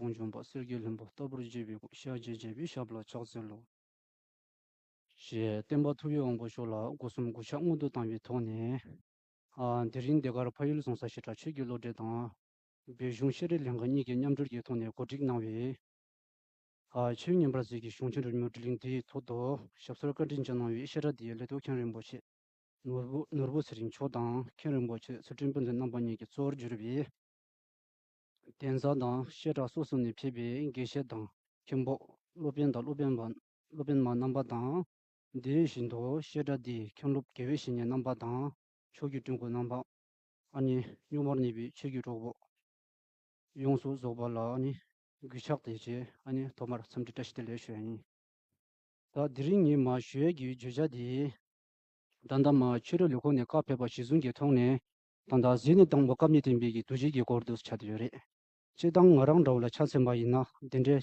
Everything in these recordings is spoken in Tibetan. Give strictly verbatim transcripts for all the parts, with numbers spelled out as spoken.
གོང་བྱོན་པ་གསེར་གྱི་ལྷུན་པོ་ལྟ་བུར་བརྗོད་པའི་སྐུ། ཞལ་བརྒྱད་བརྒྱད་པའི་ཞབས་ལ་ཕྱག་འཚལ་ལོ། ཞེས་བསྟན་པ་ཐུབ་པའི་དབང་པོ་མཆོག་ལ་སྒོ་གསུམ་གུས་ཕྱག་སྔོན་དུ་བཏང་བའི་ཐོག་ནས། ཨ། དེ་རིང་འདི་གར་ཕ་ཡུལ་ཟུང་ས་བཞི་སྒྲ་ཆོས་ཀྱི་བློ་གྲོས་དང་། བོད་གཞུང་ཤེས་རིག་ལྷན་ཁང་གཉིས་ཀྱིས་མཉམ་འབྲེལ་གྱི་ཐོག་ནས་གོ་སྒྲིག་གནང་བའི། ཨ། ཆོས་ཉན་པར་ཟེར་གྱི་གཞུང་ཆེན་རོལ་མོའི་སྒྲིག་གླེང་འདིའི་ཐོག་ཏུ་ཞབས་སོར་བཀའ་དྲིན་ཅན་གནང་བའི་བཤད་སྒྲ་འདིའི་ལས་ཐོག་མཁན་རིན་པོ་ཆེ། ནོར་བུ་ནོར་བུ་ཚེ་རིང་མཆོག་དང་། མཁན་རིན་པོ་ཆེ་ཚུལ་ཁྲིམས་སྤུན་ཟླ་རྣམ་པ་གཉིས་ཀྱིས་གཙོ་བོར་གྱུར་པའི། གདན་ས་དང་བཤད་གྲྭ་སོ་སོ་ནས་ཕེབས་པའི་དགེ་བཤེས་དང་མཁན་པོ། སློབ་དཔོན་དང་སློབ་དཔོན་པ། སློབ་དཔོན་མ་རྣམ་པ་དང་། དེ་བཞིན་དུ་བཤད་གྲྭ་འདིའི་མཁན་སློབ་དགེ་བའི་བཤེས་གཉེན་རྣམ་པ་དང་། ཕྱོགས་ཀྱི་སྤྲུལ་སྐུ་རྣམ་པ། ཨ་ནི་གཉུག་མར་གནས་པའི་ཆོས་ཀྱི་གྲོགས་པོ་ཡོངས་སུ་རྫོགས་པ་ལ། ཨ་ནི་གུས་ཕྱག་དང་བཅས། ཨ་ནི་ཐོག་མར་འཚམས་འདྲི་བཀྲ་ཤིས་བདེ་ལེགས་ཞུ་ཡ་ཡིན། ད་དེ་རིང་ངས་མར་ཞུ་ཡས་ཀྱི་བརྗོད་བྱ་དེ། ད་ལྟ་མར་ཆོས་རིག་ལས་ཁུངས་ནས་བཀའ་ཕེབས་པ་གཞིར་བཟུང་གི་ཐོག་ནས། ད་ལྟ་གཟིགས་ནས་དང་པོ་སྐབས་གཉིས་བསྟན་པའི་གི་རྡོ་རྗེ་གི་སྐོར་དུ་ཆགས་བསྡད་ཡོད་རེད། སྤྱིར་བཏང་ང་རང་འདྲ་བོ་ལ་ཆ་མཚོན་པ་ཡིན་ན། དེ་འདྲའི་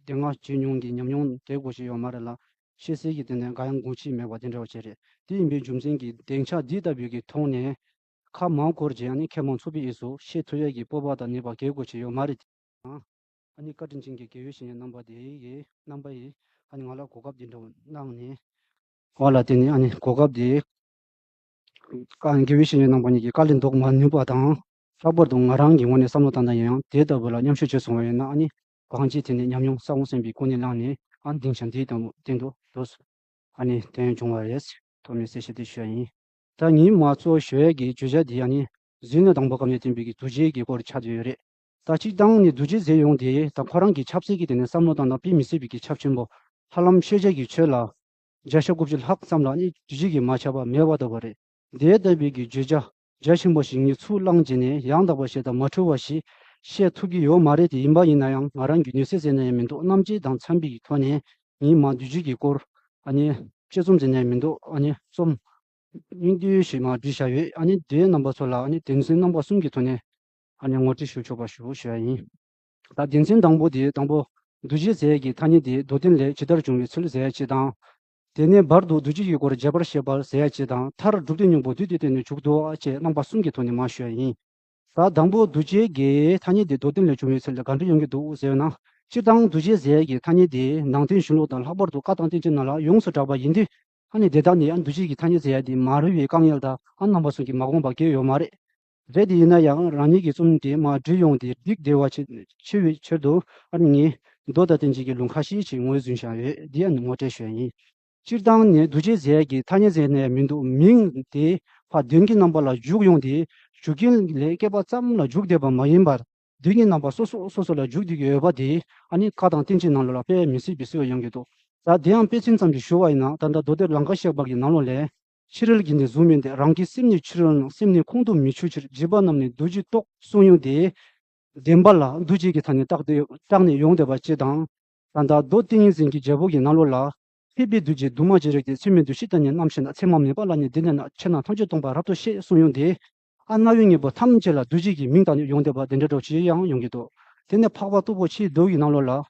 དེ་སྔ་བྱས་མྱོང་གི་ཉམས་མྱོང་དེ་གོ་ཞིག་ཡོད་མ་རེད་ལ། ཤེས་གསལ་གྱི་སྟེང་ནས་འགའ་ཡང་དགོངས་གཅིག་མེད་པ་དེ་འདྲ་བ་ཅིག་རེད། དེ་ཡིན་པའི་རྒྱུ་མཚན་གྱིས་སྡིངས་ཆ་འདི་ལྟ་བུའི་གི་ཐོག་ནས། ཁ་མང་སྐོར་གྱིས་ཨ་ནི་མཁས་མང་ཚོགས་པའི་དབུས་སུ་བཤད་ཐུབ་ཡས་ཀྱི་སྤོབས་པ་དང་ནུས་པ་གལ་དགོས་ཅིག་ཡོད་མ་རེད། ཨ་ནི་བཀའ་དྲིན་ཅན་གྱི་དགེ་བའི་བཤེས་གཉེན་རྣམ་པ་དེ་ཡིས། རྣམ་པ་ཡིས་ཨ་ནི་ང་ལ་གོ་སྐབས་འདི་འདྲ་བ་གནང་ནས། ང་ལ་དེ་ནི་ཨ་ནི་གོ་སྐབས་དེ། དགེ་བའི་བཤེས་གཉེན་རྣམ་པ་གཉིས་ཀྱིས་བཀའ་ལན་འདོགས་མ་ནུས་པ་དང་། ལྷག་པར་དུ་ང་རང་གི་ངོས་ནས་བསམ་བློ་བཏང་ན་ཡང་། དེ་ལྟ་བུ་ལ་མཉམ་ཞུགས་བྱས་སོང་བ་ཡིན་ན། ཨ་ནི་གང་ཅིའི་ཐད་ནས་ཉམས་མྱོང་ས་བོན་གསན་པའི་ཀུན་ནས་བསླངས་ནས། ཨ། སྡིངས་ཆ་འདིའི་སྟེང་དུ་སྟེང་དུ་དུ། ཨ་ནི་དེ་བྱུང་བ་རེད། ཐོག་མའི་གསལ་བཤད་དེ་ཞུ་ཡ་ཡིན། ད་ངས་མར་གཙོ་བོ་ཞུ་ཡས་ཀྱི་བརྗོད་བྱ་འདི་ཡང་ནི་གཟིགས་ནས་དང་པོ་སྐབས་ནས་བསྟན་པའི་གི་རྡོ་རྗེ་གི་སྐོར་ཆགས་བསྡད་ཡོད་རེད། ད་སྤྱིར་བཏང་ནས་རྡོ་རྗེ་ཟེར་ཡོང་དེ། ད་ཁོ་རང་གི་ཆབ་སྲིད་ཀྱི་སྟེང་ནས་བསམ་བློ་བཏང་ན་དཔེ་མི་སྲིད་པའི་གི་ཁྱབ་ཆེན་པོ། ཧ་ལམ་ཤེས་བྱ་གི་ཆོས་ལ་བརྒྱ་ཆ་དགུ་བཅུ་ལྷག་ཙམ་ལ་ནི་རྡོ་རྗེ་གིས་མ་ཁྱབ་པ་མེད་པ་ལྟ་བུ་རེད། དེ་ལྟ་བུའི་གི་བརྗོད་བྱ་རྒྱ་ཆེན་པོ་ཞིག་ངས་ཚུར་བླངས་བྱས་ནས་ཡང་དག་པ་ཞིག་དང་མ་འཁྲུལ་བ་ཞིག་བཤད་ཐུབ་ཀྱི་ཡོད་མ་རེད་དེ། ཡིན་པ་ཡིན་ན་ཡང་ང་རང་གི་ནུས་ཚད་ཟེར་ན་ཡང་མི་འདུག་རྣམ་དཔྱོད་དང་འཚམས་པའི་གི་ཐོག་ནས་ངས་མར་རྡོ་རྗེ་གི་སྐོར། ཨ་ནི་དཔྱད་རྩོམ་ཟེར་ན་ཡང་མི་འདུག་ཨ་ནི་རྩོམ་སྙིང་བསྡུས་ཤིག་མར་བྲིས་བཞག་ཡོད། ཨ་ནི་དེའི་རྣམ་པ་ཚོ་ལ་ཨ་ནི་དོན་ཚན་རྣམ་པ་གསུམ་གྱི་ཐོག་ནས་ཨ་ནི་ངོ་སྤྲོད་ཞུ་ཆོག་པ་ཞུ་ཞུ་ཡ་ཡིན། ད་དོན་ཚན་དང་པོ་དེ། དང་པོ་རྡོ་རྗེ་ཟེར་ཡས་ཀྱི་ཐ་སྙད་དེ་མདོ་དོན་ལས་ཇི་ལྟར་བྱུང་བའི་ཚུལ་ཟེར་ཡ་གཅིག་དང་། དེ་ནས་བར་དུ་རྡོ་རྗེ་ཡི་སྐོར་རྒྱས་པར་བཤད་པ་ཟེར་ཡ་གཅིག་དང་། མཐར་སྒྲུབ་སྡེ་སྙིང་པོ་བསྡུས་ཏེ་བསྟན་ནས་མཇུག་བསྡུ་བ་བཅས་རྣམ་པ་གསུམ་གྱི་ཐོག་ནས་མར་ཞུ་ཡ་ཡིན། ད་དང་པོ་རྡོ་རྗེ་གི་ཐ་སྙད་དེ་མདོ་དོན་ལས་བྱུང་བའི་ཚུལ་ལ་ག་འདྲ་ཡོང་གི་འདུག་ཟེར་ན། སྤྱིར་བཏང་རྡོ་རྗེ་ཟེར་ཡ་གི་ཐ་སྙད་དེ་ནང་བསྟན་གཞུང་ལུགས་དང་། ལྷག་པར་དུ་བཀའ་དང་བསྟན་བཅོས་ནང་ལ་ཡོངས་སུ་གྲགས་པ་ཡིན་དུས། ཨ་ནི་དེ་དག་ནི་ཨ་རྡོ་རྗེ་གི་ཐ་སྙད་ཟེར་ཡ་དེ་མ་རུལ་བའི་དཀའ་ངལ་དང་། ཨ་རྣམ་པ་གསུམ་གྱིས་མ་དགོངས་པ་གང་ཡང་ཡོད་མ་རེད། རེད་དེ། ཡིན་ན་ཡང་རང་ཉིད་ཀྱི་རྩོམ་དེ་མར་བྲིས་ཡོང་དེ་འགྲིག་བདེ་བ་ཆེ་ཆེ་བའི་ཕྱིར་དུ། ཨ་ནི་ངས་མདོ་དང་བསྟན་བཅོས་ཀྱི་ལུང་ཁ་ཤས་ཤིག་ངོས་འཛིན་བཞག་ཡོད། འདི་ཡང་ངོ་སྤྲོད་ཞུ་ཡ་ཡིན། སྤྱིར་བཏང་ནས་རྡོ་རྗེ་ཟེར་ཡ་གི་ཐ་སྙད་ཟེར་ནས་མི་འདུག་མིང་དེ་ཕར་དོན་གྱི་རྣམ་པ་ལ་འཇུག་ཡོང་དེ། འཇུག་རྐྱེན་ལས་སྐྱེས་པ་ཙམ་ལ་འཇུག་བསྡད་པ་མ་ཡིན་པར། དོན་གྱི་རྣམ་པ་སོ་སོ་སོ་སོ་ལ་འཇུག་བསྡད་ཀྱི་ཡོད་པ་དེ། ཨ་ནི་བཀའ་དང་བསྟན་བཅོས་ནང་ལོགས་ལ་དཔེ་མི་སྲིད་པའི་གསལ་བ་ཡོང་གི་འདུག་ད་དེའང་དཔེ་མཚོན་ཙམ་ཞིག་ཞུ་བ་ཡིན་ན། ད་ལྟ་མདོ་སྡེ་ལང་ཀ་གཤེགས་པ་གི་ནང་ལོགས་ལས། ཕྱི་རོལ་གྱི་ནི་གཟུགས་མིན་ཏེ། རང་གི་སེམས་ནི་ཕྱི་རོལ་ན། སེམས་ནི་ཁོང་དུ་མི་ཆུད་ཕྱིར། བྱིས་པ་རྣམས་ནི་རྡོ་རྗེ་རྟོག་གསུངས་ཡོང་དེ། བདེན་པ་ལ་རྡོ་རྗེ་གི་ཐ་སྙད་བཏགས་ཏེ་བཏགས་ནས་ཡོང་བསྡད་པ་ཅིག་དང་། ད་ལྟ་མདོ་ཏིང་ངེ་འཛིན་གྱི་རྒྱལ་པོ་གི་ནང་ལོགས་ལ། ཕལ་པའི་རྡོ་རྗེ་འདུས་མ་བྱས་རིགས་ཏེ། ཚད་མེད་རྡོ་རྗེ་ལྟར་ནི་རྣམ་ཤེས་ན། ཚད་མ་མེད་པ་ལ་ནི་འདི་ནས་ན། ཕྱིར་ན་ཐམས་ཅད་སྟོང་པ་རབ་ཏུ་ཤེས་གསུངས་ཡོང་དེ། ཨ་རྣ་བའི་སྙན་པོ་ཐམས་ཅད་ལ་རྡོ་རྗེ་གི་མིང་བཏགས་ནས་ཡོང་བསྡད་པ་དེ་འདྲ་འདྲ་བོ་ཅིག་ཡང་ཡོང་གི་འདུག་དེ་ནས་འཕགས་པ་སྟུག་པོ་ཆེའི་མདོ་ཡི་ནང་ལོགས་ལ།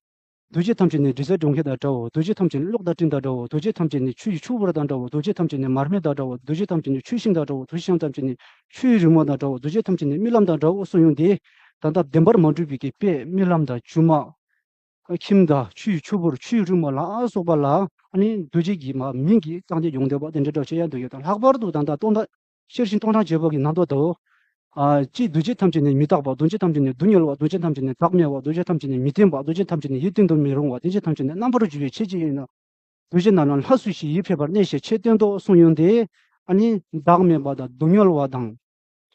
རྡོ་རྗེ་ཐམས་ཅད་ནི་དྲི་ཟའི་སྒྲོན་སྐྱེས་དང་འདྲའོ། རྡོ་རྗེ་ཐམས་ཅད་ནི་གློག་དང་སྤྲིན་དང་འདྲའོ། རྡོ་རྗེ་ཐམས་ཅད་ནི་ཆུ་ཡི་ཆུ་བུར་དང་འདྲའོ། རྡོ་རྗེ་ཐམས་ཅད་ནི་མར་མེ་དང་འདྲའོ། རྡོ་རྗེ་ཐམས་ཅད་ནི་ཆུ་ཤིང་དང་འདྲའོ། རྡོ་རྗེ་ཐམས་ཅད་ནི་ཆུ་ཡི་རི་མོ་དང་འདྲའོ། རྡོ་རྗེ་ཐམས་ཅད་ནི་རྨི་ལམ་དང་འདྲའོ་གསུངས་ཡོང་དེ། ད་ལྟ་བདེན་པར་མ་གྲུབ་པའི་གི་དཔེ་རྨི་ལམ་དང་སྒྱུ་མ། ཁྱིམ་དང་ཆུ་ཡི་ཆུ་བུར། ཆུ་ཡི་རི་མོ་ལ་སོགས་པ་ལ། ཨ་ནི་རྡོ་རྗེ་གི་མ་མིང་གིས་བཏགས་ཏེ་ཡོང་བསྡད་པ་དེ་འདྲ་འདྲ་བོ་ཅིག་ཡང་འདུག་ཡོད་དང་། ལྷག་པར་དུ་ད་ལྟ་སྟོང་ཕྲག་ཤེར་ཕྱིན་སྟོང་ཕྲག་བརྒྱད་པོ་གི་ནང་དུ་དུ། ཨ། གཅིག་རྡོ་རྗེ་ཐམས་ཅད་ནི་མི་རྟག་པ། རྡོ་རྗེ་ཐམས་ཅད་ནི་སྡུག་བསྔལ་བ། རྡོ་རྗེ་ཐམས་ཅད་ནི་བདག་མེད་པ། རྡོ་རྗེ་ཐམས་ཅད་ནི་མི་བརྟན་པ། རྡོ་རྗེ་ཐམས་ཅད་ནི་ཡིད་བརྟན་དུ་མི་རུང་བ། རྡོ་རྗེ་ཐམས་ཅད་ནི་རྣམ་པར་འགྱུར་བའི་ཆོས་ཅན་ཡིན་ནོ། རྡོ་རྗེ་རྣམས་ལ་ལྷ་སུ་ཞིག་ཡིད་ཕེབས་པར་གནས་ཞེས་ཆོས་བསྟན་ཏོ་གསུངས་ཡོང་དེ། ཨ་ནི་བདག་མེད་པ་དང་སྡུག་བསྔལ་བ་དང་།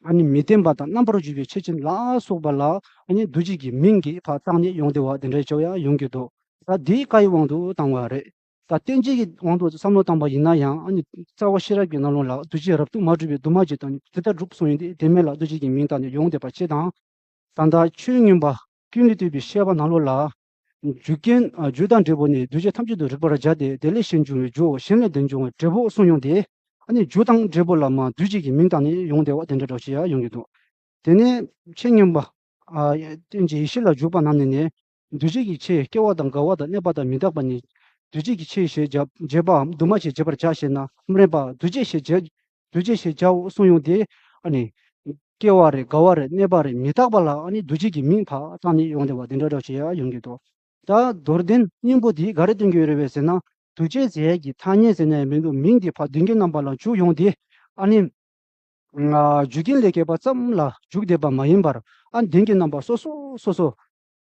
ཨ་ནི་མི་བརྟན་པ་དང་རྣམ་པར་འགྱུར་བའི་ཆོས་ཅན་ལ་སོགས་པ་ལ། ཨ་ནི་རྡོ་རྗེ་གི་མིང་གིས་ཕར་བཏགས་ནས་ཡོང་བསྡད་པ་དེ་འདྲ་ཅིག་ཡང་ཡོང་གི་འདུག་ད་འདི་བཀའ་ཡི་དབང་དུ་བཏང་བ་རེད། ད་བསྟན་བཅོས་ཀྱི་དབང་དུ་བསམ་བློ་བཏང་བ་ཡིན་ན་ཡང་། ཨ་ནི་རྩ་བ་ཤེས་རབ་ཀྱི་ནང་ལོགས་ལ། རྡོ་རྗེ་རབ་ཏུ་མ་གྲུབ་པའི་འདུས་མ་བྱས་དང་ནི། དེ་ལྟར་གྲུབ་གསུངས་ཡོང་དེ། དེ་མེད་ལ་རྡོ་རྗེ་གི་མིང་བཏགས་ནས་ཡོང་བསྡད་པ་ཅིག་དང་། ད་ལྟ་ཆོས་མངོན་པ་ཀུན་ལས་བཏུས་པའི་བཤད་པ་ནང་ལོགས་ལ། རྒྱུ་རྐྱེན། ཨ། རྒྱུ་དང་འབྲས་བུ་ནི་རྡོ་རྗེ་ཐམས་ཅད་དུ་རིག་པར་བྱ་སྟེ། དེ་ལས་གཞན་འབྱུང་བའི་རྒྱུའོ། གཞན་ལས་འདི་འབྱུང་བའི་འབྲས་བུའོ་གསུངས་ཡོང་དེ། ཨ་ནི་རྒྱུ་དང་འབྲས་བུ་ལ་མར་རྡོ་རྗེ་གི་མིང་བཏགས་ནས་ཡོང་བསྡད་པ་དེ་འདྲ་འདྲ་བོ་ཞིག་ཡང་ཡོང་གི་འདུག་དེ་ནས་ཆོས་མངོན་པ། ཨ། བསྟན་བཅོས་ཡེ་ཤེས་ལ་འཇུག་པ་རྣམས་ནས་ནི། རྡོ་རྗེ་གི་ཆོས་སྐྱེ་བ་དང་འགག་པ་དང་གནས་པ་དང་མི་རྟག་པ་ནི། རྡོ་རྗེ་གི་ཆོས་ཞེས་བྱ་བྱ་བའམ་འདུས་མ་བྱས་བྱེད་པར་བྱ་ཞེ་ན། སྨྲས་པ། རྡོ་རྗེ་ཞེས་བྱ། རྡོ་རྗེ་ཞེས་བྱའོ་གསུངས་ཡོང་དེ། ཨ་ནི། སྐྱེ་བ་རེད། རྒ་བ་རེད། གནས་པ་རེད། མི་རྟག་པ་ལ་ཨ་ནི་འདུ་བྱེད་ཀྱི་མིང་ཕར་བཏགས་ནས་ཡོང་བསྡད་པ་དེ་འདྲ་འདྲ་བྱེད་ཡ་ཡོང་གི་འདུག་ད་མདོར་བསྟན་སྙིང་པོ་འདིས་ག་རེ་སྟོན་གྱི་ཡོད་རེད་པས་ཟེར་ན། འདུ་བྱེད་ཟེར་ཡས་ཀྱི་ཐ་སྙད་ཟེར་ན་ཡང་མི་འདུག་མིང་འདི་ཕར་དོན་གྱི་རྣམ་པ་ལ་འཇུག་ཡོང་དེ། ཨ་ནི། ང་རྒྱུ་རྐྱེན་ལས་སྐྱེས་པ་ཙམ་ལ་འཇུག་བསྡད་པ་མ་ཡིན་པར། ཨ་ནི་དོན་གྱི་རྣམ་པ་སོ་སོ་སོ་སོ།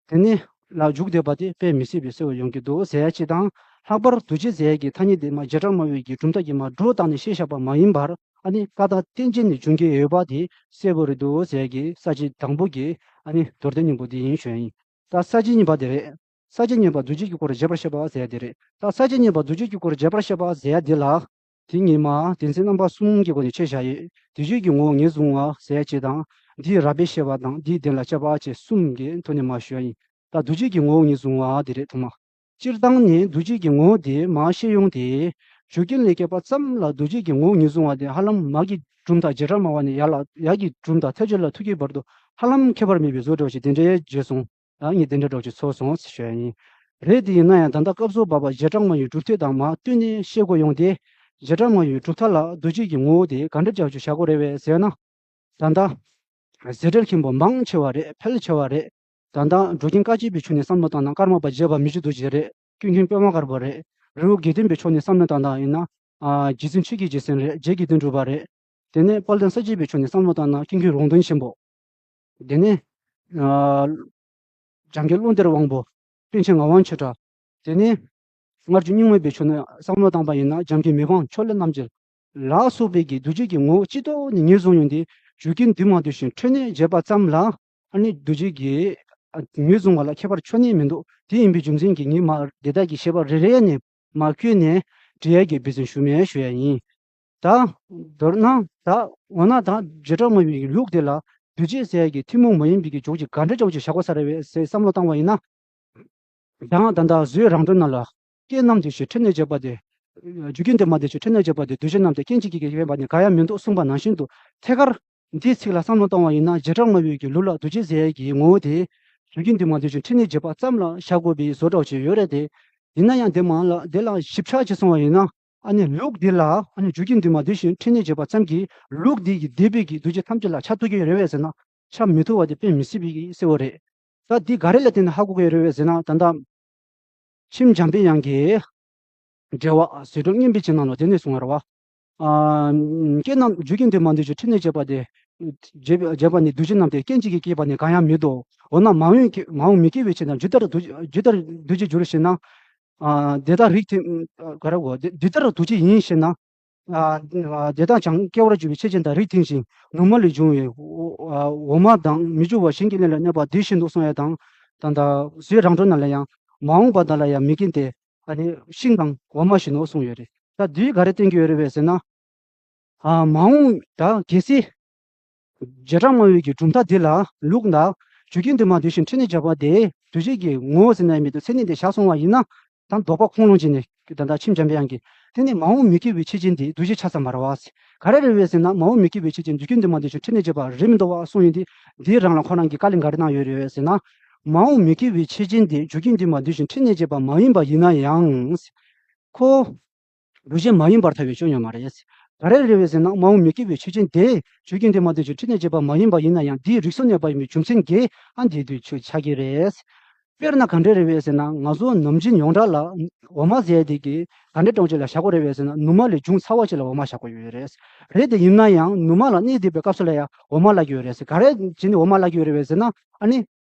དེ་ནི་ལ་འཇུག་བསྡད་པ་དེ་དཔེ་མི་སྲིད་པའི་གསལ་བོ་ཡོང་གི་འདུག་ཟེར་ཡ་ཅིག་དང་། ལྷག་པར་འདུ་བྱེད་ཟེར་ཡ་གི་ཐ་སྙད་དེ་མ་བྱེ་བྲག་སྨྲ་བའི་གི་གྲུབ་མཐའ་གྱིས་མ་སྒྲོ་བཏགས་ནས་བཤད་བཞག་པ་མ་ཡིན་པར། ཨ་ནི་ཀ་དག་རྟེན་ཅན་ནས་འབྱུང་གི་ཡོད་པ་དེ་གསལ་བོ་རེད་འདུག་ཟེར་ཡ་གི་ས་བཅད་དང་པོ་གི་ཨ་ནི་མདོར་བསྟན་སྙིང་པོ་དེ་ཡིན་ཞུ་ཡ་ཡིན། ད་ས་བཅད་གཉིས་པ་དེ་རེད། ས་བཅད་གཉིས་པ་འདུ་བྱེད་ཀྱི་སྐོར་རྒྱས་པར་བཤད་པ་ཟེར་ཡ་དེ་རེད། ད་ས་བཅད་གཉིས་པ་འདུ་བྱེད་ཀྱི་སྐོར་རྒྱས་པར་བཤད་པ་ཟེར་ཡ་དེ་ལ། དེ་ཉིད་མ་དེ་ཚེ་རྣམ་པ་གསུམ་གྱི་སྒོ་ནས་ཕྱེ་བཞག་ཡོད། འདུ་བྱེད་ཀྱི་ངོ་བོ་ངོས་བཟུང་བ་ཟེར་ཡ་ཅིག་དང་། འདིའི་རགས་པས་བཤད་པ་དང་འདིའི་དོན་ལ་དཔྱད་པ་བཅས་གསུམ་གྱི་ཐོག་ནས་མ་ཞུ་ཡ་ཡིན། ད་འདུ་བྱེད་ཀྱི་ངོ་བོ་ངོས་བཟུང་བ་དེ་རེད་ཐོག་མ། སྤྱིར་བཏང་ནི་འདུ་བྱེད་ཀྱི་ངོ་བོ་དེ་མ་ཤེས་ཡོང་སྟེ། རྒྱུ་རྐྱེན་ལས་སྐྱེས་པ་ཙམ་ལ་འདུ་བྱེད་ཀྱི་ངོ་བོ་ངོས་བཟུང་བ་དེ་ཧ་ལམ་མ་གི་གྲུབ་མཐའ་བྱེ་བྲག་སྨྲ་བ་ནས་ཡ་ལ་ཡ་གི་གྲུབ་མཐའ་ཐལ་འགྱུར་ལ་ཐུག་གི་བར་དུ་ཧ་ལམ་ཁྱད་པར་མེད་པའི་བཟོ་འདྲ་ཞིག་དེ་འདྲའི་བརྗོད་སོང་། ཨ་ངས་དེ་འདྲ་འདྲ་ཞིག་ཚོར་སོང་ཞུ་ཡ་ཡིན། རེད་དེ་ཡིན་ན་ཡང་ད་ལྟ་སྐབས་སུ་བབ་པ་བྱེ་བྲག་སྨྲ་བའི་གྲུབ་མཐས་དང་མ་བསྟུན་ནས་བཤད་དགོས་ཡོང་སྟེ། བྱེ་བྲག་སྨྲ་བའི་གྲུབ་མཐའ་ལ་འདུ་བྱེད་ཀྱི་ངོ་བོ་དེ་ག་འདྲ་ཅིག་བཞག་དགོས་རེད་པས་ཟེར་ན། ད་ལྟ། ཟེར་འབྲེལ་མཁན་པོ་མང་ཆེ་བ་རེད། ཕལ་ཆེ་བ་རེད། ད་ལྟ་འགྲོ་རྐྱེན་བཀག་ཆའི་བའི་ཕྱོགས་ནས་བསམ་བློ་བཏང་ན་ཀརྨ་པ་རྗེ་འབའ་མི་བཅུ་རྡོ་རྗེ་རེད། ཀུན་མཁྱེན་པདྨ་དཀར་པོ་རེད། རི་བོ་དགེ་ལྡན་པའི་ཕྱོགས་ནས་བསམ་བློ་བཏང་སྟངས་ཡིན་ན། ཨ་རྗེ་བཙུན་ཆོས་ཀྱི་རྗེ་བཙུན་རེད། རྗེ་དགེ་འདུན་གྲུབ་པ་རེད། དེ་ནས་དཔལ་ལྡན་ས་སྐྱའི་བའི་ཕྱོགས་ནས་བསམ་བློ་བཏང་ན་ཀུན་མཁྱེན་རོང་སྟོན་ཆེན་པོ། དེ་ནས། ཨ་འཇམ་མགོན་ཀློང་གཏེར་དབང་པོ། པཎ་ཆེན་ངག་དབང་ཆོས་གྲགས། དེ་ནས། སྔར་རྒྱུད་རྙིང་མའི་བའི་ཕྱོགས་ནས་བསམ་བློ་བཏང་པ་ཡིན་ན་འཇམ་མགོན་མི་ཕམ་ཕྱོགས་ལས་རྣམ་རྒྱལ། ལ་སོགས་པའི་གི་འདུ་བྱེད་ཀྱི་ངོ་བོ་སྤྱི་ལྡོག་ནས་ངོས་བཟུང་ཡོང་དུས་རྒྱུ་རྐྱེན་འདུས་མ་འདུས་ཤིང་འཕྲོས་ནས་བྱས་པ་ཙམ་ལ། ཨ་ནི་འདུ་བྱེད་ཀྱི་ཨ་ངོས་བཟུང་བ་ལ་ཁྱད་པར་ཆོད་ནས་མི་འདུག་དེ་ཡིན་པའི་རྒྱུ་མཚན་གྱིས་ངས་མ་དེ་དག་གི་བཤད་པ་རེ་རེ་ནས་མ་བཀོད་ནས་འགྲེལ་ཡག་གི་འབད་བརྩོན་ཞུ་མེད་ཞུ་ཡ་ཡིན། ད། མདོར་ན་ད་འོ་ན་ད་བྱེ་བྲག་སྨྲ་བའི་ལུགས་དེ་ལ་འདུ་བྱེད་ཟེར་ཡ་གི་ཐུན་མོང་མ་ཡིན་པའི་གི་འཇོག་བྱེད་ག་འདྲ་ཅིག་བཞག་དགོས་ས་རེད་པས་ཟེར་བསམ་བློ་བཏང་བ་ཡིན་ན། ཡང་ད་ལྟ་བཟོད་རང་གྲོལ་ནང་ལ། རྐྱེན་རྣམས་དེ་བཞིན་འཕྲོས་ནས་བྱས་པ་དེ། རྒྱུ་རྐྱེན་དུ་མ་དེ་བཞིན་འཕྲོས་ནས་བྱས་པ་དེ་འདུ་བྱེད་རྣམས་དེ་རྐྱེན་གཅིག་གིས་སྐྱེ་བ་ནི་འགའ་ཡང་མི་འདུག་གསུངས་པ་ནང་བཞིན་དུ། ཐད་ཀར་འདིའི་ཚིག་ལ་བསམ་བློ་བཏང་བ་ཡིན་ན་བྱེ་བྲག་སྨྲ་བའི་གི་ལུགས་ལ་འདུ་བྱེད་ཟེར་ཡས་ཀྱི་ངོ་བོ་དེ། རྒྱུ་རྐྱེན་དུ་མ་དེ་བཞིན་འཕྲོས་ནས་བྱས་པ་ཙམ་ལ་བཞག་དགོས་པའི་བཟོ་འདྲ་ཅིག་ཡོད་རེད་དེ། ཡིན་ན་ཡང་དེ་མ་ལ་དེ་ལ་ཞིབ་ཆ་ཅིག་སོང་བ་ཡིན་ན། ཨ་ནི་ལུགས་འདི་ལ་ཨ་ནི་རྒྱུ་རྐྱེན་དུ་མ་དེ་བཞིན་འཕྲོས་ནས་བྱས་པ་ཙམ་གྱིས་ལུགས་འདི་ཡིས་འདས་པའི་གི་འདུ་བྱེད་ཐམས་ཅད་ལ་ཆ་ཐུབ་ཀྱི་ཡོད་རེད་པས་ཟེར་ན། ཆ་མི་ཐུབ་པ་དེ་དཔེ་མི་སྲིད་པའི་གི་གསལ་བོ་རེད། ད་འདི་ག་རེ་ལ་བརྟེན་ནས་ཧ་གོ་གི་ཡོད་རེད་པས་ཟེར་ན། ད་ལྟ། མཆིམས་འཇམ་པའི་དབྱངས་ཀྱིས། འགྲེལ་པ་ཟེར་སྒྲོམ་སྙིང་པོའི་ཆེན་ནང་ལ་དེ་ནས་གསུངས་པ་རེད་པ། ཨ། རྐྱེན་རྣམས་རྒྱུ་རྐྱེན་དུ་མ་འདུས་ཤིང་འཕྲོས་ནས་བྱས་པ་དེ། བྱས་པ་བྱས་པ་ནི་འདུ་བྱེད་རྣམས་དེ་རྐྱེན་གཅིག་གིས་སྐྱེས་པ་ནི་གང་ཡང་མི་འདུག་འོ་ན་མ་འོངས་ཀྱི་མ་འོངས་མི་སྐྱེ་བའི་ཕྱིར་ན་ཇི་ལྟར་འདུ་ཇི་ལྟར་འདུ་བྱེད་འགྱུར་ཞེ་ན། ཨ། དེ་དག་རིགས་མཐུན། ག་རེ་གོ་འདི་འདི་ལྟར་འདུ་བྱེད་ཡིན་ཞེ་ན། ཨ། དེ་དག་ཀྱང་སྐྱེ་བར་འགྱུར་བའི་ཆོས་ཅན་དང་རིགས་མཐུན་ཞིང་ནུ་མ་ལས་བྱུང་བའི་འོ་མ་དང་མི་འགྱུར་བ་གཞན་གྱི་གནས་ལ་གནས་པ་དེ་བཞིན་དུ་གསུངས་ཡ་དང་། ད་ལྟ་བཟོད་རང་གྲོལ་ནང་ལ་ཡང་མ་འོངས་པ་དག་ལ་ཡང་མི་རྐྱེན་དེ། ཨ་ནི་ཤིང་དང་འོ་མ་བཞིན་ནོ་གསུངས་ཡོད་རེད། ད་འདིས་ག་རེ་བསྟན་གྱི་ཡོད་རེད་པས་ཟེར་ན། ཨ། མ་འོངས་ད་གལ་སྲིད། བྱེ་བྲག་སྨྲ་བའི་གི་གྲུབ་མཐའ་འདི་ལ་ལུགས་ལ། རྒྱུ་རྐྱེན་དུ་མ་འདུས་ཤིང་འཕྲོས་ནས་བྱས་པ་དེ་འདུ་བྱེད་ཀྱི་ངོ་བོ་ཟེར་ན་ཡང་མི་འདུག་མཚན་ཉིད་དེ་བཞག་སོང་བ་ཡིན་ན། ད་དོགས་པ་ཁུངས་ལུང་བྱས་ནས་ད་ལྟ་མཆིམས་འཇམ་པའི་དབྱངས་ཀྱིས་དེ་ནི་མ་འོངས་མི་སྐྱེ་བའི་ཆོས་ཅན་དེ་འདུ་བྱེད་ཆགས་ས་མ་རེད་པ། ག་རེ་རེད་པས་ཟེར་ན་མ་འོངས་མི་སྐྱེ་བའི་ཆོས་ཅན་རྒྱུ་རྐྱེན་དུ་མ་འདུས་ཤིང་འཕྲོས་ནས་བྱས་པ་རེད་མི་འདུག་པ་གསུངས་ཡོད་དེ། འདིའི་རང་ལ་ཁོ་རང་གིས་བཀའ་ལན་ག་རེ་གནང་ཡོད་རེད་ཟེར་ན། མ་འོངས་མི་སྐྱེ་བའི་ཆོས་ཅན་དེ་རྒྱུ་རྐྱེན་དུ་མ་འདུས་ཤིང་འཕྲོས་ནས་བྱས་པ་མ་ཡིན་པ་ཡིན་ན་ཡང་། ཁོ། འདུ་བྱེད་མ་ཡིན་པར་ཐལ་བའི་སྐྱོན་ཡོད་མ་རེད། ག་རེ་རེད་པས་ཟེར་ན་མ་འོངས་མི་སྐྱེ་བའི་ཆོས་ཅན་དེ་རྒྱུ་རྐྱེན་དུ་མ་འདུས་ཤིང་འཕྲོས་ནས་བྱས་པ་མ་ཡིན་པ་ཡིན་ན་ཡང་དེའི་རིགས་སུ་གནས་པ་ཡིན་པའི་རྒྱུ་མཚན་གྱིས་ཨ་འདི་དུས་ཆོས་ཆགས་ཀྱི་རེད། དཔེར་ན་ག་འདྲ་རེད་པས་ཟེར་ན་ང་ཚོ་ནམ་རྒྱུན་ཡོངས་གྲགས་ལ་འོ་མ་ཟེར་ཡ་དེ་གི་ག་འདྲ་སྟོང་ཆ་ལ་བཞག་གི་རེད་པས་ཟེར་ན་ནུ་མ་ལས་བྱུང་ཚ་བ་ཅིག་ལ་འོ་མ་བཞག་གི་ཡོད་རེད། རེད་དེ་ཡིན་ན་ཡང་ནུ་མ་ལ་གནས་བསྡད་པའི་སྐབས་སུ་ལ་ཡང་འོ་མ་བརླག་གི་ཡོད་རེད་ཟེར། ག་རེ་བྱས་ནས་འོ་མ་བརླག་གི་ཡོད་རེད་པས་ཟེར་ན་ཨ་ནི།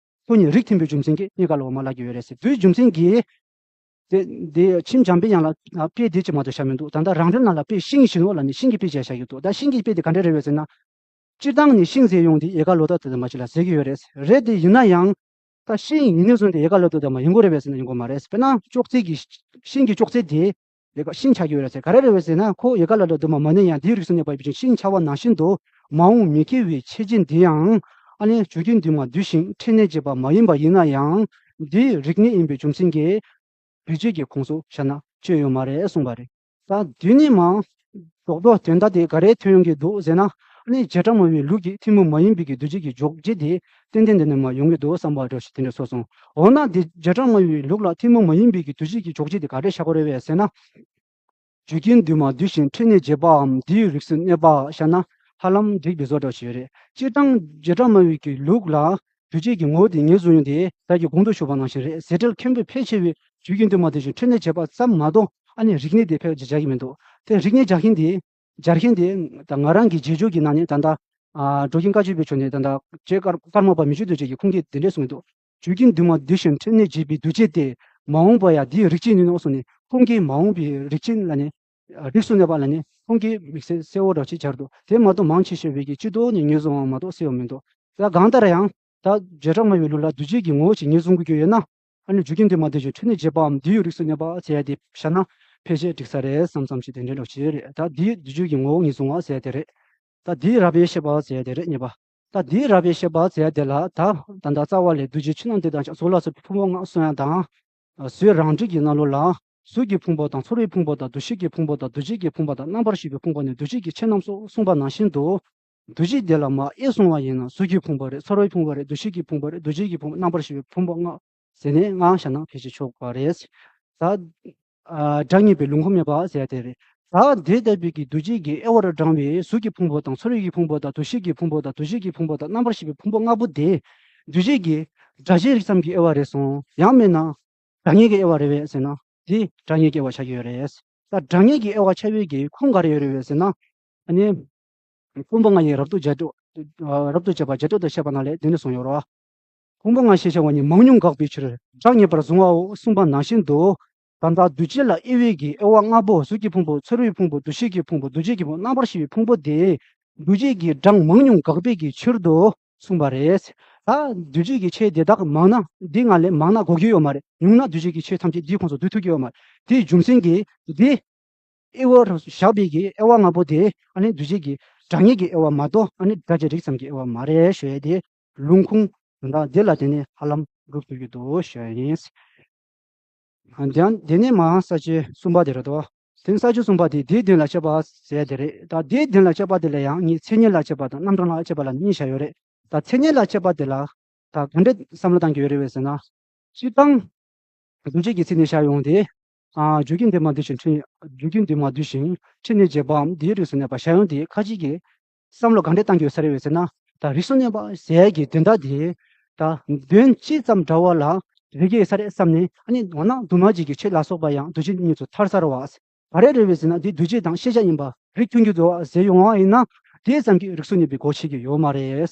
ཁོ་གཉིས་རིགས་མཐུན་པའི་རྒྱུ་མཚན་གྱིས་གཉིས་ཀ་ལ་འོ་མ་བརླག་གི་ཡོད་རེད་ཟེར། དེའི་རྒྱུ་མཚན་གྱིས། དེ་དེ་མཆིམས་འཇམ་པའི་དབྱངས་ལ་དཔེ་དེ་ཅིག་མ་གཏོགས་བཞག་མི་འདུག་ད་ལྟ་རང་གྲོལ་ནང་ལ་དཔེ་ཤིང་བཞིན་ནོ་ལ་ནི་ཤིང་གི་དཔེ་བྱས་བཞག་གི་འདུག་ད་ཤིང་གི་དཔེ་དེ་ག་འདྲ་རེད་པས་ཟེར་ན། སྤྱིར་བཏང་ནི་ཤིང་ཟེར་ཡོང་དེ་ཡལ་ག་ལོ་ཏོག་དེ་ཙམ་མ་ཅིག་ལ་ཟེར་གྱི་ཡོད་རེད། རེད་དེ་ཡིན་ན་ཡང་། ད་ཤིང་ཡིན་ནས་བཟུང་སྟེ་ཡལ་ག་ལོ་ཏོག་དེ་མ་ཡིན་གྱི་རེད་པས་ཟེར་ན་ཡིན་གྱི་མ་རེད། དཔེར་ན་ཅོག་ཙེ་གི་ཤིང་གི་ཅོག་ཙེ་དེ། ཡལ་ག་ཤིང་ཆགས་ཀྱི་ཡོད་རེད་ཟེར། ག་རེ་རེད་པས་ཟེར་ན་ཁོ་ཡལ་ག་ལ་ལོ་དུ་མ་མ་ནས་ཡང་དེའི་རིགས་སུ་གནས་པ་ཡིན་ཕྱིན་ཤིང་ཆགས་པ་ནང་བཞིན་དུ་མ་འོངས་མི་སྐྱེ་བའི་ཆོས་ཅན་དེ་ཡང་ཨ་ནི་རྒྱུ་རྐྱེན་དུ་མ་འདུས་ཤིང་འཕྲོས་ནས་བྱས་པ་མ་ཡིན་པ་ཡིན་ན་ཡང་དེའི་རིགས་གནས་ཡིན་པའི་རྒྱུ་མཚན་གྱིས་བེད་སྤྱོད་ཀྱི་ཁོངས་སུ་བཞག་ན་ཆོས་ཡོད་མ་རེད་གསུངས་པ་རེད། ད་དུས་ནས་མ། རྡོག་རྡོག་དོན་དག་དེ་ག་རེ་ཐོན་ཡོང་གི་འདུག་ཟེར་ན། ཨ་ནི་བྱེ་བྲག་སྨྲ་བའི་ལུགས་ཀྱི་ཐུན་མོང་མ་ཡིན་པའི་གི་འདུ་བྱེད་ཀྱི་འཇོག་བྱེད་དེ་ཏན་ཏན་དེ་ནས་མ་ཡོང་གི་འདུག་བསམ་པ་འདྲ་ཞིག་དེ་འདྲ་ཚོར་སོང་། འོ་ན་དེ་བྱེ་བྲག་སྨྲ་བའི་ལུགས་ལ་ཐུན་མོང་མ་ཡིན་པའི་གི་འདུ་བྱེད་ཀྱི་འཇོག་བྱེད་དེ་ག་རེ་བཞག་གི་རེད་པས་ཟེར་ན། རྒྱུ་རྐྱེན་དུ་མ་འདུས་ཤིང་འཕྲོས་ནས་བྱས་པའམ་དེའི་རིགས་སུ་གནས་པ་བཞག་ན་ ཧ་ལམ་འགྲིག་པའི་བཟོ་འདྲ་ཞིག་རེད། སྤྱིར་བཏང་བྱེ་བྲག་སྨྲ་བའི་གི་ལུགས་ལ་འདུ་བྱེད་ཀྱི་ངོ་བོ་དེ་ངོས་བཟུང་ཡོང་དེ་ད་གི་གོང་དུ་ཞུས་པ་ནང་བཞིན་རེད། ཟེར་ཁྲེལ་མཁན་པོས་ཕལ་ཆེ་བས་རྒྱུ་རྐྱེན་དུ་མ་ལྡན་ཞིང་འཕྲད་ནས་བྱས་པ་ཙམ་མ་གཏོགས་ཨ་ནི་རིག་གནས་དེ་ཕལ་ཆེར་སྦྱར་གྱི་མི་འདུག་དེ་རིག་གནས་སྦྱར་མཁན་དེ་སྦྱར་མཁན་དེ་ད་ང་རང་གི་རྗེས་འཇུག་གི་ནང་ནས་ད་ལྟ་ཨ་འགྲོ་མཁན་བཀའ་བརྒྱུད་པའི་ཕྱོགས་ནས་ད་ལྟ་རྗེ་ཀར་ཀརྨ་པ་མི་བསྐྱོད་རྡོ་རྗེ་གིས་ཁུངས་སྐྱེལ་དེ་འདྲས་གསུངས་འདུག་རྒྱུ་རྐྱེན་དུ་མ་ལྡན་ཞིང་འཕྲད་ནས་བྱས་པའི་འདུ་བྱེད་དེ་མ་འོངས་པ་ཡང་དེའི་རིགས་ཅན་ཡིན་ནོ་གསུངས་ནས་ཁུངས་སྐྱེལ་མ་འོངས་པའི་རིགས་ཅན་ལ་ནི་རིགས་སུ་གནས་པ་ལ་ནི་ཁུངས་སྐྱེལ་དམིགས་བསལ་གསལ་བོ་འདྲ་ཅིག་སྦྱར་འདུག་དེ་མ་གཏོགས་མང་ཆེ་ཤོས་པའི་གི་སྤྱི་ལྡོག་ནས་ངོས་བཟུང་བ་མ་གཏོགས་གསལ་བ་མི་འདུག་ད་གང་ལྟར་ཡང་ད་བྱེ་བྲག་སྨྲ་བའི་ལུགས་ལ་འདུ་བྱེད་ཀྱི་ངོ་བོ་ཞིག་ངོས་བཟུང་དགོས་ཀྱི་ཡོད་ན། ཨ་ནི་རྒྱུ་རྐྱེན་དུ་མ་ལྡན་ཞིང་འཕྲད་ནས་བྱས་པའམ་དེའི་རིགས་སུ་གནས་པ་ཟེར་ཡ་དེ་བཞག་ན་ཕལ་ཆེར་འགྲིག་ས་རེད་བསམ་བསམ་ཞིག་དེ་འདྲའི་འདྲ་ཅིག་རེད། ད་དེའི་འདུ་བྱེད་ཀྱི་ངོ་བོ་ངོས་བཟུང་བ་ཟེར་ཡ་དེ་རེད། ད་དེའི་རགས་པའི་ཤེས་པ་ཟེར་ཡ་དེ་རེད། གཉིས་པ། ད་དེའི་རགས་པའི་ཤེས་པ་ཟེར་ཡ་དེ་ལ་ད་ད་ལྟ་རྩ་བ་ལས་འདུ་བྱེད་ཕྱི་ནང་འདི་དང་ཀྱང་གཟུགས་ལ་སོགས་པའི་ཕུང་པོ་ལྔ་གསུང་ཡ་དང་། གཟུགས་རང་འགྲེལ་གྱི་ནང་ལོགས་ལ་གཟུགས་ཀྱི་ཕུང་པོ་དང་ཚོར་བའི་ཕུང་པོ་དང་འདུ་ཤེས་ཀྱི་ཕུང་པོ་དང་འདུ་བྱེད་ཀྱི་ཕུང་པོ་དང་རྣམ་པར་ཤེས་པའི་ཕུང་པོ་ནས་འདུ་བྱེད་ཀྱི་ཆོས་རྣམས་སོགས་གསུངས་པ་ནང་བཞིན་དུ། འདུ་བྱེད་དེ་ལ་མ་དབྱེ་གསུང་བ་ཡིན་ན་གཟུགས་ཀྱི་ཕུང་པོ་རེད། ཚོར་བའི་ཕུང་པོ་རེད། འདུ་ཤེས་ཀྱི་ཕུང་པོ་རེད། འདུ་བྱེད་ཀྱི་ཕུང་པོ། རྣམ་པར་ཤེས་པའི་ཕུང་པོ་ལྔ་ཟེར་ནས་ལྔ་བཞག་ན་ཕལ་ཆེར་ཆོག་པ་རེད། ད་ཨ་སྒྲ་ངེས་པའི་ལུང་ཁུངས་མེད་པ་ཟེར་ཡ་དེ་རེད། ད་དེ་ལྟ་བུའི་གི་འདུ་བྱེད་ཀྱི་དབྱེ་བར་བགྲང་བའི་གཟུགས་ཀྱི་ཕུང་པོ་དང་ཚོར་བའི་གི་ཕུང་པོ་དང་འདུ་ཤེས་ཀྱི་ཕུང་པོ་དང་འདུ་བྱེད་ཀྱི་ཕུང་པོ་དང་རྣམ་པར་ཤེས་པའི་ཕུང་པོ་ལྔ་པོ་དེ་འདུ་བྱེད་ཀྱི་སྒྲ་གཅན་རིགས་ཙམ་གྱི་དབྱེ་བ་རེད་སོང་། ཡང་མིན་ན། སྒྲ་ངེས་ཀྱི་དབྱེ་བ་རེད་པས་ཟེར་ན། དེ་སྒྲ་ངེས་ཀྱི་དབྱེ་བ་ཆགས་ཀྱི་ཡོད་རེད། ད་སྒྲ་ངེས་ཀྱི་དབྱེ་བ་ཆགས་པའི་གི་ཁུངས་ག་རེ་ཡོད་རེད་པས་ཟེར་ན། ཨ་ནི། ཕུང་པོ་ལྔ་ཡི་རབ་ཏུ་བྱེད་སྒྲོ། རབ་ཏུ་བྱེད་པ་བྱེད་སྒྲོ་དང་བཤད་པ་ན་ལས་འདི་ནས་གསུངས་ཡོད་རེད་བ། ཕུང་པོ་ལྔ་ཞེས་བྱ་བ་ནི་མང་ཉུང་དགག་པའི་ཕྱིར་སྒྲ་ངེས་པར་གཟུང་བའོ་གསུངས་པ་ནང་བཞིན་དུ། ད་ལྟ་འདུ་བྱེད་ལ་དབྱེ་བའི་གི་དབྱེ་བ་ལྔ་པོ་གཟུགས་ཀྱི་ཕུང་པོ། ཚོར་བའི་ཕུང་པོ། འདུ་ཤེས་ཀྱི་ཕུང་པོ། འདུ་བྱེད་ཀྱི་ཕུང་པོ། རྣམ་པར་ཤེས་པའི་ཕུང་པོ་དེ། འདུ་བྱེད་ཀྱི་གྲངས་མང་ཉུང་དགག་པའི་གི་ཕྱིར་དུ། གསུངས་པ་རེད། ད་འདུ་བྱེད་ཀྱི་ཆོས་དེ་དག་མང་ན་འདི་ལྔ་ལས་མང་ན་གོ་གི་ཡོད་མ་རེད། ཉུང་ན་འདུ་བྱེད་ཀྱི་ཆོས་ཐམས་ཅད་འདིའི་ཁོངས་སུ་འདུ་ཐུབ་ཀྱི་ཡོད་མ་རེད། དེའི་རྒྱུ་མཚན་གྱིས་འདི་དབྱེ་བར་བཞག་པའི་གི་དབྱེ་བ་ལྔ་པོ་དེ་ཨ་ནི་འདུ་བྱེད་ཀྱི་སྒྲ་ངེས་ཀྱི་དབྱེ་བ་མ་གཏོགས་ཨ་ནི་སྒྲ་གཅན་རིགས་ཙམ་གྱི་དབྱེ་བ་མ་རེད་ཞུ་ཡས་དེ། ལུང་ཁུངས་དོན་དག་འདི་ལ་བརྟེན་ནས་ཧ་ལམ་སྒྲུབ་ཐུབ་ཀྱི་འདུག་ཞུ་ཡས་ཡིན། ཨ་དེ་ནས་མར་ས་བཅད་གསུམ་པ་དེ་རེད་དོ། དེ་ནས་ས་བཅད་གསུམ་པ་དེ་དེའི་དོན་ལ་དཔྱད་པ་ཟེར་དེ་རེད། ད་དེའི་དོན་ལ་དཔྱད་པ་དེ་ལ་ཡང་གཉིས། མཚན་ཉིད་ལ་དཔྱད་པ་དང་རྣམ་གྲངས་ལ་དཔྱད་པ་ལ་གཉིས་བཞག་ཡོད་རེད། ད་མཚན་ཉིད་ལ་དཔྱད་པ་དེ་ལ་ད་ག་འདྲ་བསམ་བློ་བཏང་གི་ཡོད་རེད་པས་ཟེར་ན། སྤྱིར་བཏང་འདུ་བྱེད་ཀྱི་མཚན་ཉིད་བཞག་ཡོང་དེ། ཨ་རྒྱུ་རྐྱེན་དུ་མ་ལྡན་ཞིང་འཕྲད། རྒྱུ་རྐྱེན་དུ་མ་ལྡན་ཞིང་འཕྲད་ནས་བྱས་པའམ་དེའི་རིགས་སུ་གནས་པ་བཞག་ཡོང་དེ་ཁ་ཅིག་གིས་བསམ་བློ་ག་འདྲས་བཏང་གི་ཡོད་ས་རེད་པས་ཟེར་ན། ད་རིགས་སུ་གནས་པ་ཟེར་ཡས་ཀྱི་དོན་དག་དེ་ད་དོན་སྤྱི་ཙམ་འདྲ་བ་ལ་རིགས་ཡོད་ས་རེད་བསམ་ནས། ཨ་ནི་འོ་ན་དུ་མ་བྱེད་ཀྱི་ཆོས་ལ་སོགས་པ་ཡང་འདུ་བྱེད་གཉིས་སུ་ཐལ་ཚར་བ། ག་རེ་རེད་པས་ཟེར་ན་དེ་འདུ་བྱེད་དང་ཤེས་བྱ་ཡིན་པ་རིགས་མཐུན་གྱི་འདུག་བ་ཟེར་ཡོང་བ་ཡིན་ན། དེ་ཙམ་གྱིས་རིགས་སུ་གནས་པའི་སྒོ་ཕྱེ་གི་ཡོད་མ་རེད།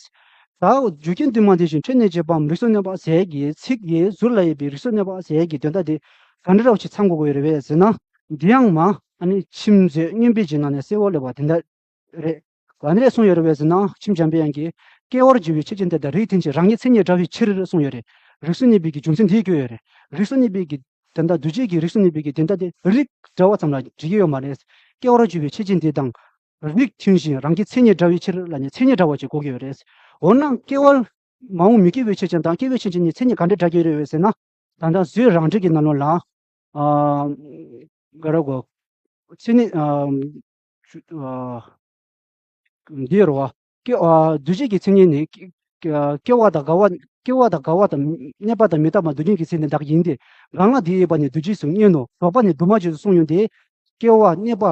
ད་རྒྱུ་རྐྱེན་དུ་མ་ལྡན་ཞིང་འཕྲད་ནས་བྱས་པའམ་རིགས་སུ་གནས་པ་ཟེར་གྱི་ཚིག་གིས་ཟུར་ལ་ཡོད་པའི་རིགས་སུ་གནས་པ་ཟེར་གྱི་དོན་དག་དེ་ག་འདྲ་རོགས་ཅིག་ཚང་དགོས་ཀྱི་ཡོད་རེད་པས་ཟེར་ན། འདི་ཡང་མ་ཨ་ནི་ཁྱིམ་མཛོད་མངོན་པའི་རྗེས་གནང་ནས་གསལ་བོ་སླེབས་པ་དེ་འདྲ་རེད། ག་འདྲས་གསུངས་ཡོད་རེད་པས་ཟེར་ན། ཁྱིམ་འཇམ་པའི་དབྱངས་ཀྱིས་སྐྱེ་བར་འགྱུར་བའི་ཆོས་ཅན་དེ་དག་རིགས་མཐུན་ཕྱིར་རང་ཉིད་མཚན་ཉིད་འདྲ་བའི་ཕྱིར་གསུངས་ཡོད་རེད། རིགས་སུ་གནས་པའི་གི་རྒྱུ་མཚན་དེ་བཀོད་ཡོད་རེད། རིགས་སུ་གནས་པའི་གི་དོན་དག་འདུ་བྱེད་ཀྱི་རིགས་སུ་གནས་པའི་གི་དོན་དག་དེ་རིགས་འདྲ་བ་ཙམ་ལ་འགྲིག་གི་ཡོད་མ་རེད། སྐྱེ་བར་འགྱུར་བའི་ཆོས་ཅན་དེ་དང་རིགས་མཐུན་ཞིང་རང་གི་མཚན་ཉིད་འདྲ་བའི་ཕྱིར་ལ་ནི་མཚན་ཉིད་འདྲ་བ་ཅིག་དགོས་ཀྱི་ཡོད་རེད། འོ་ན་སྐྱེ་བ་མ་འོངས་མི་སྐྱེ་བའི་ཆོས་ཅན་དང་སྐྱེ་བའི་ཆོས་ཅན་གཉིས་མཚན་ཉིད་ག་འདྲ་འདྲ་གི་རེད་ཟེར་ན། ད་ལྟ་གཟུགས་རང་འགྲེལ་གྱི་ནང་ལོགས་ལ། ཨ་ག་རེ་གོ། མཚན་ཉིད་ཨ་ཨ་འདི་རེད་བ། སྐྱེ་ཨ་འདུ་བྱེད་ཀྱི་མཚན་ཉིད་ནི། སྐྱེ་སྐྱེ་བ་དང་རྒ་བ། སྐྱེ་བ་དང་རྒ་བ་དང་གནས་པ་དང་མི་རྟག་པ་འདུ་བྱེད་ཀྱི་མཚན་ཉིད་དག་ཡིན་ཏེ། རང་ལ་དེ་ཡོད་པ་ནི་འདུ་བྱེད་སུ་བསྙོན་ནོ། ལྡོག་པ་ནི་འདུས་མ་བྱས་སུ་གསུངས་ཡོད་དེ། སྐྱེ་བ་གནས་པ།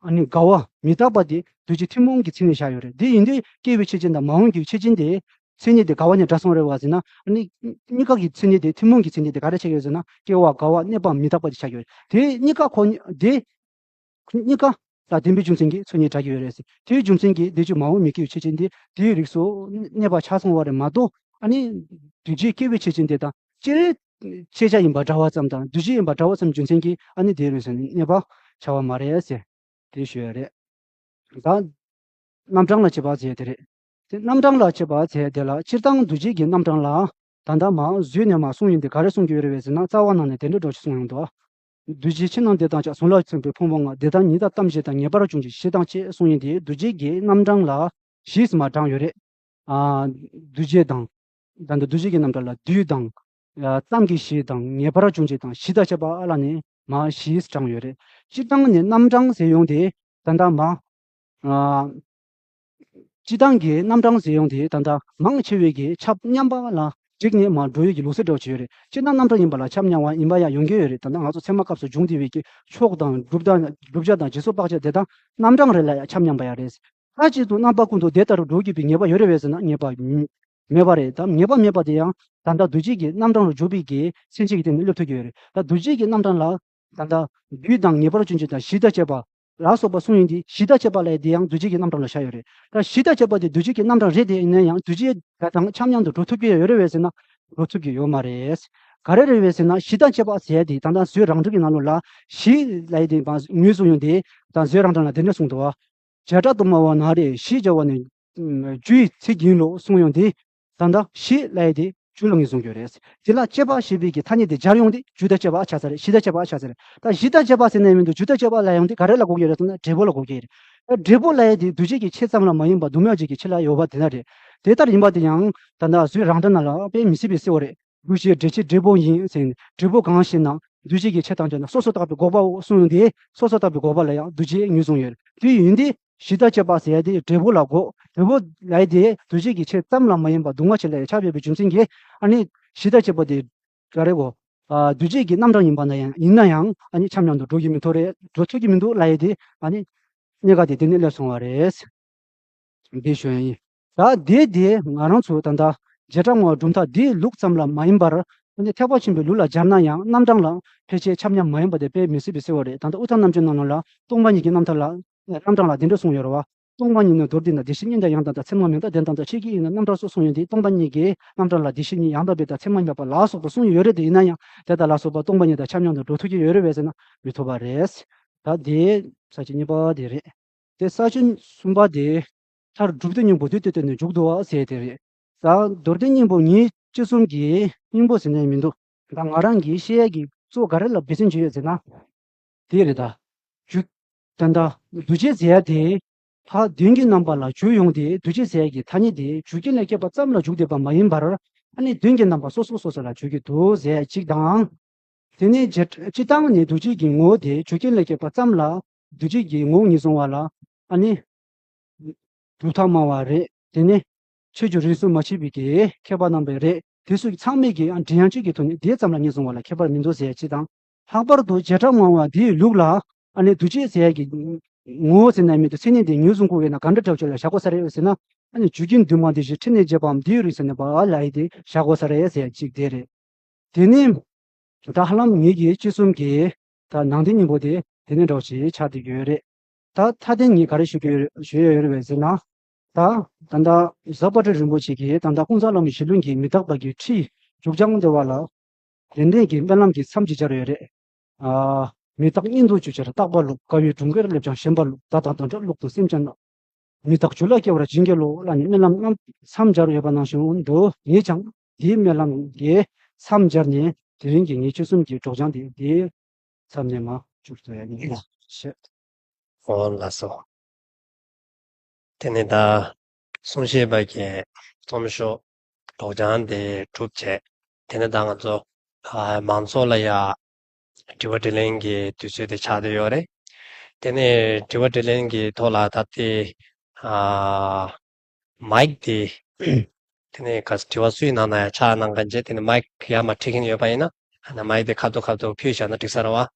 ཨ་ནི་རྒ་བ་མི་རྟག་པ་དེ་འདུ་བྱེད་ཐུན་མོང་གི་མཚན་ཉིད་བཞག་ཡོད་རེད། དེ་ཡིན་དུས་སྐྱེ་བའི་ཆོས་ཅན་དང་མ་འོངས་ཀྱི་ཆོས་ཅན་དེ་མཚན་ཉིད་དེ་ག་བ་ནས་འདྲ་སོང་རེད་བ་ཟེར་ན། ཨ་ནི་གཉིས་ཀ་གི་མཚན་ཉིད་དེ་ཐུན་མོང་གི་མཚན་ཉིད་དེ་ག་རེ་ཆགས་ཡོད་ཟེར་ན། སྐྱེ་བ་རྒ་བ་གནས་པ་མི་རྟག་པ་དེ་ཆགས་ཡོད་རེད། དེ་གཉིས་ཀ་ཁོ་དེ། གཉིས་ཀ་ལ་ལྡན་པའི་རྒྱུ་མཚན་གྱིས་མཚན་ཉིད་འདྲ་གི་ཡོད་རེད་ཟེར། དེའི་རྒྱུ་མཚན་གྱིས་འདི་ཆོས་མ་འོངས་མི་སྐྱེ་བའི་ཆོས་ཅན་དེ་དེའི་རིགས་སུ་གནས་པ་ཆགས་སོང་བ་རེད་མ་གཏོགས། ཨ་ནི་འདུ་བྱེད་སྐྱེ་བའི་ཆོས་ཅན་དེ་དང་སྤྱིར་ཤེས་བྱ་ཡིན་པ་འདྲ་བ་ཙམ་དང་འདུ་བྱེད་ཡིན་པ་འདྲ་བ་ཙམ་རྒྱུ་མཚན་གྱིས་ཨ་ནི་དེའི་རིགས་སུ་གནས་པ་ཆགས་པ་མ་རེད་ཟེར། དེ་ཞུ་ཡ་རེད། ད་རྣམ་གྲངས་ལ་དཔྱད་པ་ཟེར་ཡ་དེ་རེད། དེ་རྣམ་གྲངས་ལ་དཔྱད་པ་ཟེར་ཡ་དེ་ལ་སྤྱིར་བཏང་འདུ་བྱེད་ཀྱི་རྣམ་གྲངས་ལ་ད་ལྟ་མ་གཟུགས་ནས་མ་གསུངས་ཡིན་དེ་ག་རེ་གསུང་གི་ཡོད་རེད་པས་ཟེར་ན། རྩ་བ་ནང་ནས་དེ་འདྲ་འགྲོ་ཞིག་གསུངས་ཡོང་འདུག་འདུ་བྱེད་ཕྱི་ནང་འདི་དག་ཀྱང་གཟུགས་ལ་སོགས་པའི་ཕུང་པོ་ལྔ། འདི་དག་ཉིད་དང་གཏམ་བྱེད་དང་ངེས་པར་འབྱུང་བྱེད་བཞི་དང་བཅས་གསུངས་ཡིན་ཏེ། འདུ་བྱེད་ཀྱི་རྣམ་གྲངས་ལ་བཞི་ཙམ་དྲངས་ཡོད་རེད། ཨ་འདུ་བྱེད་དང་། ད་ལྟ་འདུ་བྱེད་ཀྱི་རྣམ་གྲངས་ལ་འདུས་དང་། ཨ་ཙམ་གྱི་བཞི་དང་ངེས་པར་འབྱུང་བྱེད་དང་བཞི་དང་བཅས་པ་ཨ་ལ་ནི་མ་བཞི་དྲངས་ཡོད་རེད། སྤྱིར་བཏང་ནས་རྣམ་གྲངས་ཟེར་ཡོང་དེ་ད་ལྟ་མ། ཨ། སྤྱིར་བཏང་གི་རྣམ་གྲངས་ཟེར་ཡོང་དེ་ད་ལྟ་མང་ཆེ་བས་ཀྱི་ཁྱབ་མཉམ་པ་ལ་བསྒྲིགས་ནས་མར་འགྲོ་ཡས་ཀྱི་ལུགས་སྲོལ་འདྲ་བོ་ཅིག་ཡོད་རེད། སྤྱིར་བཏང་རྣམ་གྲངས་ཡིན་པ་ལ་ཁྱབ་མཉམ་པ་ཡིན་པ་ཡང་ཡོང་གི་ཡོད་རེད། ད་ལྟ་ང་ཚོ་ཚད་མ་སྐབས་སུ་སྦྱོང་བསྡད་པའི་གི་ཕྱོགས་དང་བསྒྲུབ་བྱ་དང་བསྒྲུབ་བྱ་དང་རྗེས་སུ་དཔག་བྱ་དེ་དག་རྣམ་གྲངས་རེ་ལ་ཡང་ཁྱབ་མཉམ་པ་ཡང་རེད། མཐའ་གཅིག་ཏུ་རྣམ་པ་ཀུན་ཏུ་དེ་ལྟར་འགྲོ་དགོས་པའི་ངེས་པ་ཡོད་རེད་པས་ཟེར་ན་ངེས་པ་མེད་པ་རེད། ད་ངེས་པ་མེད་པ་དེ་ཡང་ད་ལྟ་འདུ་བྱེད་ཀྱི་རྣམ་གྲངས་ལ་འཇུག་པའི་གི་མཚན་གཞི་གི་སྟེང་ནས་སླེབས་ཐུབ་ཀྱི་ཡོད་རེད། ད་འདུ་བྱེད་ཀྱི་རྣམ་གྲངས་ལ་ད་ལྟ་རྒྱུ་དང་ངེས་པར་སྐྱོན་ཅན་དང་གཞི་དང་བཅས་པ་ལ་སོགས་པ་གསུངས་ཡོང་དུས་གཞི་དང་བཅས་པ་ལབ་ཡ་དེ་ཡང་འདུ་བྱེད་ཀྱི་རྣམ་གྲངས་ལ་བཞག་ཡོད་རེད། ད་གཞི་དང་བཅས་པ་དེ་འདུ་བྱེད་ཀྱི་རྣམ་གྲངས་རེད་དེ་ཡིན་ན་ཡང་འདུ་བྱེད་དང་ཆ་མཉམ་དུ་འགྲོ་ཐུབ་ཀྱི་ཡོད་རེད་པས་ཟེར་ན་འགྲོ་ཐུབ་ཀྱི་ཡོད་མ་རེད། ག་རེ་རེད་པས་ཟེར་ན་གཞི་དང་བཅས་པ་ཟེར་ཡ་དེ་ད་ལྟ་བཟོད་རང་སྒྲུབ་ཀྱི་ནང་ལོགས་ལ་གཞི་ལབ་ཡ་དེ་ངོས་བཟུང་ཡོང་དུས་ད་བཟོད་རང་སྒྲུབ་ལ་དེ་འདྲ་གསུངས་འདུག་བ། བྱེ་བྲག་ཏུ་སྨྲ་བ་ན་རེ་གཞི་བྱ་བ་ནི་རྒྱུའི་ཚིག་ཡིན་ལུགས་གསུངས་ཡོང་དུས། ད་ལྟ་གཞི་ལབ་ཡ་དེ་རྒྱུ་ལ་ངོས་བཟུང་རྒྱུ་རེད། དེ་ལ་བཅས་པ་ཞེས་པའི་གི་ཐ་སྙད་དེ་སྦྱར་ཡོང་དུས་རྒྱུ་དང་བཅས་པ་ཆགས་ས་རེད། གཞི་དང་བཅས་པ་ཆགས་ས་རེད། ད་གཞི་དང་བཅས་པ་ཟེར་ནས་མི་འདུག་རྒྱུ་དང་བཅས་པ་ལབ་ཡོང་དུས་ག་རེ་ལ་གོ་གི་རེད་ཟེར་ན་འབྲས་བུ་ལ་གོ་གི་རེད། ད་འབྲས་བུ་ལབ་ཡ་དེ་འདུ་བྱེད་ཀྱི་ཆོས་ཙམ་ལ་མ་ཡིན་པར་སྡོམ་ཡོད་བྱེད་ཀྱི་ཆོས་ལ་ཡོད་པ་དེ་འདྲ་རེད། དེ་ལྟར་ཡིན་པ་དེ་ཡང་ད་ལྟ་བཟོད་རང་སྒྲུབ་ནང་ལ་དཔེ་མི་སྲིད་པའི་གསལ་བོ་རེད། འདུ་བྱེད་འབྲས་ཕྱེ་འབྲས་བུ་ཡིན་ཟེར་ནས་འབྲས་བུ་གང་ཞེ་ན་འདུ་བྱེད་ཀྱི་ཆོས་ཐམས་ཅད་ན་སོ་སོར་བརྟགས་པའི་འགོག་པའོ་གསུངས་ཡོང་དུས་སོ་སོར་བརྟགས་པའི་འགོག་པ་ལ་ཡང་འདུ་བྱེད་ངོས་བཟུང་ཡོད་རེད། དེ་ཡིན་དུས་གཞི་དང་བཅས་པ་ཟེར་ཡ་དེ་འབྲས་བུ་ལ་གོ་འབྲས་བུ་ལབ་ཡ་དེ་འདུ་བྱེད་ཀྱི་ཆོས་ཙམ་ལ་མ་ཡིན་པར་སྡུག་བསྔལ་ཆེ་ལ་ཡང་ཆགས་པའི་རྒྱུ་མཚན་གྱིས་ཨ་ནི་གཞི་དང་བཅས་པ་དེ་ག་རེ་གོ་ཨ་འདུ་བྱེད་ཀྱི་རྣམ་གྲངས་ཡིན་པ་ན་ཡང་ཡིན་ན་ཡང་ཨ་ནི་ཆ་མཉམ་དུ་འགྲོ་གི་མི་ཐུབ་རེད། འགྲོ་ཐུབ་ཀྱི་མི་འདུག་ལབ་ཡ་དེ་ཨ་ནི་གནད་འགག་དེ་དེ་ནས་སླེབས་སོང་བ་རེད། འདི་ཞུ་ཡ་ཡིན། ད་དེ་དེ་ང་རང་ཚོ་ད་ལྟ་བྱེ་བྲག་སྨྲ་བ་གྲུབ་མཐའ་འདིའི་ལུགས་ཙམ་ལ་མ་ཡིན་པར་ཨ་ནི་ཐེག་པ་ཆེན་པོའི་ལུགས་ལ་སྦྱར་ན་ཡང་རྣམ་གྲངས་ལ་ཕལ་ཆེར་ཆ་མཉམ་མ་ཡིན་པ་དེ་དཔེ་མི་སྲིད་པའི་གསལ་བོ་རེད། ད་ལྟ་དབུ་མཐའ་རྣམ་བཅད་ནང་ལ་སྟོང་པ་ཉིད་ཀྱི་རྣམ་ཐར་ལ་རྣམ་གྲངས་ལ་འདི་འདྲ་གསུངས་ཡོད་རེད་བ། སྟོང་པ་ཉིད་ནི་མདོར་བསྡུས་ན་བདེ་གཤེགས་སྙིང་དང་ཡང་དག་དང་ཚད་མ་མེད་དང་ལྡན་དང་དང་ཆོས་ཀྱི་དབྱིངས་ནི་རྣམ་གྲངས་སོགས་གསུངས་ཡོད་དེ་སྟོང་པ་ཉིད་ཀྱི་རྣམ་གྲངས་ལ་བདེ་གཤེགས་ཉིད་ཡང་དག་པའི་དང་ཚད་མ་མེད་པ་ལ་སོགས་པ་གསུངས་ཡོད་རེད་དེ་ཡིན་ན་ཡང་དེ་དག་ལ་སོགས་པ་སྟོང་པ་ཉིད་དང་ཆ་མཉམ་དུ་འགྲོ་ཐུབ་ཀྱི་ཡོད་རེད་པས་ཟེར་ན་མི་ཐུབ་པ་རེད། ད་དེ་ས་བཅད་གཉིས་པ་དེ་རེད། དེ་ས་བཅད་གསུམ་པ་དེ་མཐར་གྲུབ་སྡེ་སྙིང་པོ་དུས་དེ་དེ་ནས་འཇུག་ཏུ་བ་ཟེར་དེ་རེད། ད་མདོར་བསྡུས་སྙིང་པོ་ཉིད་སྤྱི་གསུམ་གྱི་སྙིང་པོ་ཟེར་ནས་མི་འདུག་ད་ང་རང་གིས་བཤད་ཡ་གི་གཙོ་བོ་ག་རེ་ལ་འབད་བརྩོན་བྱས་ཡོད་ཟེར་ན། དེ་རེད་ད། རྒྱུ། ད་ལྟ་འདུ་བྱེད་ཟེར་ཡ་དེ། ཕར་དོན་གྱི་རྣམ་པ་ལ་འཇུག་ཡོང་དེ་འདུ་བྱེད་ཟེར་ཡ་གི་ཐ་སྙད་དེ་རྒྱུ་རྐྱེན་ལས་སྐྱེས་པ་ཙམ་ལ་འཇུག་བསྡད་པ་མ་ཡིན་པར། ཨ་ནི་དོན་གྱི་རྣམ་པ་སོ་སོ་སོ་སོ་ལ་འཇུག་གི་འདུག་ཟེར་ཡ་གཅིག་དང་། དེ་ནས་རྗེས་སྤྱི་བཏང་ནས་འདུ་བྱེད་ཀྱི་ངོ་བོ་དེ་རྒྱུ་རྐྱེན་ལས་སྐྱེས་པ་ཙམ་ལ་འདུ་བྱེད་ཀྱི་ངོ་བོ་ངོས་བཟུང་བ་ལ་ཨ་ནི་གྲུབ་མཐའ་སྨྲ་བ་རེད། དེ་ནས་ཆོས་ཀྱི་རིས་སུ་མ་ཆད་པའི་གི་མཁས་པ་རྣམ་པ་རེད། དེ་ཚོ་ཚང་མས་ཀྱི་འབྲི་ཡང་གཅིག་གི་ཐོག་ནས་དེ་ཙམ་ལ་ངོས་བཟུང་བ་ལ་ཁྱད་པར་མི་འདུག་ཟེར་ཡ་གཅིག་དང་། ལྷག་པར་དུ་བྱེ་བྲག་སྨྲ་བ་འདིའི་ལུགས་ལ་ཨ་ནི་འདུ་བྱེད་ཟེར་ཡ་གི་ངོ་བོ་ཟེར་ན་མི་འདུག་མཚན་ཉིད་དེ་ངོས་བཟུང་དགོས་ཡོད་ན་ག་འདྲ་འདྲ་བྱས་ལ་བཞག་དགོས་ས་རེད་ཟེར་ན། ཨ་ནི་རྒྱུ་རྐྱེན་དུ་མ་འདི་བཞིན་ཕྲིན་ལས་བྱེད་པའམ་འདིའི་རིགས་ཟེར་ནས་པ་ལ་ཡི་དེ་བཞག་དགོས་ས་རེད་ཟེར་ཡ་གཅིག་དེ་རེད། དེ་ནི། ད་ཧ་ལམ་ངེད་ཀྱི་སྤྱི་གསུམ་གྱི་ད་ནང་དོན་སྙིང་པོ་དེ་དེ་ནས་འདྲ་བོ་ཞིག་ཆགས་བསྡད་ཀྱི་ཡོད་རེད། ད་མཐའ་དོན་ངས་ག་རེ་ཞུ་གི་ཡོད་ཞུ་ཡ་ཡོད་རེད་པས་ཟེར་ན། ད་ད་ལྟ་གཟའ་པ་ཏི་རིན་པོ་ཆེ་གིས་ད་ལྟ་ཀུན་བཟང་བླ་མའི་ཞལ་ལུང་གི་མི་རྟག་པ་གི་ཁྲིད་མཇུག་བྱང་འདི་པ་ལ། དེ་འདྲའི་གི་སྨོན་ལམ་གྱི་མཚམས་ཅིག་སྦྱར་ཡོད་རེད། ཨ། མི་རྟག་གཉིད་འདུག་ཅུ་ཆར་རྟག་པ་ལུག་དཀའ་བའི་གྲོང་ཁྱེར་སླེབས་ཀྱང་ཞེན་པ་ལུག་ད་ད་དོན་གྲུབ་ལུག་ཏུ་སེམས་ཅན་རྣམས། མི་རྟག་རྒྱུ་ལ་སྐྱེ་བར་བྱིན་གྱིས་རློབས་ལ་ནི་སྨོན་ལམ་རྣམས་མཚམས་སྦྱར་ཡོད་པ་ནང་བཞིན་དུ་ངས་ཀྱང་དེའི་སྨོན་ལམ་གྱི་མཚམས་སྦྱར་ནས་དེ་རིང་གི་ངའི་ཆོས་གསུམ་གྱི་སྒྲོག་སྦྱང་དེ་དེའི་མཚམས་ནས་མ་བཅུག་ཐུབ་ཡ་ཡིན་ལ་ཞེས། ཨོ་ལགས་སོ། དེ་ནས་ད་གསུང་བཤད་པ་གི་རྩོམ་ཤོག་སྒྲོག་སྦྱང་དེ་གྲུབ་བྱས། དེ་ནས་ད་ང་ཚོ་ཨ་མང་ཚོགས་ལ་ཡ་དྲི་བ་དྲིས་ལན་གྱི་དུས་ཚོད་དེ་ཆགས་བསྡད་ཡོད་རེད། དེ་ནས་དྲི་བ་དྲིས་ལན་གྱི་ཐོག་ལ་ད་ལྟའི་ཨ་མའིག་དེ་དེ་ནས་ག་དྲི་བ་སུའི་ནང་ན་ཡང་ཆགས་གནང་མཁན་བྱས། དེ་ནས་མའིག་ཡར་མར་ཁྲིད་མཁན་ཡོད་པ་ཡིན་ན་ཨ་ནི་མའིག་དེ་ཁ་ཐུག་ཁ་ཐུག་ཕུལ་བཞག་ན་འགྲིག་ས་རེད་བ།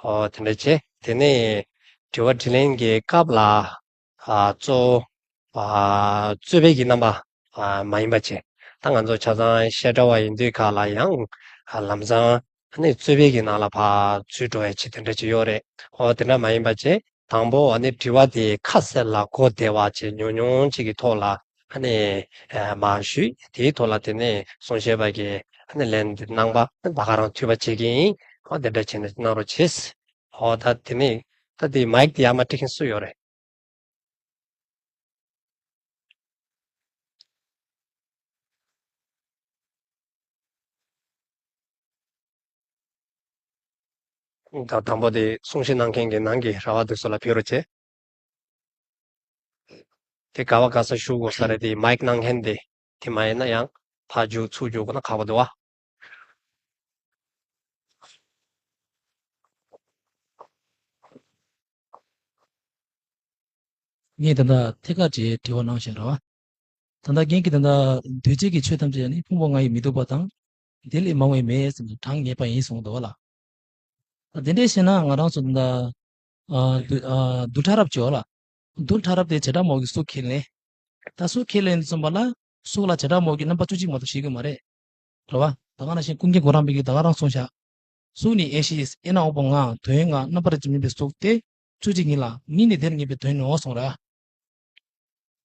ཨོ་དེ་འདྲ་བྱས། དེ་ནས་དྲི་བ་དྲིས་ལན་གྱི་སྐབས་ལ་ཨ་གཙོ་བོ་ཨ་རྩོད་པའི་གི་རྣམ་པ་ཨ་མ་ཡིན་པ་བྱས། ད་ང་ཚོ་ཆ་ཚང་བཤད་གྲྭ་བ་ཡིན་དུས་ག་ལ་ཡང་ཨ་ལམ་སང་ཨ་ནི་རྩོད་པའི་གི་ནང་ལ་ཕར་ཚུད་འགྲོ་ཡ་ཆེད་དེ་འདྲ་ཅིག་ཡོད་རེད། ཨོ་དེ་འདྲ་མ་ཡིན་པ་བྱས། དང་པོ་ཨ་ནི་དྲི་བ་དེ་ཁ་གསལ་ལ་གོ་བདེ་བ་བྱས་ཉུང་ཉུང་ཅིག་གི་ཐོག་ལ་ཨ་ནི་ཨ་མར་ཞུས། དེའི་ཐོག་ལ་དེ་ནས་གསུང་བཤད་པ་གིས་ཨ་ནི་ལན་དེ་གནང་པ་ད་ག་རང་ཐུས་པ་བྱེད་ཀྱི་ཡིན། ཨོ་དེ་འདྲ་བྱས་ནས་གནང་རོགས་བྱེད། ཨོ་ད་དེ་ནས་ད་དེ་མའིག་དེ་ཡར་མར་ཁྲིད་མཁན་སུ་ཡོད་རེད། ད་དང་པོ་དེ་གསུང་བཤད་གནང་མཁན་གྱི་ནང་གི་ར་བ་དེ་ཚོ་ལ་ཕེབས་རོགས་བྱེད། དེ་ག་བ་ག་ས་བཞུགས་དགོས་ས་རེད། དེ་མའིག་གནང་མཁན་དེ་དེ་མ་ཡིན་ན་ཡང་ཕར་རྒྱུགས་ཚུར་རྒྱུགས་དགོས་ན་ཁག་པོ་འདུག་བ། ངས་ད་ལྟ་ཐད་ཀར་གྱི་དྲི་བ་གནང་བཞིན་རེད་བ། ད་ལྟ་རྒན་གྱིས་ད་ལྟ་འདུས་བྱས་ཀྱི་ཆོས་ཐམས་ཅད་ནི་ཕུང་པོ་ལྔ་ཡི་མི་སྡུག་པ་དང་། དེ་ལས་མང་བའི་མེད་ཟེར་ནས་གྲངས་ངེས་པ་ཡིན་གསུངས་འདུག་བ་ལ། ད་དེ་འདྲས་བཤད་ན་ང་རང་ཚོ་ད་ལྟ་ཨ་རྡུལ་ཨ་རྡུལ་ཕྲ་རབ་ཅིག་ཡོད་ལ། རྡུལ་ཕྲ་རབ་དེ་བྱེ་བྲག་སྨྲ་བ་གིས་གཟུགས་ཁས་ལེན། ད་གཟུགས་ཁས་ལེན་དུས་ཙམ་པ་ལ་གཟུགས་ལ་བྱེ་བྲག་སྨྲ་བ་གིས་རྣམ་པ་བཅུ་གཅིག་མ་གཏོགས་བཞེད་ཀྱི་མ་རེད། རེད་བ། ད་ག་ནང་བཞིན་ཀུན་མཁྱེན་གོ་རམས་པ་གིས་ད་ག་རང་གསུངས་བཞག་གཟུགས་ནི་ཡེ་ཤེས་ཡིན། ཨེ་ན་འོག་པོ་ང་དོན་ང་རྣམ་པར་གཅིག་མིན་པའི་གཟུགས་དེ་བཅུ་གཅིག་ཡིན་ལ། ངེས་ནི་དེར་ངེས་པའི་དོན་ནོ་གསུངས་ར།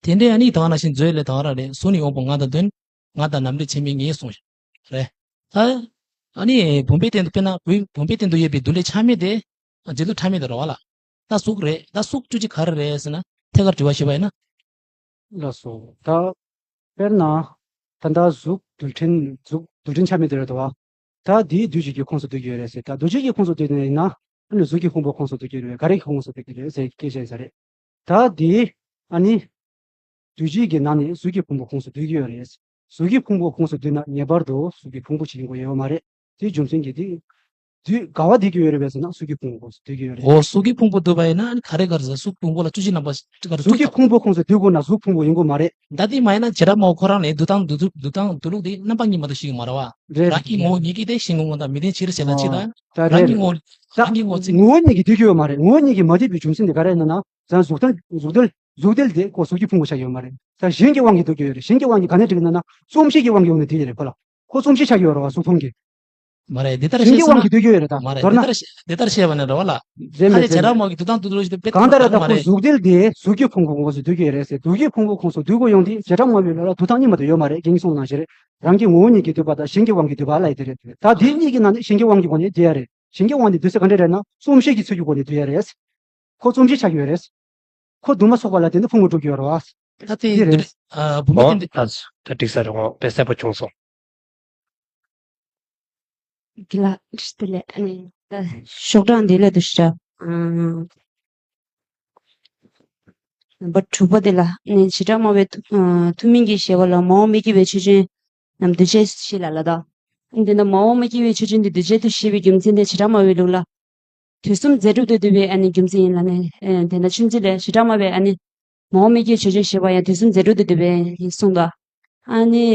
དེ་འདྲའི་ཨ་ནི་ད་ག་ནང་བཞིན་མཛོད་ལས་ད་ག་རང་རེད། གཟུགས་ནི་འོག་པོ་ང་དང་དོན། ང་དང་རྣམ་འགྲེལ་ཆེན་མོའི་ངེས་གསུངས་རེད། ད་ཨ་ནི་བུམ་པའི་སྟེང་དུ་དཔེར་ན་བུམ་བུམ་པའི་སྟེང་དུ་ཡོད་པའི་རྡུལ་ཕྲན་ཆ་མེད་དེ་འབྱེད་རྡུལ་ཕྲ་མེད་དེ་རེད་བ་ལ། ད་གཟུགས་རེད། ད་གཟུགས་བཅུ་གཅིག་ག་རེ་རེད་ཟེར་ན། ཐད་ཀར་དྲི་བ་ཞུས་པ་ཡིན་ན། ལགས་སོ། ད་དཔེར་ན་ད་ལྟ་གཟུགས་རྡུལ་ཕྲན་གཟུགས་རྡུལ་ཕྲན་ཆ་མེད་དེ་རེད་དོ། ད་དེའི་རྡུལ་གཅིག་གི་ཁོངས་སུ་འདུ་གི་ཡོད་རེད་ཟེར། ད་རྡུལ་གཅིག་གི་ཁོངས་སུ་འདུས་ནས་ཡིན་ན། ཨ་ནི་གཟུགས་ཀྱི་ཕུང་པོ་ཁོངས་སུ་འདུ་གི་རེད། ག་རེ་གི་ཁོངས་སུ་འདུ་གི་རེད་ཟེར་སྐད་ཆ་ཡིན་ས་རེད། ད་དེ་ཨ་ནི་རྡུལ་གཅིག་གི་ནང་ནས་གཟུགས་ཀྱི་ཕུང་པོ་ཁོངས་སུ་འདུ་གི་ཡོད་རེད། གཟུགས་ཀྱི་ཕུང་པོ་ཁོངས་སུ་འདུས་ན་ངེས་པར་དུ་གཟུགས་ཀྱི་ཕུང་པོ་ཞིག་ཡིན་དགོས་ཡོད་མ་རེད། དེའི་རྒྱུ་མཚན་གྱིས་དེ་དུས་ག་བ་འདུས་ཀྱི་ཡོད་རེད་པས་ཟེར་ན། གཟུགས་ཀྱི་ཕུང་པོ་ཁོངས་སུ་འདུས་ཀྱི་ཡོད་རེད། འོ། གཟུགས་ཀྱི་ཕུང་པོ་འདུས་པ་ཡིན་ན་ག་རེ་ག་རེ་ཟེར། གཟུགས་ཕུང་པོ་ལ་བཅུ་གཅིག་རྣམ་པ་ག་རེ། གཟུགས་ཀྱི་ཕུང་པོ་ཁོངས་སུ་འདུས་དགོས་ན་གཟུགས་ཕུང་པོ་ཡིན་དགོས་མ་རེད། ད་དེ་མ་ཡིན་ན་བྱེ་བྲག་སྨྲ་བ་ཁོ་རང་ནས་འདུལ་སྟངས་འདུལ་འདུལ་སྟངས་འདུལ་ལུགས་དེ་རྣམ་པ་གཉིས་མ་གཏོགས་བཤད་ཀྱི་མ་རེད་བ། རེད། རང་གི་ངོ་བོ་ཉིད་ཀྱིས་དེ་ཤེས་དགོས་ངོ་དང་མི་ལྡན་ཕྱིར་ཟེར་ན་ཅི་དང་། ད་རང་གི་ངོ་རང་གི་ངོ་ཚིག་ངོ་བོ་ཉིད་ཀྱིས་འདུལ་གྱི་ཡོད་མ་རེད། ངོ་བོ་ཉིད་ཀྱིས་མ་འདུལ་བའི་རྒྱུ་མཚན་དེ་ག་རེ་ཡིན་ན། ད་གཟུགས་དོན་གཟུགས་དོན་གཟུགས་དོན་དེ་ཁོ་གཟུགས་ཀྱི་ཕུང་པོ་ཆགས་ཡོད་མ་རེད། ད་གཞན་གྱི་དབང་གིས་འདུལ་གྱི་ཡོད་རེད། གཞན་གྱི་དབང་གིས་ག་ནས་འདུལ་གྱི་ན་ན། རྩོམ་གཞི་གི་དབང་གིས་འོང་ནས་འདུལ་གྱི་རེད་ཁོ་ལ། ཁོ་རྩོམ་གཞི་ཆགས་ཡོད་རེད་བ། གཟུགས་ཕུང་གི། མ་རེད། འདི་ལྟར་གཞན་གྱི་དབང་གིས་འདུལ་གྱི་ཡོད་རེད་ད། མ་རེད། མདོར་ན། འདི་ལྟར་འདི་ལྟར་བཤད་པ་ནི་རེད་བ་ལ། རེད་མེད་རེད། ཁ་ལས་བྱེ་བྲག་སྨྲ་བ་གིས་འདུལ་སྟངས་འདུལ་ལུགས་ཞིག་དེ་དཔེ་གང་ལྟར་མ་ད་ཁོ་རེད། གཟུགས་དོན་དེ་གཟུགས་ཀྱི་ཕུང་པོ་ཁོངས་སུ་འདུ་གི་རེད་ཟེར། གཟུགས་ཀྱི་ཕུང་པོ་ཁོངས་སུ་འདུ་དགོས་ཡོང་དུས་བྱེ་བྲག་སྨྲ་བའི་ལུགས་ལ་འདུལ་སྟངས་གཉིས་མ་གཏོགས་ཡོད་མ་རེད། རྒན་གྱིས་གསུངས་ནང་བཞིན་རེད། རང་གི་ངོ་བོ་ཉིད་ཀྱིས་འདུལ་བ་དང་གཞན་གྱི་དབང་གིས་འདུལ་བ་ལ་ཡི་དེ་རེད། ད་དེ་གཉིས་ཀྱི་ནང་ནས་གཞན་གྱི་དབང་གིས་གོ་ནས་འདུལ་ཡ་རེད། གཞན་གྱི་དབང་དེ་འདུལ་ས་ག་འདྲ་རེད་ན། རྩོམ་གཞི་གི་ཚུལ་གྱིས་གོ་ནས་འདུལ་ཡ་རེད། ཁོ་རྩོམ་གཞི་ཆགས་ཀྱི་ཡོད་རེད། ཁོ་འདུལ་མ་ཚུགས་པ་ལ་དེ་ནི་ཕུང་པོ་གྲུབ་ཀྱི་ཡོད་རེད་བ། ད་དེ་འདི་རེད། ཨ། བུ་མོ། ཨོ། དེ་འདི་ད་ད་འགྲིག་ས་རེད། འོ། དཔེ་གསལ་པོ་བྱུང་སོང་། དེ་ལ་དེ་ལས་ཨ་ནི་ད་ཤོག་གྲངས་འདི་ལ་དུ་ཤ། ཨ། ནམ་པར་དྲུག་པ་དེ་ལ་ནི་བྱེ་བྲག་སྨྲ་བའི་ཐུ་ཨ་ཐུན་མིན་གྱི་བཤད་པ་ལ་མ་འོངས་མི་སྐྱེ་བའི་ཆོས་ཅན་རྣམས་འདུས་བྱས་ཞེས་ལ་ལ་ད། འདི་ན་མ་འོངས་མི་སྐྱེ་བའི་ཆོས་ཅན་འདི་འདུས་བྱས་དུ་བཤད་པའི་རྒྱུ་མཚན་དེ་བྱེ་བྲག་སྨྲ་བའི་ལུགས་ལ། དུས་གསུམ་རྫས་གྲུབ་ཏུ་འདུས་པའི་ཨ་ནི་རྒྱུ་མཚན་ཡིན་ལ་ནི། ཨེ། དེ་ན་ཆུན་ཚིག་ལས་བྱེ་བྲག་སྨྲ་བའི་ཨ་ནི་མ་འོངས་མི་སྐྱེ་ཆོས་ཅན་ཞེས་པ་ཡང་དུས་གསུམ་རྫས་གྲུབ་ཏུ་འདུས་པའི་གསུངས་ད། ཨ་ནི་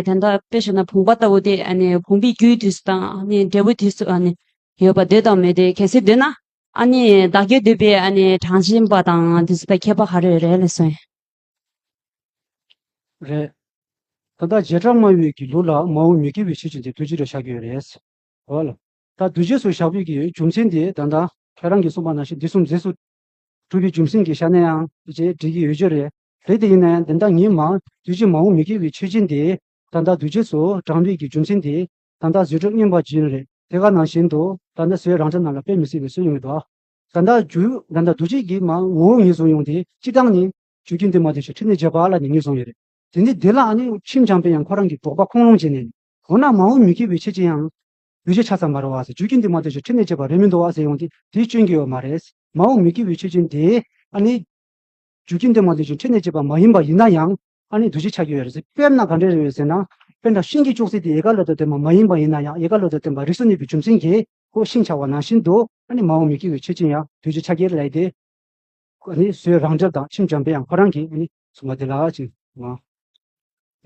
ད་ལྟ་དཔེ་བཞག་ན་བུམ་པ་ལྟ་བུ་དེ་ཨ་ནི་བུམ་པའི་རྒྱུའི་དུས་སུ་དང་ཨ་ནི་འབྲས་བུའི་དུས་སུ་ཨ་ནི་ཡོད་པ་འདོད་དང་མི་འདོད་གལ་སྲིད་འདོད་ན། ཨ་ནི་བདག་གིས་འདོད་པའི་ཨ་ནི་གྲངས་ཅན་པ་དང་དུས་སུ་ད་ཁྱད་པར་ག་རེ་རེད་ལ་སོང་། རེད། ད་ལྟ་བྱེ་བྲག་སྨྲ་བའི་གི་ལུགས་ལ་མ་འོངས་མི་སྐྱེ་བའི་ཆོས་ཅན་དེ་འདུས་བྱས་རེ་ཆགས་ཀྱི་ཡོད་རེད། འོ་ལ། ད་འདུས་བྱས་སུ་བཞག་པའི་གི་རྒྱུ་མཚན་དེ་ད་ལྟ་ཁྱེད་རང་གིས་གསུངས་པ་ནང་བཞིན་དུས་གསུམ་རྫས་སུ་གྲུབ་པའི་རྒྱུ་མཚན་གྱིས་བཞག་ན་ཡང་དེ་བྱས་འགྲིག་གི་ཡོད་རྒྱུ་རེད། རེད་དེ་ཡིན་ན་ཡང་དེ་འདྲ་ངེས་མ་འདུས་བྱས་མ་འོངས་མི་སྐྱེ་བའི་ཆོས་ཅན་དེ་ད་ལྟ་འདུས་བྱས་སུ་དྲངས་པའི་གི་རྒྱུ་མཚན་དེ་ད་ལྟ་རྫས་གྲུབ་བསྙེན་པ་ཅན་རེད། དེ་ག་ནང་བཞིན་དུ་ད་ལྟ་བཟོའི་རང་འགྲེལ་ནང་ལ་དཔེ་མི་སྲིད་པའི་སྲོལ་ཡོང་གི་འདུག་ད་ལྟ་རྒྱུ་ད་ལྟ་འདུས་བྱས་ཀྱི་མ་འོངས་ངེས་བཟུང་ཡོང་དེ་སྤྱི་བཏང་ནི་རྒྱུ་རྐྱེན་དུ་མ་འདུས་ཤིང་འཕྲད་ནས་བྱས་པ་ལ་ནི་ངེས་བཟུང་ཡོད་རེད། དེ་ནི་འདི་ལ་ཨ་ནི་ཁྱིམ་བྱམས་པས་ཡང་ཁོ་རང་གི་དོགས་པ་ཁུངས་ལུང་བྱས་ནས། འོ་ན་མ་འོངས་མི་སྐྱེ་བའི་ཆོས་ཅན་ཡང་འདུས་བྱས་ཆ་ཙམ་མ་རེད་བ་ཟེར། རྒྱུ་རྐྱེན་དུ་མ་འདུས་ཤིང་འཕྲད་ནས་བྱས་པ་རེད་མི་འདུག་བ་ཟེར་ཡོང་དེ་དེ་སྐྱོན་གྱི་ཡོད་མ་རེད། མ་འོངས་མི་སྐྱེ་བའི་ཆོས་ཅན་དེ་ཨ་ནི་རྒྱུ་རྐྱེན་དུ་མ་འདུས་ཤིང་འཕྲད་ནས་བྱས་པ་མ་ཡིན་པ་ཡིན་ན་ཡང་ཨ་ནི་འདུས་བྱས་ཆགས་ཀྱི་ཡོད་རེད་ཟེར། དཔེར་ན་ག་འདྲ་རེད་ཟེར་ན། དཔེར་ན་ཤིང་གི་ཅོག་ཙེ་དེ་ཡལ་ག་ལ་དང་ལྡན་པ་མ་ཡིན་པ་ཡིན་ན་ཡང་ཡལ་ག་ལ་དང་ལྡན་པ་རིགས་སུ་གནས་པའི་རྒྱུ་མཚན་གྱིས་ཁོ་ཤིང་ཆགས་པ་ནང་བཞིན་དུ་ཨ་ནི་མ་འོངས་མི་སྐྱེ་བའི་ཆོས་ཅན་ཡང་འདུས་བྱས་ཆགས་ཀྱི་རེད་ལབ་དེ། ཨ་ནི་བཟོའི་རང་འགྲེལ་དང་ཁྱིམ་བྱམས་པས་ཡང་ཁོ་རང་གིས་ཨ་ནི་གསུངས་པ་དེ་ལ་ཅིག་ང་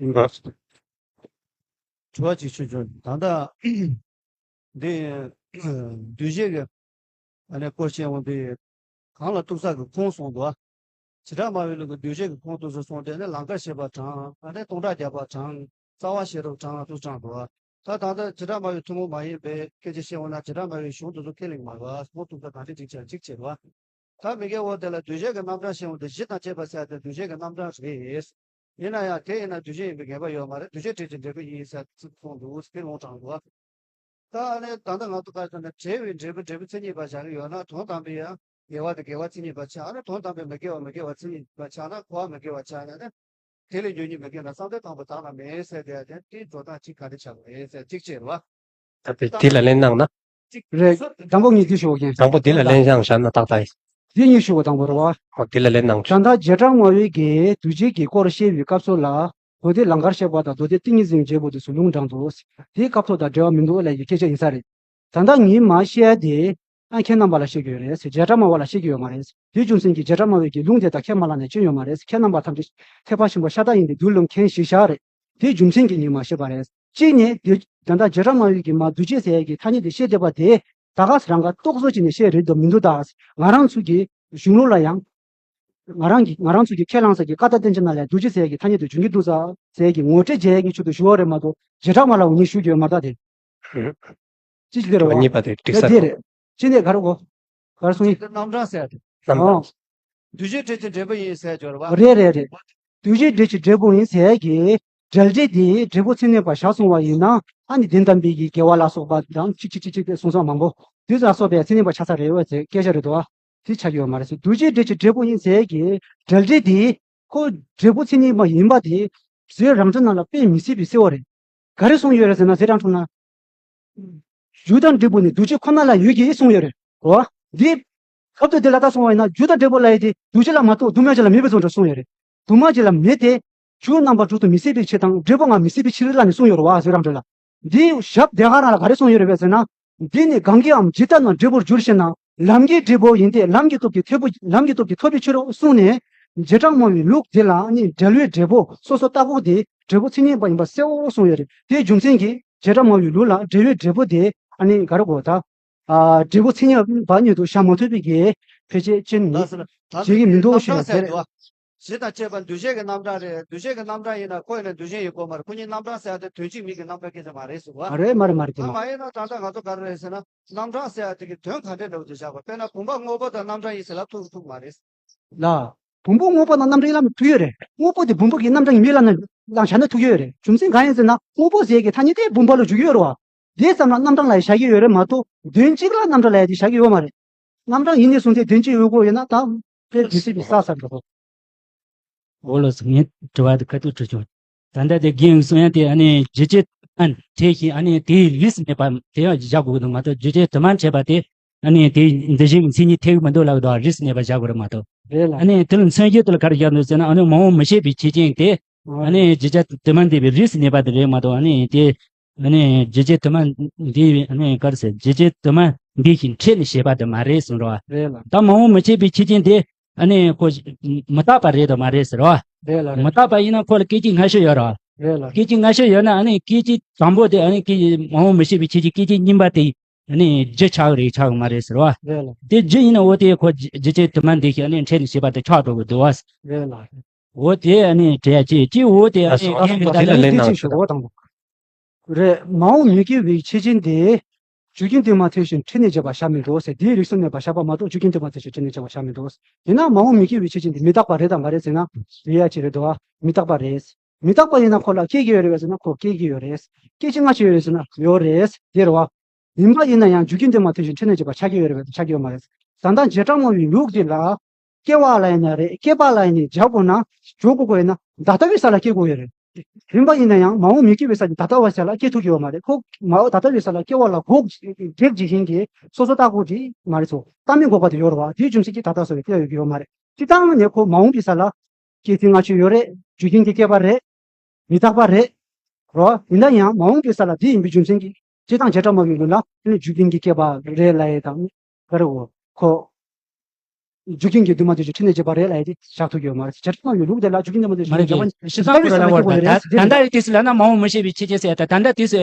ཡིན་པ། དྲི་བ་ཅིག་ཞུ་ཆོག་ད་ལྟ་འདི་འདུས་བྱས་ཀྱི་ཨ་ནི་སྐོར་བཤད་འོང་དུས་གང་ལ་ཐུག་ས་ཀྱི་ཁུངས་གསུངས་འདུག་བྱེ་བྲག་སྨྲ་བའི་ལུགས་ཀྱི་འདུས་བྱས་ཀྱི་ཁུངས་ཐུག་ས་གསུངས་དེ་ནི་ལང་ཀར་བཤད་པ་དྲངས། ཨ་ནི་སྟོང་ཕྲག་བརྒྱ་པ་དྲངས། རྩ་བ་ཤེས་རབ་དྲངས་ལ་ཐུག་དྲངས་འདུག་ད་ད་ལྟ་བྱེ་བྲག་སྨྲ་བའི་ཐུན་མོང་མ་ཡིན་པའི་སྐད་ཆ་བཤད་འོང་ན་བྱེ་བྲག་སྨྲ་བའི་གཞུང་དེ་ཚོ་ཁས་ལེན་མ་དགོས། ཁུངས་ཐུག་ས་གང་འདྲ་ཅིག་བྱས་གཅིག་བྱས་རོགས། ད་མི་དགེ་བ་དེ་ལ་འདུས་བྱས་ཀྱི་རྣམ་གྲངས་བཤད་འོང་དུས་གཞི་དང་བཅས་པ་ཟེར་དེ་འདུས་བྱས་ཀྱི་རྣམ་གྲངས་རེད། ཡིན་ན་ཡང་དེ་ཡིན་ན་འདུས་བྱས་ཡིན་པའི་ངེས་པ་ཡོད་མ་རེད། འདུས་བྱས་བྲལ་གྱི་འབྲས་བུ་ཡིན་ཟེར་ཚིག་གསུངས་འདུག་དེ་ལུང་དྲངས་འདུག་ད་ཨ་ནི་ད་ལྟ་ང་ཚོ་ག་རེ་ཟེར་ན་བྲལ་བའི་འབྲས་བུ་འབྲས་བུ་མཚན་ཉིད་པ་བཞག་གི་ཡོད་ན་དོན་དམ་པའི་ཡང་དགེ་བ་དེ་དགེ་བ་མཚན་ཉིད་པ་ཆགས། ཨ་ནི་དོན་དམ་པའི་མི་དགེ་བ་མི་དགེ་བ་མཚན་ཉིད་པ་ཆགས་ན་གོ་བ་མི་དགེ་བ་ཆགས་ན་ནི། དེ་ལས་ཉོན་མོངས་མི་དགེ་ན་བསམ་གཏན་དང་པོ་དག་ན་མེད་ཟེར་དེ་ཡང་དེ་འགྲོ་སྟངས་གཅིག་ག་རེ་ཆགས་པ་རེད་ཟེར་གཅིག་བྱས་རོགས། ད་དཔེ་འདི་ལ་ལན་གནང་ན། གཅིག་རེད། དང་པོ་ངས་འདི་ཞུ་བ་ཡིན། དང་པོ་འདི་ལ་ལན་བཞག་བཞག་ན་ཏག་ཏག་ཡིན། འདི་གཉིས་ཞུ་བ་དང་པོ་རེད་བ། ཨོ་འདི་ལ་ལན་གནང་བྱུང་། ད་ལྟ་བྱེ་བྲག་སྨྲ་བའི་གི་འདུས་བྱས་ཀྱི་སྐོར་བཤད་པའི་སྐབས་སུ་ལ་མདོ་སྡེ་ལང་ཀར་བཤད་པ་དང་མདོ་སྡེ་ཏིང་ངེ་འཛིན་འབྱེད་པོ་དེ་ཚོ་ལུང་དྲངས་འདུག་དེའི་སྐབས་ཐོག་དང་འབྲེལ་བ་མི་འདུག་ལབ་ཀྱི་སྐད་ཆ་ཡིན་ས་རེད། ད་ལྟ་ངས་མ་བཤད་དེ། ཨ་ཁྱེད་རྣམ་པ་ལ་བཤད་ཀྱི་ཡོད་རེད། བྱེ་བྲག་སྨྲ་བ་ལ་བཤད་ཀྱི་ཡོད་མ་རེད། དེའི་རྒྱུ་མཚན་གྱིས་བྱེ་བྲག་སྨྲ་བའི་གི་ལུང་དེ་དག་ཁས་མ་བླངས་ནས་སྐྱོན་ཡོད་མ་རེད། ཁྱེད་རྣམ་པ་ཐམས་ཅད་ཐེག་པ་ཆེན་པོ་ཤ་སྟག་ཡིན་ཏེ་མདོའི་ལུང་མཁྱེན་ཞེས་བཞག་རེད། དེའི་རྒྱུ་མཚན་གྱིས་ངས་མ་བཤད་པ་རེད། གཅིག་ནས་དེ་ད་ལྟ་བྱེ་བྲག་སྨྲ་བའི་གི་མ་འདུས་བྱས་ཟེར་ཡས་ཀྱི་ཐ་སྙད་དེ་བཤད་བསྡད་པ་དེ་ད་ག་ས་རང་ག་རྟོག་བཟོ་བྱས་ནས་བཤད་རེད་དོ་མི་འདུག་ད་ང་རང་ཚོ་གི་གཞུང་ལུགས་ལ་ཡང་ ང་རང་གི་ང་རང་ཚོ་གི་ཁས་བླངས་ས་གི་ཀ་དག་བསྟན་བཅོས་ནང་ལ་རྡོ་རྗེ་ཟེར་ཡ་གི་ཐ་སྙད་དེ་འབྱུང་གི་འདུག་ས་ཟེར་ཡ་གི་ངོ་སྤྲོད་བྱེད་ཡ་གི་ཆེད་དུ་ཞུ་བ་རེད་མ་གཏོགས་བྱེ་བྲག་སྨྲ་བ་ལ་འོ་ཉིད་ཞུ་རྒྱུ་ཡོད་མ་རེད་ད་དེ། ཅི་ཞིག་དེ་རེད་བ། གཉིས་པ་དེ་ཏིག་ཙམ་དེ་རེད། ཅི་ནས་ག་རེ་གོ། ག་རེ་གསུང་ཡིན། རྣམ་གྲངས་ཟེར་ཡ་དེ། རྣམ་གྲངས། རྡོ་རྗེ་འབྲེལ་གྱི་འབྲས་བུ་ཡིན་ཟེར་སྦྱོར་བ། རེད་རེད་རེད། རྡོ་རྗེ་འབྲེལ་གྱི་འབྲས་བུ་ཡིན་ཟེར་གྱི། འབྲེལ་སྒྲ་དེ་འབྲས་བུ་མཚན་ཉིད་པ་བཞག་སོང་བ་ཡིན་ན། ཨ་ནི་དོན་དམ་པའི་གི་དགེ་བ་ལ་སོགས་པ་དང་ཅིག་ཅིག་ཅིག་ཅིག་དེ་གསུང་ས་མང་པོ། དུས་ལ་སོགས་པའི་མཚན་ཉིད་པ་ཆགས་ས་རེད་བ་ཟེར་སྐད་ཆ་རེད་དོ། དེ་ཆགས་ཀྱི་ཡོད་མ་རེད་ཟེར། རྡོ་རྗེ་འབྲེལ་གྱི་འབྲས་བུ་ཡིན་ཟེར་གྱི། འབྲེལ་སྒྲ་དེ། ཁོ་འབྲས་བུ་མཚན་ཉིད་པ་ཡིན་པ་དེ། ཟེར་རང་འགྲེལ་ནང་ལ་དཔེ་མི་སྲིད་པའི་གསལ་བོ་རེད། ག་རེ་གསུངས་ཡོད་རེད་ཟེར་ན་ཟེར་རང་འགྲེལ་ན། རྒྱུ་དང་འབྲས་བུ་ནི་རྡོ་རྗེ་ཁོ་ན་ལ་ཡོད་ཀྱི་གསུངས་ཡོད་རེད། འོ། འདི། སྐབས་དུ་དེ་ལ་ལྟ་སོང་བ་ཡིན་ན་རྒྱུ་དང་འབྲས་བུ་ལ་ཡོད་དེ་རྡོ་རྗེ་ལ་མ་གཏོགས་དུ་མ་ཅིག་ལ་མེད་པའི་ཚོགས་འདྲ་གསུངས་ཡོད་རེད། དུ་མ་ཅིག་ལ་མེད་དེ། རྒྱུ་རྣམ་པ་དྲུག་ཏུ་མི་སྲིད་པའི་ཕྱིར་དང་འབྲས་བུ་ལྔ་མི་སྲིད་པའི་ཕྱིར་ལ་ནི་གསུངས་ཡོད་རེད་བ་ཟེར་རང་འགྲེལ་ལ། འདི་ཞབས་དེ་ག་རང་ལ་ག་རེ་གསུངས་ཡོད་རེད་བས་ཟེར་ན། འདི་ནི་གང་གིའམ་ཇི་ལྟར་ན་འབྲས་བུར་འགྱུར་ཞེ་ན། ལམ་གྱི་འབྲས་བུ་ཡིན་ཏེ་ལམ་གྱི་སྟོབས་ཀྱིས་ཐོབ་པའི་ལམ་གྱི་སྟོབས་ཀྱིས་ཐོབ་པའི་ཕྱིར་རོ་གསུངས་ནས། བྱེ་བྲག་སྨྲ་བའི་ལུགས་འདི་ལ་ནི་འབྲེལ་བའི་འབྲས་བུ་སོ་སོར་བརྟག་གོ་དེ་འབྲས་བུ་མཚན་ཉིད་པ་ཡིན་པ་གསལ་བོ་གསུངས་ཡོད་རེད། དེའི་རྒྱུ་མཚན་གྱིས་བྱེ་བྲག་སྨྲ་བའི་ལུགས་ལ་འབྲེལ་བའི་འབྲས་བུ་དེ་ཨ་ནི་ག་རེ་གོ་ད། ཨ་འབྲས་བུ་མཚན་ཉིད་པ་ཉིད་དུ་བཞག་མ་ཐུབ་པའི་གི་ཕལ་ཆེར་ཅན་ནི་ལགས་སོ་ལགས། ད་བྱེད་ཀྱི་མི་འདུག་ཞེས་ཟེར། གཞི་དང་བཅས་པ་འདུ་བྱེད་ཀྱི་རྣམ་གྲངས་རེད། འདུ་བྱེད་ཀྱི་རྣམ་གྲངས་ཡིན་ན་ཁོ་ཡིན་ན་འདུ་བྱེད་ཡིན་དགོས་མ་རེད། ཁོ་གཉིས་རྣམ་གྲངས་ཟེར་ཡ་དེ་དོན་གཅིག་མིང་གི་རྣམ་གྲངས་སྐད་ཆ་མ་རེད་ཟེར་བ། ཨ་རེད་མ་རེད་མ་རེད་དེ་ཨ་མ་མ་ཡིན་ན་ད་ལྟ་ང་ཚོ་ག་རེ་རེད་ཟེར་ན་རྣམ་གྲངས་ཟེར་ཡ་དེ་གི་དོན་ག་འདྲས་འདྲ་བོ་དེ་བཞག་པ། དཔེར་ན་བུམ་པ་དངོས་པོ་དང་རྣམ་གྲངས་ཡིན་ཟེར་ལབ་ཐུབ་ཐུབ་མ་རེད། ལ། བུམ་པ་དངོས་པོ་དང་རྣམ་གྲངས་ཡིན་ལབ་ཐུབ་ཡོད་རེད། དངོས་པོ་དེ་བུམ་པ་གི་རྣམ་གྲངས་ཡིན་མིན་ལབ་ན་ལབ་བཞག་ན་ཐུབ་ཡོད་རེད། རྒྱུ་མཚན་གང་ཡིན་ཟེར་ན་དངོས་པོ་ཟེར་གི་ཐ་སྙད་དེ་བུམ་པ་ལ་འཇུག་གི་ཡོད་རེད་བ། དེའི་ཙམ་ལ་རྣམ་གྲངས་ལ་བཞག་གི་ཡོད་རེད་མ་གཏོགས་དོན་གཅིག་ལ་རྣམ་གྲངས་ལ་ཡ་དེ་བཞག་གི་ཡོད་མ་རེད། རྣམ་གྲངས་ཡིན་ནས་བཟུང་སྟེ་དོན་གཅིག་ཡོད་དགོས་ཡོད་ན་ད་དཔེ་དུས་ཚོད་ཀྱི་ས་ས་འགྲོ། འོ་ལགས་སོ། ངས་དྲི་བ་དེ་ཁ་ཐུག་དྲི་བྱུང་། ད་ལྟ་དེ་རྒན་གསུང་ཡ་དེ་ཨ་ནི་རྒྱུ་ཆ་ཨ་ནི་དེ་བཞིན་ཨ་ནི་དེའི་རིས་སུ་གནས་པ་དེ་ཡང་བཞག་དགོས་ཀྱི་འདུག་མ་གཏོགས་རྒྱུ་ཆ་དུ་མ་འཕྲད་པ་དེ་ཨ་ནི་དེ་འདི་བཞིན་མཚན་ཉིད་ཐེག་མི་འདུག་ལབ་ཀྱི་འདུག་རིས་སུ་གནས་པ་བཞག་དགོས་རེད་མ་གཏོགས། རེད་ལ། ཨ་ནི་དེ་ལ་མཚོན་བྱེད་དེ་ལ་ག་རེ་བཞག་འདུག་ཟེར་ན་ཨ་ནི་མ་འོངས་མི་ཤེས་པའི་ཆོས་ཅན་དེ་ཨ་ནི་རྒྱུ་ཆ་དུ་མ་འདས་པའི་རིས་སུ་གནས་པ་དེ་རེད་མ་གཏོགས་ཨ་ནི་དེ། ཨ་ནི་རྒྱུ་ཆ་དུ་མ་འདི་ཨ་ནི་ག་རེ་ཟེར་རྒྱུ་ཆ་དུ་མ་འདི་བཞིན་འཕྲད་ནས་བྱས་པ་དེ་མ་རེད་གསུངས་རོ། རེད་ལ། ད་མ་འོངས་མི་ཤེས་པའི་ཆོས་ཅན་དེ་ཨ་ནི་ཁོ་མི་རྟག་པ་རེད་དམ་མ་རེད་ཟེར་རོ། རེད་ལ་རེད། མི་རྟག་པ་ཡིན་ན་ཁོ་ལ་སྐད་ཅིག་སྔ་ཕྱི་ཡོད་རོ། རེད་ལ་རེད། སྐད་ཅིག་སྔ་ཕྱི་ཡོད་ན་ཨ་ནི་སྐད་ཅིག་དང་པོ་དེ་ཨ་ནི་སྐད་ཅིག་མ་འོངས་མི་ཤེས་པའི་ཆོས་ཅན་སྐད་ཅིག་གཉིས་པ་དེ་ཨ་ནི་རྒྱུ་ཆགས་རེད་ཆགས་མ་རེད་ཟེར་རོ། རེད་ལ། དེ་རྒྱུ་ཡིན་ན་འོ་དེ་ཁོ་རྒྱུ་ཆ་དུ་མ་འདི་བཞིན་ཨ་ནི་འཕྲད་ནས་བྱས་པ་དེ་ཆགས་འགྲོ་གི་འདུག་བ། རེད་ལ་རེད། འོ་དེ་ཨ་ནི་འདྲ་ཅེས་ཅེས་འོ་དེ་ཨ་ནི་ཨ་སོ་ཨ་སོ་ད་ལྟ་ལན་ནང་ཆོག་གོ་དང་པོ། རེད། མ་འོངས་མི་སྐྱེ་བའི་ཆོས་ཅན་དེ། རྒྱུ་རྐྱེན་དུ་མ་ཐེ་ཞིང་འཕྲད་ནས་བྱས་པ་བཞག་མི་འདུག་ཟེར། དེའི་རིགས་སུ་གནས་པ་བཞག་པ་མ་གཏོགས་རྒྱུ་རྐྱེན་དུ་མ་ཐེ་ཞིང་འཕྲད་ནས་བྱས་པ་བཞག་མི་འདུག་ཡིན་ན་མ་འོངས་མི་སྐྱེ་བའི་ཆོས་ཅན་དེ་མི་རྟག་པ་རེད་དམ་མ་རེད་ཟེར་ན། རེད་ཡ་ཅི་རེད་དོ། མི་རྟག་པ་རེད། མི་རྟག་པ་ཡིན་ན་ཁོ་ལ་སྐྱེ་གི་ཡོད་རེད་ཟེར་ན་ཁོ་སྐྱེ་གི་ཡོད་རེད། སྐྱེ་ཅི་ང་ཅི་ཡོད་རེད་ཟེར་ན་ཡོད་རེད། དེ་རེད་བ། ཡིན་པ་ཡིན་ན་ཡང་རྒྱུ་རྐྱེན་དུ་མ་ཐེ་ཞིང་འཕྲད་ནས་བྱས་པ་ཆགས་ཀྱི་ཡོད་རེད་པས་ཆགས་ཀྱི་ཡོད་མ་རེད། ད་ལྟ་བྱེ་བྲག་སྨྲ་བའི་ལུགས་འདི་ལ། སྐྱེ་བ་ལ་ཡིན་ན་རེད་སྐྱེས་པ་ལ་ཡིན་ནའི་སྦྱར་དགོས་ན་སྦྱོར་དགོས་དགོས་ཡིན་ན་ད་ལྟ་བའི་ས་ལ་སྐྱེ་དགོས་ཡོད་རེད། ཡིན་པ་ཡིན་ན་ཡང་མ་འོངས་མི་སྐྱེ་བའི་ས་ཀྱི་ད་ལྟ་བའི་ས་ལ་སྐྱེ་ཐུབ་ཀྱི་ཡོད་མ་རེད། ཁོ་མ་འོངས་ད་ལྟ་བའི་ས་ལ་སྐྱེ་བ་ལ་འགོག་བགེགས་ཇི་བཞིན་གྱི་སོ་སོ་ལྟ་དགོས་ཀྱི་མ་རེད་ཚོ། ལྟ་མིན་འགོག་པ་དེ་ཡོད་རེད་བ། དེའི་རྒྱུ་མཚན་གྱིས་ད་ལྟ་སོ་བའི་སྐྱེ་ཡོད་ཀྱི་ཡོད་མ་རེད། སྤྱིར་བཏང་ནས་ཁོ་མ་འོངས་པའི་ས་ལ་སྐྱེ་ཚེ་སྔ་ཕྱི་ཡོད་རེད། རྒྱུ་རྐྱེན་གྱིས་སྐྱེས་པ་རེད། མི་རྟག་པ་རེད། རོ། ཡིན་ན་ཡང་མ་འོངས་པའི་ས་ལ་འདི་ཡིན་པའི་རྒྱུ་མཚན་གྱིས་སྤྱིར་བཏང་བྱེ་བྲག་སྨྲ་བའི་ལུགས་ལ་ཨ་ནི་རྒྱུ་རྐྱེན་གྱིས་སྐྱེས་པ་རེད་ལབ་ཡས་དང་། ག་རེ་འོ། ཁོ། རྒྱུ་རྐྱེན་གྱིས་དུ་མ་ཐེ་ཞིང་འཕྲད་ནས་བྱས་པ་རེད་ལབ་ཡས་དེ་བཞག་ཐུབ་ཀྱི་ཡོད་མ་རེད། བྱེ་བྲག་སྨྲ་བའི་ལུགས་དེ་ལ་རྒྱུ་རྐྱེན་དུ་མ་ཐེ་ཞིང་མ་རེད་འཕྲད་པ་ཡིན་ན་ཁོ་ད་ལྟ་རེད་དེ་སུ་ལ་ན་མ་འོངས་མི་ཤེས་པའི་ཕྱི་རྐྱེན་ཟེར་ཡ་ད་ད་ལྟ་དུས་སུ་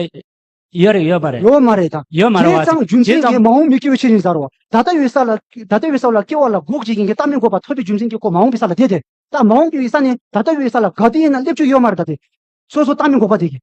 ཡོད་རེད་ཡོད་མ་རེད། ཡོད་མ་རེད་བ། ཡོད་མ་རེད་བ། བྱས་ཙང་རྒྱུ་མཚན་གྱིས་མ་འོངས་མི་སྐྱེ་བའི་ཕྱི་རྐྱེན་ཟེར་བ། ད་ལྟ་ཡོད་ས་ལ་ད་ལྟ་ཡོད་ས་ལ་སྐྱེ་བ་ལ་འགོག་བྱེད་མཁན་གྱི་ལྟ་མིན་འགོག་པ་ཐོབ་པའི་རྒྱུ་མཚན་གྱིས་ཁོ་མ་འོངས་པའི་ས་ལ་བསྡད་དེ། ད་མ་འོངས་པའི་ས་ནས་ད་ལྟ་བའི་ས་ལ་ག་དུས་ཡིན་ན་སླེབས་རྒྱུ་ཡོད་མ་རེད། ད་དེ་སོ་སོ་ལྟ་མིན་འགོག་པ་དེ་གི།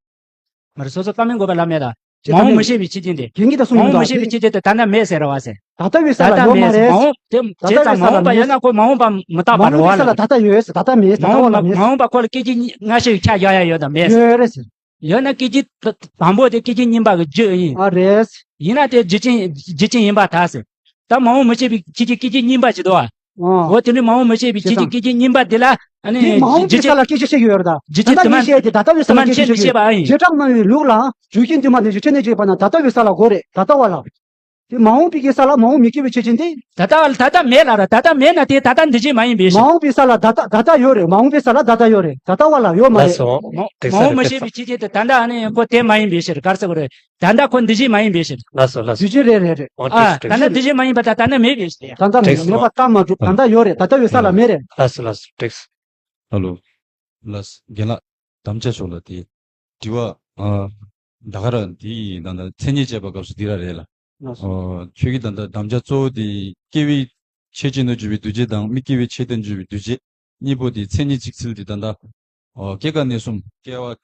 མ་རེད། སོ་སོ་ལྟ་མིན་འགོག་པ་ལ་མེད་ད། མ་འོངས་མི་ཤེས་པའི་ཕྱི་རྐྱེན་དེ། རྒན་གྱིས་ད་གསུངས་མ་འོངས་མི་ཤེས་པའི་ཕྱི་རྐྱེན་དེ་ད་ལྟ་མེད་ཟེར་ར་བ་ཟེར། ད་ལྟ་བའི་ས་ལ་ཡོད་མ་རེད། མ་འོངས་དེ་བྱས་ཙང་མ་འོངས་པ་ཡོད་ན་ཁོ་མ་འོངས་པ་མི་རྟག་པ་རེད་བ་ལ། མ་འོངས་པའི་ས་ལ་ད་ལྟ་ཡོད་ཟེར། ད་ལྟ་མེད་ཟེར། ད་ལྟ་བ་ལ་མེད་ཟེར། མ་འོངས་པ་ཁོ་ལ་སྐད་ཅིག་སྔ་ཕྱི་ཆ་བཞག་ཡ་ཡོད་དམ་མེད་ཟེར། ཡོད་རེད་ཟེར། ཡོད་ན་སྐད་ཅིག་དང་པོ་དེ་སྐད་ཅིག་གཉིས་པ་གི་རྒྱུ་ཡིན། ཨ་རེད། ཡིན་ན་དེ་རྒྱུ་རྐྱེན་རྒྱུ་རྐྱེན་ཡིན་པར་ཐལ་ཟེར། ད་མ་འོངས་མི་ཤེས་པའི་ཕྱི་རྐྱེན་སྐད་ཅིག་གཉིས་པ་ཅིག་འདུག་ཨ། འོ་དེ་ནི་མ་འོངས་མི་ཤེས་པའི་ཕྱི་རྐྱེན་སྐད་ཅིག་གཉིས་པ་དེ་ལ་ཨ་ནི་དེ་མ་འོངས་པའི་ས་ལ་སྐད་ཆ་བཤད་ཀྱི་ཡོད་རེད་ད། རྒྱུ་རྐྱེན་དུ་མ་ཤེས་ཏེ་ད་ལྟ་བའི་ས་ལ་སྐད་ཆ་བཤད་ཀྱི་ཡོད། བྱེ་བྲག་སྨྲ་བའི་ལུགས་ལ་རྒྱུ་རྐྱེན་དུ་མ་ནས་རྒྱུ་འཕྲད་ནས་བྱས་པ་ན་ད་ལྟ་བའི་ས་ལ་གོ་རེད། ད་ལྟ་བ་ལ། དེ་མ་འོངས་པའི་གི་ས་ལ་མ་འོངས་མི་སྐྱེ་བའི་ཆོས་ཅན་དེ། ད་ལྟ་ད་ལྟ་མེད་ལ་ར། ད་ལྟ་མེད་ན་དེ་ད་ལྟ་འདུ་བྱེད་མ་ཡིན་པའི་ཕྱིར། མ་འོངས་པའི་ས་ལ་ད་ལྟ་ད་ལྟ་ཡོད་རེད། མ་འོངས་པའི་ས་ལ་ད་ལྟ་ཡོད་རེད། ད་ལྟ་བ་ལ་ཡོད་མ་རེད། ལགས་སོ། མ་འོངས་མ་ཤེས་པའི་ཕྱི་རྐྱེན་དེ་ད་ལྟ་ཨ་ནི་ཁོ་དེ་མ་ཡིན་པའི་ཕྱིར་ག་རེ་ཟེར་དགོས་རེད། ད་ལྟ་ཁོ་འདུ་བྱེད་མ་ཡིན་པའི་ཕྱིར། ལགས་སོ་ལགས་སོ། འདུ་བྱེད་རེད་རེད་རེད། ཨ་ད་ལྟ་འདུ་བྱེད་མ་ཡིན་པ་ད་ད་ལྟ་མེད་པའི་ཕྱིར། ད་ལྟ་མེད་པ་ལྟ་མ་གྲུབ། ད་ལྟ་ཡོད་རེད། ད་ལྟ་ཡོད་ས་ལ་མེད་རེད། ལགས་སོ་ལགས་སོ། འགྲིགས་སོང་། ཧ་ལོ། ལགས་རྒན་ལགས་དམ་བཅའ་ཤོག་ལ་དེ། དྲི་བ། ཨ། ད་ག་ར་དེ་ད་ལྟ་མཚན་ཉིད་བཅས་པ་སྐབས་སུ་འདི་ར་རེད་ལ། ལགས་སོ། ཨ། ཁྱོད་ཀྱི་ད་ལྟ་དམ་བཅའ་གཙོ་བོ་དེ་སྐྱེ་བའི་ ཆོས་ཅན་དུ་གྱུར་པའི་འདུ་བྱེད་དང་མི་སྐྱེ་བའི་ཆོས་དོན་གྱུར་པའི་འདུ་བྱེད་གཉིས་པོ་དེ་མཚན་ཉིད་གཅིག་ཚུལ་དེ་ད་ལྟ། ཨོ། སྐྱེ་རྒ་གནས་གསུམ། སྐྱེ་བ།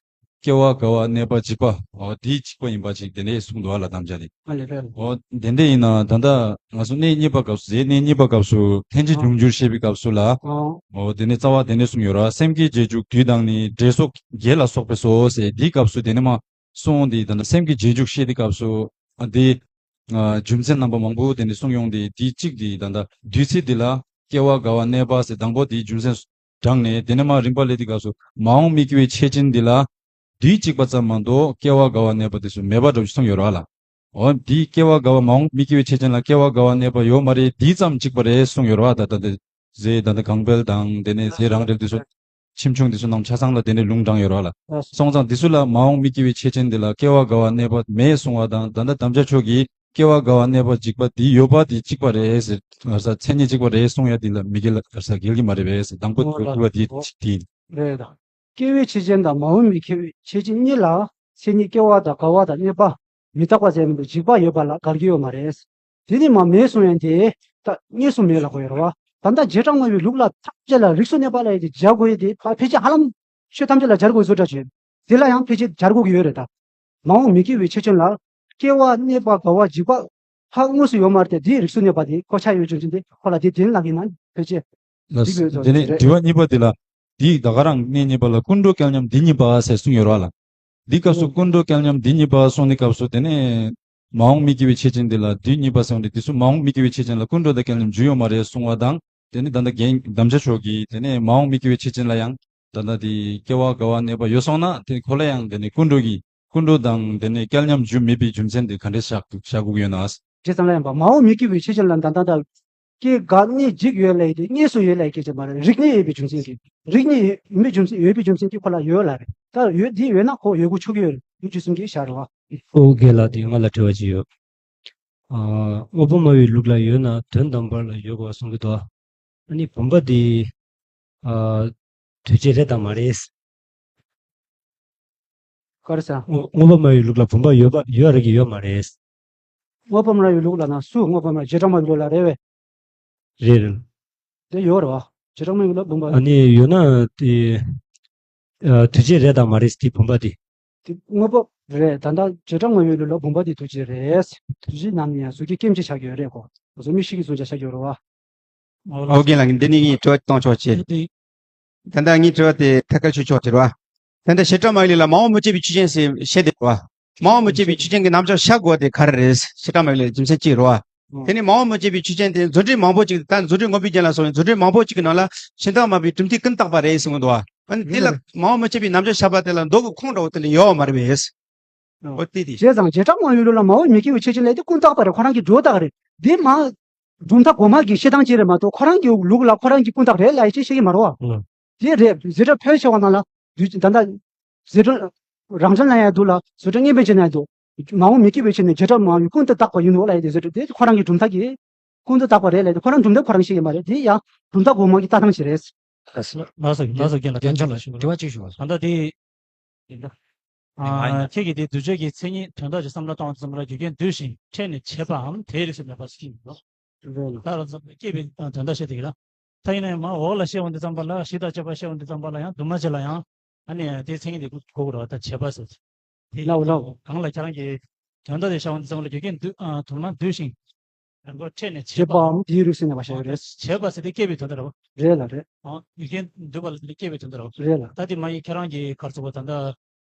སྐྱེ་བ་རྒ་བ་གནས་པ་འཇིག་པ། ཨོ། དེའི་གཅིག་པ་ཡིན་པ་ཅིག་དེ་འདྲས་གསུངས་འདུག་ཨ་ལ་དམ་བཅའ་དེ། ཨ་ལས་རེད། ཨོ། དེ་འདྲས་ཡིན་ན་ད་ལྟ་ང་ཚོ་གནས་གཉིས་པ་སྐབས་སུ་ཟེར། གནས་གཉིས་པ་སྐབས་སུ་ལྷན་ཅིག་འབྱུང་འགྱུར་བཤད་པའི་སྐབས་སུ་ལ། ཨོ། དེ་ནས་རྩ་བ་དེ་འདྲས་གསུངས་ཡོད་ར། སེམས་བསྐྱེད་རྗེས་འཇུག་དུས་དང་ནི། འབྲས་སོགས་བརྒྱད་ལ་སོགས་པས་སོ་ཟེར། དེའི་སྐབས་སུ་དེ་ནས་མ་གསུངས་འོང་དེ། ད་ལྟ་སེམས་བསྐྱེད་རྗེས་འཇུག་བཤད་དེ་སྐབས་སུ། ཨ། དེ། ཨ། རྒྱུ་མཚན་རྣམ་པ་མང་པོ་དེ་འདྲས་གསུངས་ཡོང་དེ། དེའི་གཅིག་དེ་ད་ལྟ་དུས་ཚིགས་དེ་ལ་སྐྱེ་བ་རྒ་བ་གནས་པ་ཟེར་དང་པོ་དེའི་རྒྱུ་མཚན་དྲངས་ནས། དེ་ནས་མ་རིམ་པ་ལས་དེ་སྐབས་སུ་མ་འོངས་མི་སྐྱེ་བའི་ཆོས་ཅན་འདི་ལ་དུས་གཅིག་པ་ཙམ་མ་གཏོགས་སྐྱེ་བ་རྒ་བ་གནས་པ་དེ་ཚོ་མེད་པ་འདྲ་བོ་ཞིག་གསུངས་ཡོད་རེད་བ་ལ། འོ། དེའི་སྐྱེ་བ་རྒ་བ། མ་འོངས་མི་སྐྱེ་བའི་ཆོས་ཅན་ལ་སྐྱེ་བ་རྒ་བ་གནས་པ་ཡོད་མ་རེད། དུས་ཙམ་གཅིག་པ་རེད་གསུངས་ཡོད་རེད་བ། ད་ལྟ་དེ་ཟེར་ད་ལྟ་གང་འཕེལ་དང་དེ་ནས་ཟེར་རང་འགྲེལ་དེ་ཚོ། ཆེ་ཆུང་དེ་ཚོ་རྣམས་ཆ་ཚང་ལ་དེ་ནས་ལུང་དྲངས་ཡོད་རེད་བ་ལ། སོང་ཙང་དེ་ཚོ་ལ་མ་འོངས་མི་སྐྱེ་བའི་ཆོས་ཅན་དེ་ལ་སྐྱེ་བ་རྒ་བ་གནས་པ་མེད་གསུང་བ་དང་། ད་ལྟ་དམ་བཅའ་ཕྱོགས་ཀྱིས་སྐྱེ་བ་རྒ་བ་གནས་པ་འཇིག་པ་དེ་ཡོད་པ་དེ་གཅིག་པ་རེད་ཟེར། མཚན་ཉིད་གཅིག་པ་རེད་གསུང་ཡ་དེ་ལ་མི་འགལ་ལ་ག་ས་འགལ་གྱི་མ་རེད་པས་ཟེར། དང་པོ་དེ་ལ་དེ་དེ་རེད་ད། སྐྱེ་བའི་ཆོས་ཅན་དང་མ་འོངས་མི་སྐྱེ་བའི་ཆོས་ཅན་གཉིས་ལ་མཚན་ཉིད་སྐྱེ་བ་དང་རྒ་བ་དང་གནས་པ་མི་རྟག་པ་ཟེར་མི་འདུག་འཇིག་པ་ཡོད་པ་ལ་འགལ་གྱི་ཡོད་མ་རེད། དེ་ནི་མ་མེད་གསུང་ཡང་དེ་ད་གཉིས་སུ་མེད་ལ་གོ་ཡོད་རེད་བ། ད་ལྟ་བྱེ་བྲག་སྨྲ་བའི་ལུགས་ལ་ཐམས་ཅད་ལ་རིགས་སུ་གནས་པ་ལ་ཡང་དེ་སྦྱར་དགོས་ཡོད་དེ་ཕ་ཕལ་ཆེར་ཧ་ལམ་ཆོས་ཐམས་ཅད་ལ་སྦྱར་དགོས་བཟོ་འདྲ་བྱས། དེ་ལ་ཡང་ཕལ་ཆེར་སྦྱར་དགོས་ཀྱི་ཡོད་རེད་ད། མ་འོངས་མི་སྐྱེ་བའི་ཆོས་ཅན་ལ་སྐྱེ་བ་གནས་པ་རྒ་བ་འཇིག་པ་ཧ་དངོས་སུ་ཡོད་མ་རེད་དེ། དེའི་རིགས་སུ་གནས་པ་དེ་གོ་ཆ་ཡོད་རྒྱུ་མཚན་དེ་ཁོ་ལ་དེ་དེ་ལ་ཡིན་ན་ཕལ་ཆེར་ལ། འགྲིག་ཡོད་དེ་ནས་རེད། དྲི་བ་གཉིས་པ་དེ་ལ། དེའི་ད་ག་རང་གནས་གཉིས་པ་ལ་ཀུན་འགྲོ་སྐལ་མཉམ་འདི་གཉིས་པ་ཟེར་གསུངས་ཡོད་རེད་བ་ལ། འདི་སྐབས་སུ་ཀུན་འགྲོ་སྐལ་མཉམ་འདི་གཉིས་པ་གསུངས་ནས་སྐབས་སུ་དེ་ནས་མ་འོངས་མི་སྐྱེ་བའི་ཆོས་ཅན་འདི་ལ་དུས་གཉིས་པ་ཟེར་བ་འདི། དུས་སུ་མ་འོངས་མི་སྐྱེ་བའི་ཆོས་ཅན་ལ་ཀུན་འགྲོ་དང་སྐལ་མཉམ་རྒྱུ་ཡོད་མ་རེད་གསུང་བ་དང་། དེ་ནས་ད་ལྟ་རྒན་དམ་བཅའ་ཕྱོགས་ཀྱིས་དེ་ནས་མ་འོངས་མི་སྐྱེ་བའི་ཆོས་ཅན་ལ་ཡང་ད་ལྟ་དེ་སྐྱེ་བ་རྒ་བ་གནས་པ་ཡོད་སོང་ན། དེ་ཁོ་ལ་ཡང་དེ་ནས་ཀུན་འགྲོ་གི་ཀུན་འགྲོ་དང་དེ་ནས་སྐལ་མཉམ་རྒྱུ་མེད་པའི་རྒྱུ་མཚན་དེ་ག་འདྲས་བཞག་བཞག་དགོས་ཀྱི་ཡོད་ན། ཇི་ཙམ་ལ་ཡང་པ་མ་འོངས་མི་སྐྱེ་བའི་ཆོས་ཅན་ལ་ད་ལྟ་ད་སྐྱེ་རྒ་གནས་འཇིག་ཡོད་ལབ་ཡས་དེ་དངོས་སུ་ཡོད་ལབ་ཡས་སྐད་ཆ་མ་རེད། རིག་གནས་ཡོད་པའི་རྒྱུ་མཚན་གྱིས། རིག་གནས་ཡོད་པའི་རྒྱུ་མཚན། ཡོད་པའི་རྒྱུ་མཚན་གྱིས་ཁོ་ལ་ཡོད་ལབ་རེད། ད་ཡོད་དེ་ཡོད་ན་ཁོ་ཡོད་དགོས་ཆོག་གི་ཡོད་རེད། དེ་རྒྱུ་མཚན་གྱིས་བཞག་རེད་བ། ཨོ་རྒན་ལགས། དེ་ང་ལ་དྲི་བ་ཅིག་ཡོད། ཨ། དངོས་པོ་སྨྲ་བའི་ལུགས་ལ་ཡོད་ན་དོན་དམ་པར་ལ་ཡོད་དགོས་གསུང་གི་འདུག་ཨ་ནི་བུམ་པ་འདི། ཨ། དུས་བཅད་རེད་དམ་མ་རེད། ག་རེ་ཟེར། དངོས་དངོས་པོ་སྨྲ་བའི་ལུགས་ལ་བུམ་པ་ཡོད་པ་ཡོད་རེད་ཀྱི་ཡོད་མ་རེད། དངོས་པོ་སྨྲ་བའི་ལུགས་ལ་ན་སུ། དངོས་པོ་སྨྲ་བྱེ་བྲག་སྨྲ་བའི་ལུགས་ལ་རེད་བས། རེད་རེད། དེ་ཡོད་རེད་བ། བྱེ་བྲག་སྨྲ་བའི་ལུགས་ལ་བུམ་པ། ཨ་ནི་ཡོད་ན་དེ། ཨ། དུས་བཅད་རེད་དམ་མ་རེད་དེ་བུམ་པ་དེ། དེ་དངོས་པོ་རེད། ད་ལྟ་བྱེ་བྲག་སྨྲ་བའི་ལུགས་ལ་བུམ་པ་དེ་དུས་བཅད་རེད། དུས་བཅད་ནམ་ཡང་གཟུགས་ཀྱི་སྐྱེ་མཆེད་ཆགས་ཀྱི་ཡོད་རེད་གོ། གཟུགས་མེད་བཞི་གི་གཟུགས་ཀྱང་ཆགས་ཀྱི་ཡོད་རེད་བ། ཨོ་རྒན་ལགས། འདི་ནས་ངས་དྲི་བ་གཏོང་ཆོག་ཅེས། ད་ལྟ་ངའི་དྲི་བ་དེ་ཐད་ཀར་ཆོད་ཆོག་ཅེས་རེད་བ། ད་ལྟ་བྱེ་བྲག་སྨྲ་བའི་ལུགས་ལ་མ་འོངས་མི་སྐྱེ་བའི་ཆོས་ཅན་ཟེར་བཤད་དེ་རེད་བ། མ་འོངས་མི་སྐྱེ་བའི་ཆོས་ཅན་གྱི་རྣམ་གཞག་བཞག་དགོས་དེ་ག་རེ་རེད། བྱེ་བྲག་སྨྲ་བའི་ལུགས་རྒྱུ་མཚན་གཅིག་རེད་བ། དེ་ནས་མ་འོངས་མི་སྐྱེ་བའི་ཆོས་ཅན་དེ་རྫུ་འཕྲུལ་མང་པོ་ཅིག་ད་རྫུ་འཕྲུལ་མངོན་པའི་རྒྱན་ལ་སོགས་པའི་རྫུ་འཕྲུལ་མང་པོ་ཅིག་གི་ནང་ལ་ཤིན་ཏུ་སྨྲ་བའི་གྲུབ་མཐས་ཀུན་བཏགས་པ་རེད་གསུངས་འདུག་བ། ཨ་ནི་དེ་ལ་མ་འོངས་མི་སྐྱེ་བའི་རྣམ་གཞག་བཞག་པ་དེ་ལ་མདོ་གི་ཁུངས་འདྲ་བོ་དེ་ལ་ཡོད་མ་རེད་པས། ཨོ་དེ་དེ། བྱས་ཙང་བྱེ་བྲག་སྨྲ་བའི་ལུགས་ལ་མ་འོངས་མི་སྐྱེ་བའི་ཆོས་ཅན་ལབ་དེ་ཀུན་བཏགས་པ་རེད། ཁོ་རང་གི་སྒྲོ་བཏགས་རེད། དེ་མ་གྲུབ་མཐའ་གོང་མ་གི་བཤད་སྟངས་ཅིག་རེད་མ་གཏོགས་ཁོ་རང་གི་ལུགས་ལ་ཁོ་རང་གི་ཀུན་བཏགས་རེད་ལབ་ཡ་ཅིག་བཤད་ཀྱི་མ་རེད་བ། ཨོ། དེ་རེད། བྱེ་བྲག་ཕལ་ཆེ་བ་ནང་ལ་དུས་ད་ལྟ་བྱེ་བྲག་རང་བྱུང་ལ་ཡང་འདུག་ལ། བྱེ་བྲག་སྙན་པའི་ཆོས་ནང་ཡང་འདུག་མ་འོངས་མི་སྐྱེ་བའི་ཆོས་ནི་བྱེ་བྲག་སྨྲ་བའི་ཀུན་ཏུ་བཏགས་པ་ཡིན་ནོ་ལབ་ཡ་དེ་བྱེ་བྲག་དེ་ཁོ་རང་གི་གྲུབ་མཐའ་གི་ཀུན་ཏུ་བཏགས་པ་རེད་ལབ་ཡ་དེ་ཁོ་རང་གྲུབ་མཐའ་ཁོ་རང་བཤད་ཀྱི་མ་རེད། དེ་ཡང་གྲུབ་མཐའ་གོང་མ་གི་ལྟ་སྟངས་ཤིག་རེད། ལགས་སོ། ལགས་སོ། རྒན་ལགས། རྒན་ལགས་ཞུ། དྲི་བ་གཅིག་ཞུ་བ། ད་ལྟ་དེ། ཡིན་ད། ཨ། ཁྱེད་ཀྱིས་དེ་གདུལ་བྱ་གི་མཚན་ཉིད་དོན་དག་གི་བསམ་བློ་བཏང་བ་དུས་ཙམ་པ་ལ་རྒྱུ་རྐྱེན་འདུས་ཤིང་འཕྲད་ནས་བྱས་པའམ་དེའི་རིགས་སུ་གནས་པ་ཞིག་ཡིན་ནོ། རེད། ད་ལ་སྐྱེས་པའི་དོན་དག་བཤད་དེ་གི་ལ། ད་ཡིན་ན་ཡང་མ་འོག་ལ་བཤད་འོང་དུས་ཙམ་པ་ལ་གཞི་དང་བཅས་པ་བཤད་འོང་དུས་ཙམ་པ་ལ་ཡང་དུ་མ་བྱས་ལ་ཡང་ཨ་ནི་དེའི་མཚན་ཉིད་དེ་གོ་དགོས་རེད་བ། ད་བྱས་པ་ཟེར་དེ། ལའོ་ལའོ། གང་ལ་ཁྱེད་རང་གིས་དོན་དག་དེ་བཤད་འོང་དུས་ཙམ་པ་ལ་རྒྱུ་རྐྱེན་འདུས། ཨ། དུ་མ་འདུས་ཤིང་། ཡང་སྒོ་ཕྲད་ནས་བྱེད་པའམ་དེའི་རིགས་སུ་གནས་པ་ཞེས་པ་རེད། བྱེད་པ་ཟེར་དེ་སྐྱེ་བའི་དོན་དག་རེད་བ། རེད་ལ་རེད། ཨང་། རྒྱུ་རྐྱེན་འདུས་པ་ལ་དེ་སྐྱེ་བའི་དོན་དག་རེད་བ། རེད་ལ། ད་དེ་མ་ཡིན་ཁྱེད་རང་གིས་ག་རེ་ཟེར་བ་ད་ལྟ།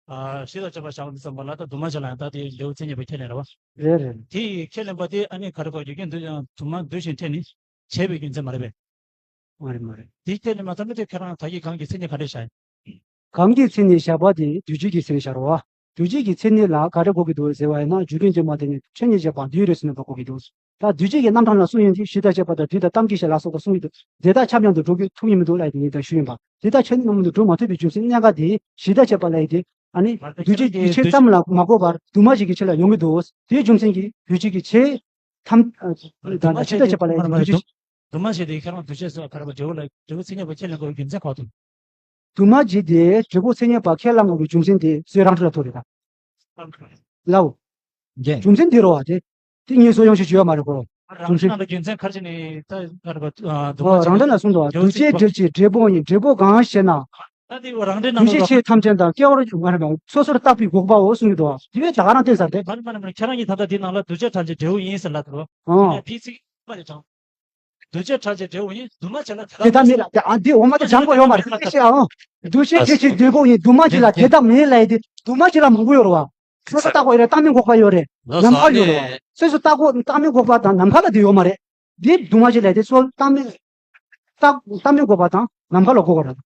ཨ། གཞི་དང་བཅས་པ་བཞག་འོང་དུས་ཙམ་པ་ལ་ད་དུ་མ་བྱས་ལ་ཡང་ད་དེ་འབྲས་བུ་མཚན་ཉིད་པ་ཁས་ལེན་རེད་བ། རེད་རེད། དེ་ཁས་ལེན་པ་དེ་ཨ་ནི་ག་རེ་གོ། རྒྱུ་རྐྱེན་འདུས་ཀྱང་དུ་མ་འདུས་ཤིང་ཕྲད་ནས་བྱས་པའི་རྒྱུ་མཚན་མ་རེད་པས། མ་རེད་མ་རེད། དེ་ཁས་ལེན་མ་ཐུབ་ན་དེ་ཁྱེད་རང་ད་གིན་གང་གི་མཚན་ཉིད་ག་འདྲས་བཞག་ཡིན། གང་གི་མཚན་ཉིད་བཞག་པ་དེ་དུས་གཅིག་གི་མཚན་ཉིད་བཞག་རོ་བ། དུས་གཅིག་གི་མཚན་ཉིད་ལ་ག་རེ་གོ་གི་འདུག་ཟེར་བ་ཡིན་ན་རྒྱུ་རྐྱེན་ཀྱིས་མ་བརྟེན་ནས་ཕྲད་ནས་བྱས་པའམ་དེའི་རིགས་སུ་གནས་པ་གོ་གི་འདུག་ད་དུས་གཅིག་གི་རྣམ་གྲངས་ལ་གསུངས་ཡོང་དུས་གཞི་དང་བཅས་པ་དང་དུས་དང་གཏམ་གྱི་བཤད་ལ་སོགས་པ་གསུངས་ཡོང་དུས་དེ་དག་ཆ་མཉམ་དུ་འགྲོ་གི་ཐུབ་ཀྱི་མི་འདུག་ལབ་ཡ་དེ་ངས་ད་ཞུས་ཡིན་པ། དེ་དག་ཆ་མཉམ་དུ་འགྲོ་མ་ཐུབ་པའི་རྒྱུ་མཚན་གནད་འགག་དེ་གཞི་དང་བཅས་པ་ལབ་ཡ་དེ་ཨ་ནི་དུས་གཅིག་གི་ཆོས་ཙམ་ལ་མ་གོ་བར་དུ་མ་ཞིག་གི་ཆོས་ལ་ཡོང་གི་འདུག་དེའི་རྒྱུ་མཚན་གྱིས་དུས་གཅིག་གི་ཆོས་ཐམས་ད་གཞི་དང་བཅས་པ་ལབ་ཡ་དེ་དུས་གཅིག་དུ་མ་བྱས་ཏེ་ཁྱེད་རང་འདུ་བྱེད་ཟེར་བ་ག་རེ་བ། འབྲས་བུ་ལ་འབྲས་བུ་མཚན་ཉིད་པ་ཁས་ལེན་དགོས་པའི་རྒྱུ་མཚན་ག་པར་འདུག་དུ་མ་བྱས་ཏེ་འབྲས་བུ་མཚན་ཉིད་པ་ཁས་ལེན་དགོས་པའི་རྒྱུ་མཚན་དེ་བཟོད་རང་གྲོལ་ལ་ཐུག་རེད་ད། ལའོ། རྒྱུ་མཚན་དེ་རོ་བ་དེ། དེ་ངས་བཟོ་ཡོང་ཞིག་བརྗོད་ཡ་མ་རེད་གོ། རང་འདྲའི་ནང་ལ་རྒྱུ་མཚན་ག་རེ་བྱས་ནས་ད་ག་རེ་བ་འདུ་བ། རང་འདྲ་ལ་གསུངས་འདུག་འདུ་བྱེད་འབྲེལ་བྱེད་འབྲས་བུ་ཡིན། འབྲས་བུ་གང་ཞེ་ན། ད་དེ་རང་འདྲའི་ནང་ལ་འདུ་བྱེད་ཆོས་ཐམས་ཅད་དང་སྐྱེ་བར་མ་རེད་པ། སོ་སོར་བརྟགས་པའི་འགོག་པའོ་གསུངས་འདུག་དེ་བས་ད་ག་རང་བསྟན་ས་རེད། མ་རེད་མ་རེད་མ་རེད། ཁྱེད་རང་གིས་ད་ལྟ་དེའི་ནང་ལ་འདུ་བྱེད་ཕྲ་རྒྱས་འབྲས་བུ་ཡིན་ཟེར་ལབ་འདུག་ཨང་། དེ་ཚིག་མ་རེད་དྲང་། འདུ་བྱེད་ཕྲ་རྒྱས་འབྲས་བུ་ཡིན། དུ་མ་བྱས་ལ་དེ་དག་དེ་དག་མིན་ལ་དེ་ཨ་འདི་འོ་མ་དེ་ལྗང་པོ་ཡོད་མ་རེད། ཤེས་ཨང་། འདུ་བྱེད་ཕྲ་རྒྱས་འབྲས་བུ་ཡིན། དུ་མ་བྱས་ལ་དེ་དག་མིན་ལ་དེ་དུ་མ་བྱས་ལ་མང་པོ་ཡོད་རེད་བ། སོ་སོ་བརྟགས་པ་ཡོད་རེད། བརྟགས་མིན་འགོག་པ་ཡོད་རེད། ནམ་མཁའ་ཡོད་རེད་བ། སོ་སོ་བརྟགས་པ་བརྟགས་མིན་འགོག་པ་དང་ནམ་མཁའ་ལ་དེ་ཡོད་མ་རེད། དེ་དུ་མ་བྱས་ལ་དེ་སོ་བརྟགས་མིན་བརྟགས་བརྟགས་མིན་འགོག་པ་དང་ནམ་མཁའ་ལ་འགོག་པ་རེད།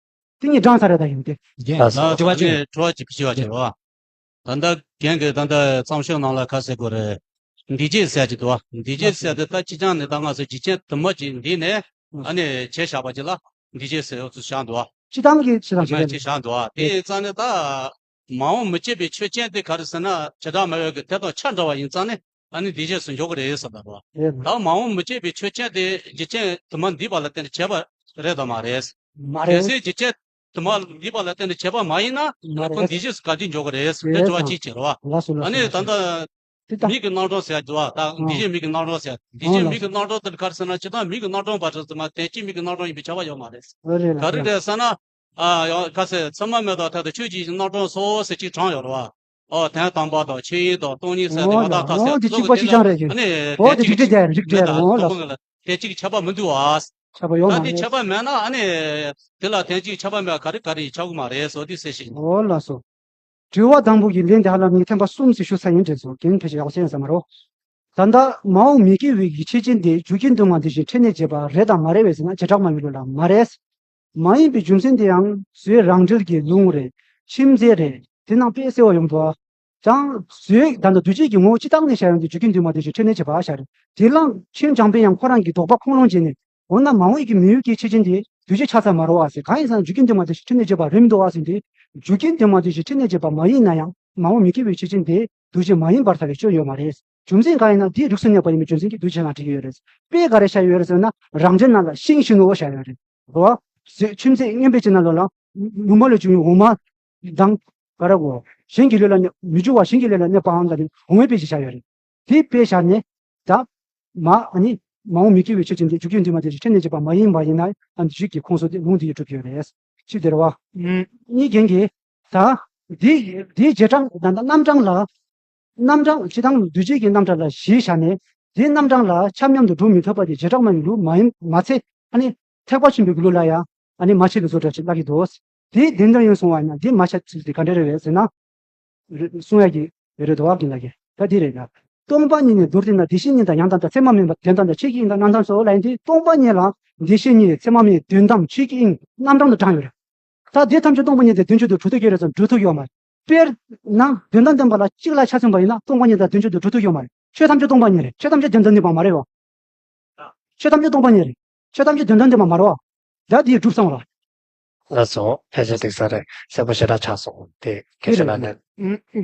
དེ་གཉིས་འདྲ་ས་རེད། ད་ཡིན་ཏེ། ལགས་སོ། དྲི་བ་ཅིག་དྲི་བ་ཅིག་ཞུ་བ་བྱེད་རོགས། ད་ལྟ་རྒན་གྱིས་ད་ལྟ་བརྩམས་ཆོས་ནང་ལ་ག་ཟེར་དགོས་རེད། འདུས་བྱས་ཟེར་གྱི་འདུག་བ། འདུས་བྱས་ཟེར་དེ་ད་སྤྱི་བྱང་ནས་ད་ང་ཚོ་འཇིག་རྟེན་དུ་མ་ཅིག་འདི་ནས་ཨ་ནི་བྱས་བཞག་པ་ཅིག་ལ་འདུས་བྱས་ཟེར་འོ་ཚོ་བཞག་འདུག་བ། སྤྱི་བཏང་གི་སྤྱི་བཏང་ཞིག་རེད། ཅིག་བཞག་འདུག་བ། དེ་ཡིན་ཙང་ནས་ད་མ་འོངས་མི་སྐྱེ་བའི་ཆོས་ཅན་དེ་ག་རེ་ཟེར་ན་བྱེ་བྲག་སྨྲ་བའི་གི་དེ་དང་ཆ་འདྲ་བ་ཡིན་ཙང་ནས་ཨ་ནི་འདུས་བྱས་སུ་འཇོག་གི་རེད་ཟེར་ལབ་པ། ད་མ་འོངས་མི་སྐྱེ་བའི་ཆོས་ཅན་དེ་འཇིག་རྟེན་དུ་མ་འདུས་པ་ལ་བརྟེན་ནས་བྱས་པ་རེད་དམ་མ་རེད། མ་རེད། གལ་སྲིད་འཇིག་རྟེན་དུ་མ་འདུས་པ་ལ་བརྟེན་ནས་བྱས་པ་མ་ཡིན་ན། མ་རེད། ཁོ་འདུས་བྱས་སུ་ག་དུས་འཇོག་གི་རེད་ཟེར་དྲི་བ་གཅིག་བྱེད་རོགས། ལགས་སོ་ལགས་སོ། ཨ་ནི་ད་ལྟ་དེ་ལྟ། མིག་གི་རྣམ་གྲངས་ཟེར་ཡ་འདུག་བ། ད་འདུས་བྱས་མིག་གི་རྣམ་གྲངས་ཟེར། འདུས་བྱས་མིག་གི་རྣམ་གྲངས་དེ་ག་རེ་ཟེར་ན་སྤྱིར་བཏང་མིག་གི་རྣམ་གྲངས་པ་རེད་ཟེར་མ་གཏན་གཅིག་མིག་གི་རྣམ་གྲངས་ཡིན་པའི་ཁྱབ་པ་ཡོད་མ་རེད། ཨོ་རེད་ལགས་ག་རེ་རེད་ཟེར་ན། ཨ་ཡང་ཁ་ཟེར་ཚད་མ་མེད་དང་ཐ་དད་ཆོས་ཅན་གྱི་རྣམ་གྲངས་སོ་ཟེར་གཅིག་དྲངས་ཡོད་རེད་བ། ཨོ་དོན་དམ་པ་དང་ཆོས་དབྱིངས་དང་སྟོང་ཉིད་ཟེར་དེ་ང་དང་ཁ་ཟེར་ཨོ་དེ་གཅིག་པ་གཅིག་རྐྱང་རེད་ཀྱི། ཨ་ནི་ཨོ་དེ་རིགས་འགྲེ་རྒྱག་རིགས་འགྲེ་རེད། ཨོ་ལགས་སོ། དེ་གཅིག་ཁྱབ་པ་མི་འདུག་བ། ཁྱབ་པ་ཡོད་མ་རེད། ད་དེ་ཁྱབ་པ་མེད་ན་ཨ་ནི་དེ་ལ་དོན་གཅིག་ཁྱབ་པ་མེད་ག་རེ་ག་རེ་ཁྱབ་གི་མ་རེད་ཟེར་དེ་ཟེར་ཞིང་། ཨོ་ལགས་སོ། དྲི་བ་དང་པོ་གི་ལན་དེ་ཧ་ལམ་ངས་ཐེངས་པ་གསུམ་ཞིག་ཞུ་ཚར་ཡིན་དྲན་སོང་། རྒན་ཕལ་ཆེར་ཡག་པོ་ཤེས་ཡོད་ས་མ་རེད། ད་ལྟ་མ་འོངས་མི་སྐྱེ་བའི་ཆོས་ཅན་དེ་རྒྱུ་རྐྱེན་དུ་མ་འདུས་ཤིང་འཕྲད་ནས་བྱས་པ་རེད་དམ་མ་རེད་པས་ཟེར་ན་བྱེ་བྲག་སྨྲ་བའི་ལུགས་ལ་མ་རེད། མ་ཡིན་པའི་རྒྱུ་མཚན་དེ་ཡང་བཟོའི་རང་འགྲེལ་གྱི་ལུང་རེད། མཆིམས་མཛེས་རེད། དེ་ནང་དཔེ་གསལ་བ་ཡོང་འདུག་ཨ། ཀྱང་བཟོའི་ད་ལྟ་འདུ་བྱེད་ཀྱི་ངོ་བོ་སྤྱི་བཏང་ནས་བཤད་ཡོང་དུས་རྒྱུ་རྐྱེན་དུ་མ་འདུས་ཤིང་འཕྲད་ནས་བྱས་པ་ཤར། དེ་ལའང་མཆིམས་འཇམ་དཔལ་དབྱངས་ཁོ་རང་གིས་དོགས་པ་ཁུངས་ལུང་བྱས་ནས། འོ་ན་མ་འོངས་ཀྱི་མི་ཡུལ་གྱི་ཆོས་ཅན་དེ་འདུས་བྱས་ཆགས་ས་མ་རེད་བ་ཟེར། གང་ཡིན་ཟེར་ན་རྒྱུ་རྐྱེན་དུ་མ་འདུས་ཤིང་འཕྲད་ནས་བྱས་པ་རེད་མི་འདུག་བ་ཟེར་ཏེ། རྒྱུ་རྐྱེན་དུ་མ་འདུས་ཤིང་འཕྲད་ནས་བྱས་པ་མ་ཡིན་ན་ཡང་མ་འོངས་མི་སྐྱེ་བའི་ཆོས་ཅན་དེ་འདུས་བྱས་མ་ཡིན་པར་ཐལ་བའི་སྐྱོན་ཡོད་མ་རེད། རྒྱུ་མཚན་གང་ཡིན་ན་དེའི་རིགས་སུ་གནས་པ་ཡིན་པའི་རྒྱུ་མཚན་གྱིས་འདུས་བྱས་ལ་འགྲིག་གི་ཡོད་རེད། དཔེ་ག་རེ་བཞག་ཡོད་རེད་ཟེར་ན་རང་འགྲེལ་ནང་ལ་ཤིང་གཞོན་ནུ་བོ་བཞག་ཡོད་རེད། རེད་བ། མཆིམས་མཛེས་སྙན་པའི་ཅན་ནང་ལོགས་ལ་ནུ་མ་ལས་བྱུང་བའི་འོ་མ་དང་ག་རེ་གོ་གཞན་གྱི་ལུས་ལ་གནས་མི་འགྱུར་བ་གཞན་གྱི་ལུས་ལ་གནས་པའམ་ལ་འོ་མའི་དཔེ་ཞིག་བཞག་ཡོད་རེད། དེ་དཔེ་བཞག་ནས་ད་མ་ཨ་ནི་མ་འོངས་མི་སྐྱེ་བའི་ཆོས་ཅན་དེ་རྒྱུ་རྐྱེན་དུ་མ་འདུས་ཤིང་འཕྲད་ནས་བྱས་པ་མ་ཡིན་པ་ཡིན་ན་ཨ་ནི་རིགས་ཀྱི་ཁོངས་སུ་དེ་ལུང་དེ་ཡིས་གྲུབ་ཡོད་རེད། ཅི་དེ་རེད་བ། གཉིས་རྒན་གྱིས་ད་འདི་འདིའི་རྗེས་འབྲང་ད་ལྟ་རྣམ་གྲངས་ལ་རྣམ་གྲངས་སྤྱི་བཏང་འདུས་བྱས་ཀྱི་རྣམ་གྲངས་ལ་གཞི་བཞག་ནས་དེའི་རྣམ་གྲངས་ལ་ཆ་མཉམ་དུ་སྒྲུབ་མི་ཐུབ་པ་དེ་བྱེ་བྲག་སྨྲ་བའི་ལུགས་མ་ཡིན་མ་ཚད་ཨ་ནི་ཐེག་པ་ཆེན་པོའི་ལུགས་ལ་ཡང་ཨ་ནི་མ་ཕྱེད་ལ་བཟོ་འདྲ་ཞིག་ལབ་ཀྱི་འདུག་དེ་བདེན་དོན་ཡིན་གསུང་བ་ཡིན་ན་དེ་མ་ཕྱེད་ཚུལ་དེ་ག་འདྲ་རེད་བས་ཟེར་ན། རེ་གསུང་ཡ་གི་རེ་རེ་དོ་བ་གི་ལ་གི་ད་དེ་རེད་ན། སྟོང་པ་ཉིད་ནི་མདོར་བསྟན་ན་བདེ་གཤེགས་ཉིད་དང་ཡང་དག་དང་ཚད་མ་མིན་པ་དོན་དམ་དང་ཆོས་ཀྱི་དབྱིངས་དང་རྣམ་གྲངས་སོ་ལ་ཡིན་ཏེ་སྟོང་པ་ཉིད་ལ་བདེ་གཤེགས་ཉིད་ཚད་མ་མིན་དོན་དམ་ཆོས་ཀྱི་དབྱིངས་རྣམ་གྲངས་དུ་དྲངས་ཡོད་རེད། ད་དེ་ཐམས་ཅད་སྟོང་པ་ཉིད་དེ་དོན་གཅིག་ཏུ་གྲུབ་ཐུབ་ཀྱི་རེད་ཙང་གྲུབ་ཐུབ་ཡོད་མ་རེད། དཔེར་ན་དོན་དམ་བདེན་པ་ལ་གཅིག་ལ་ཆ་མཚོན་པ་ཡིན་ན་སྟོང་པ་ཉིད་དང་དོན་གཅིག་ཏུ་གྲུབ་ཐུབ་ཡོད་མ་རེད། ཆོས་ཐམས་ཅད་སྟོང་པ་ཉིད་རེད། ཆོས་ཐམས་ཅད་དོན་དམ་བདེན་པ་མ་རེད་བ། ཆོས་ཐམས་ཅད་སྟོང་པ་ཉིད་རེད། ཆོས་ཐམས་ཅད་དོན་དམ་བདེན་པ་མ་རེད་བ། ད་དེ་གྲུབ་སོང་ལ། ལགས་སོ། ཕལ་ཆེར་འགྲིག་ས་རེད། གསལ་པོ་ཞེ་དྲག་ཆགས་སོང་། དེ་སྐད་ཆ་ལ་ནི།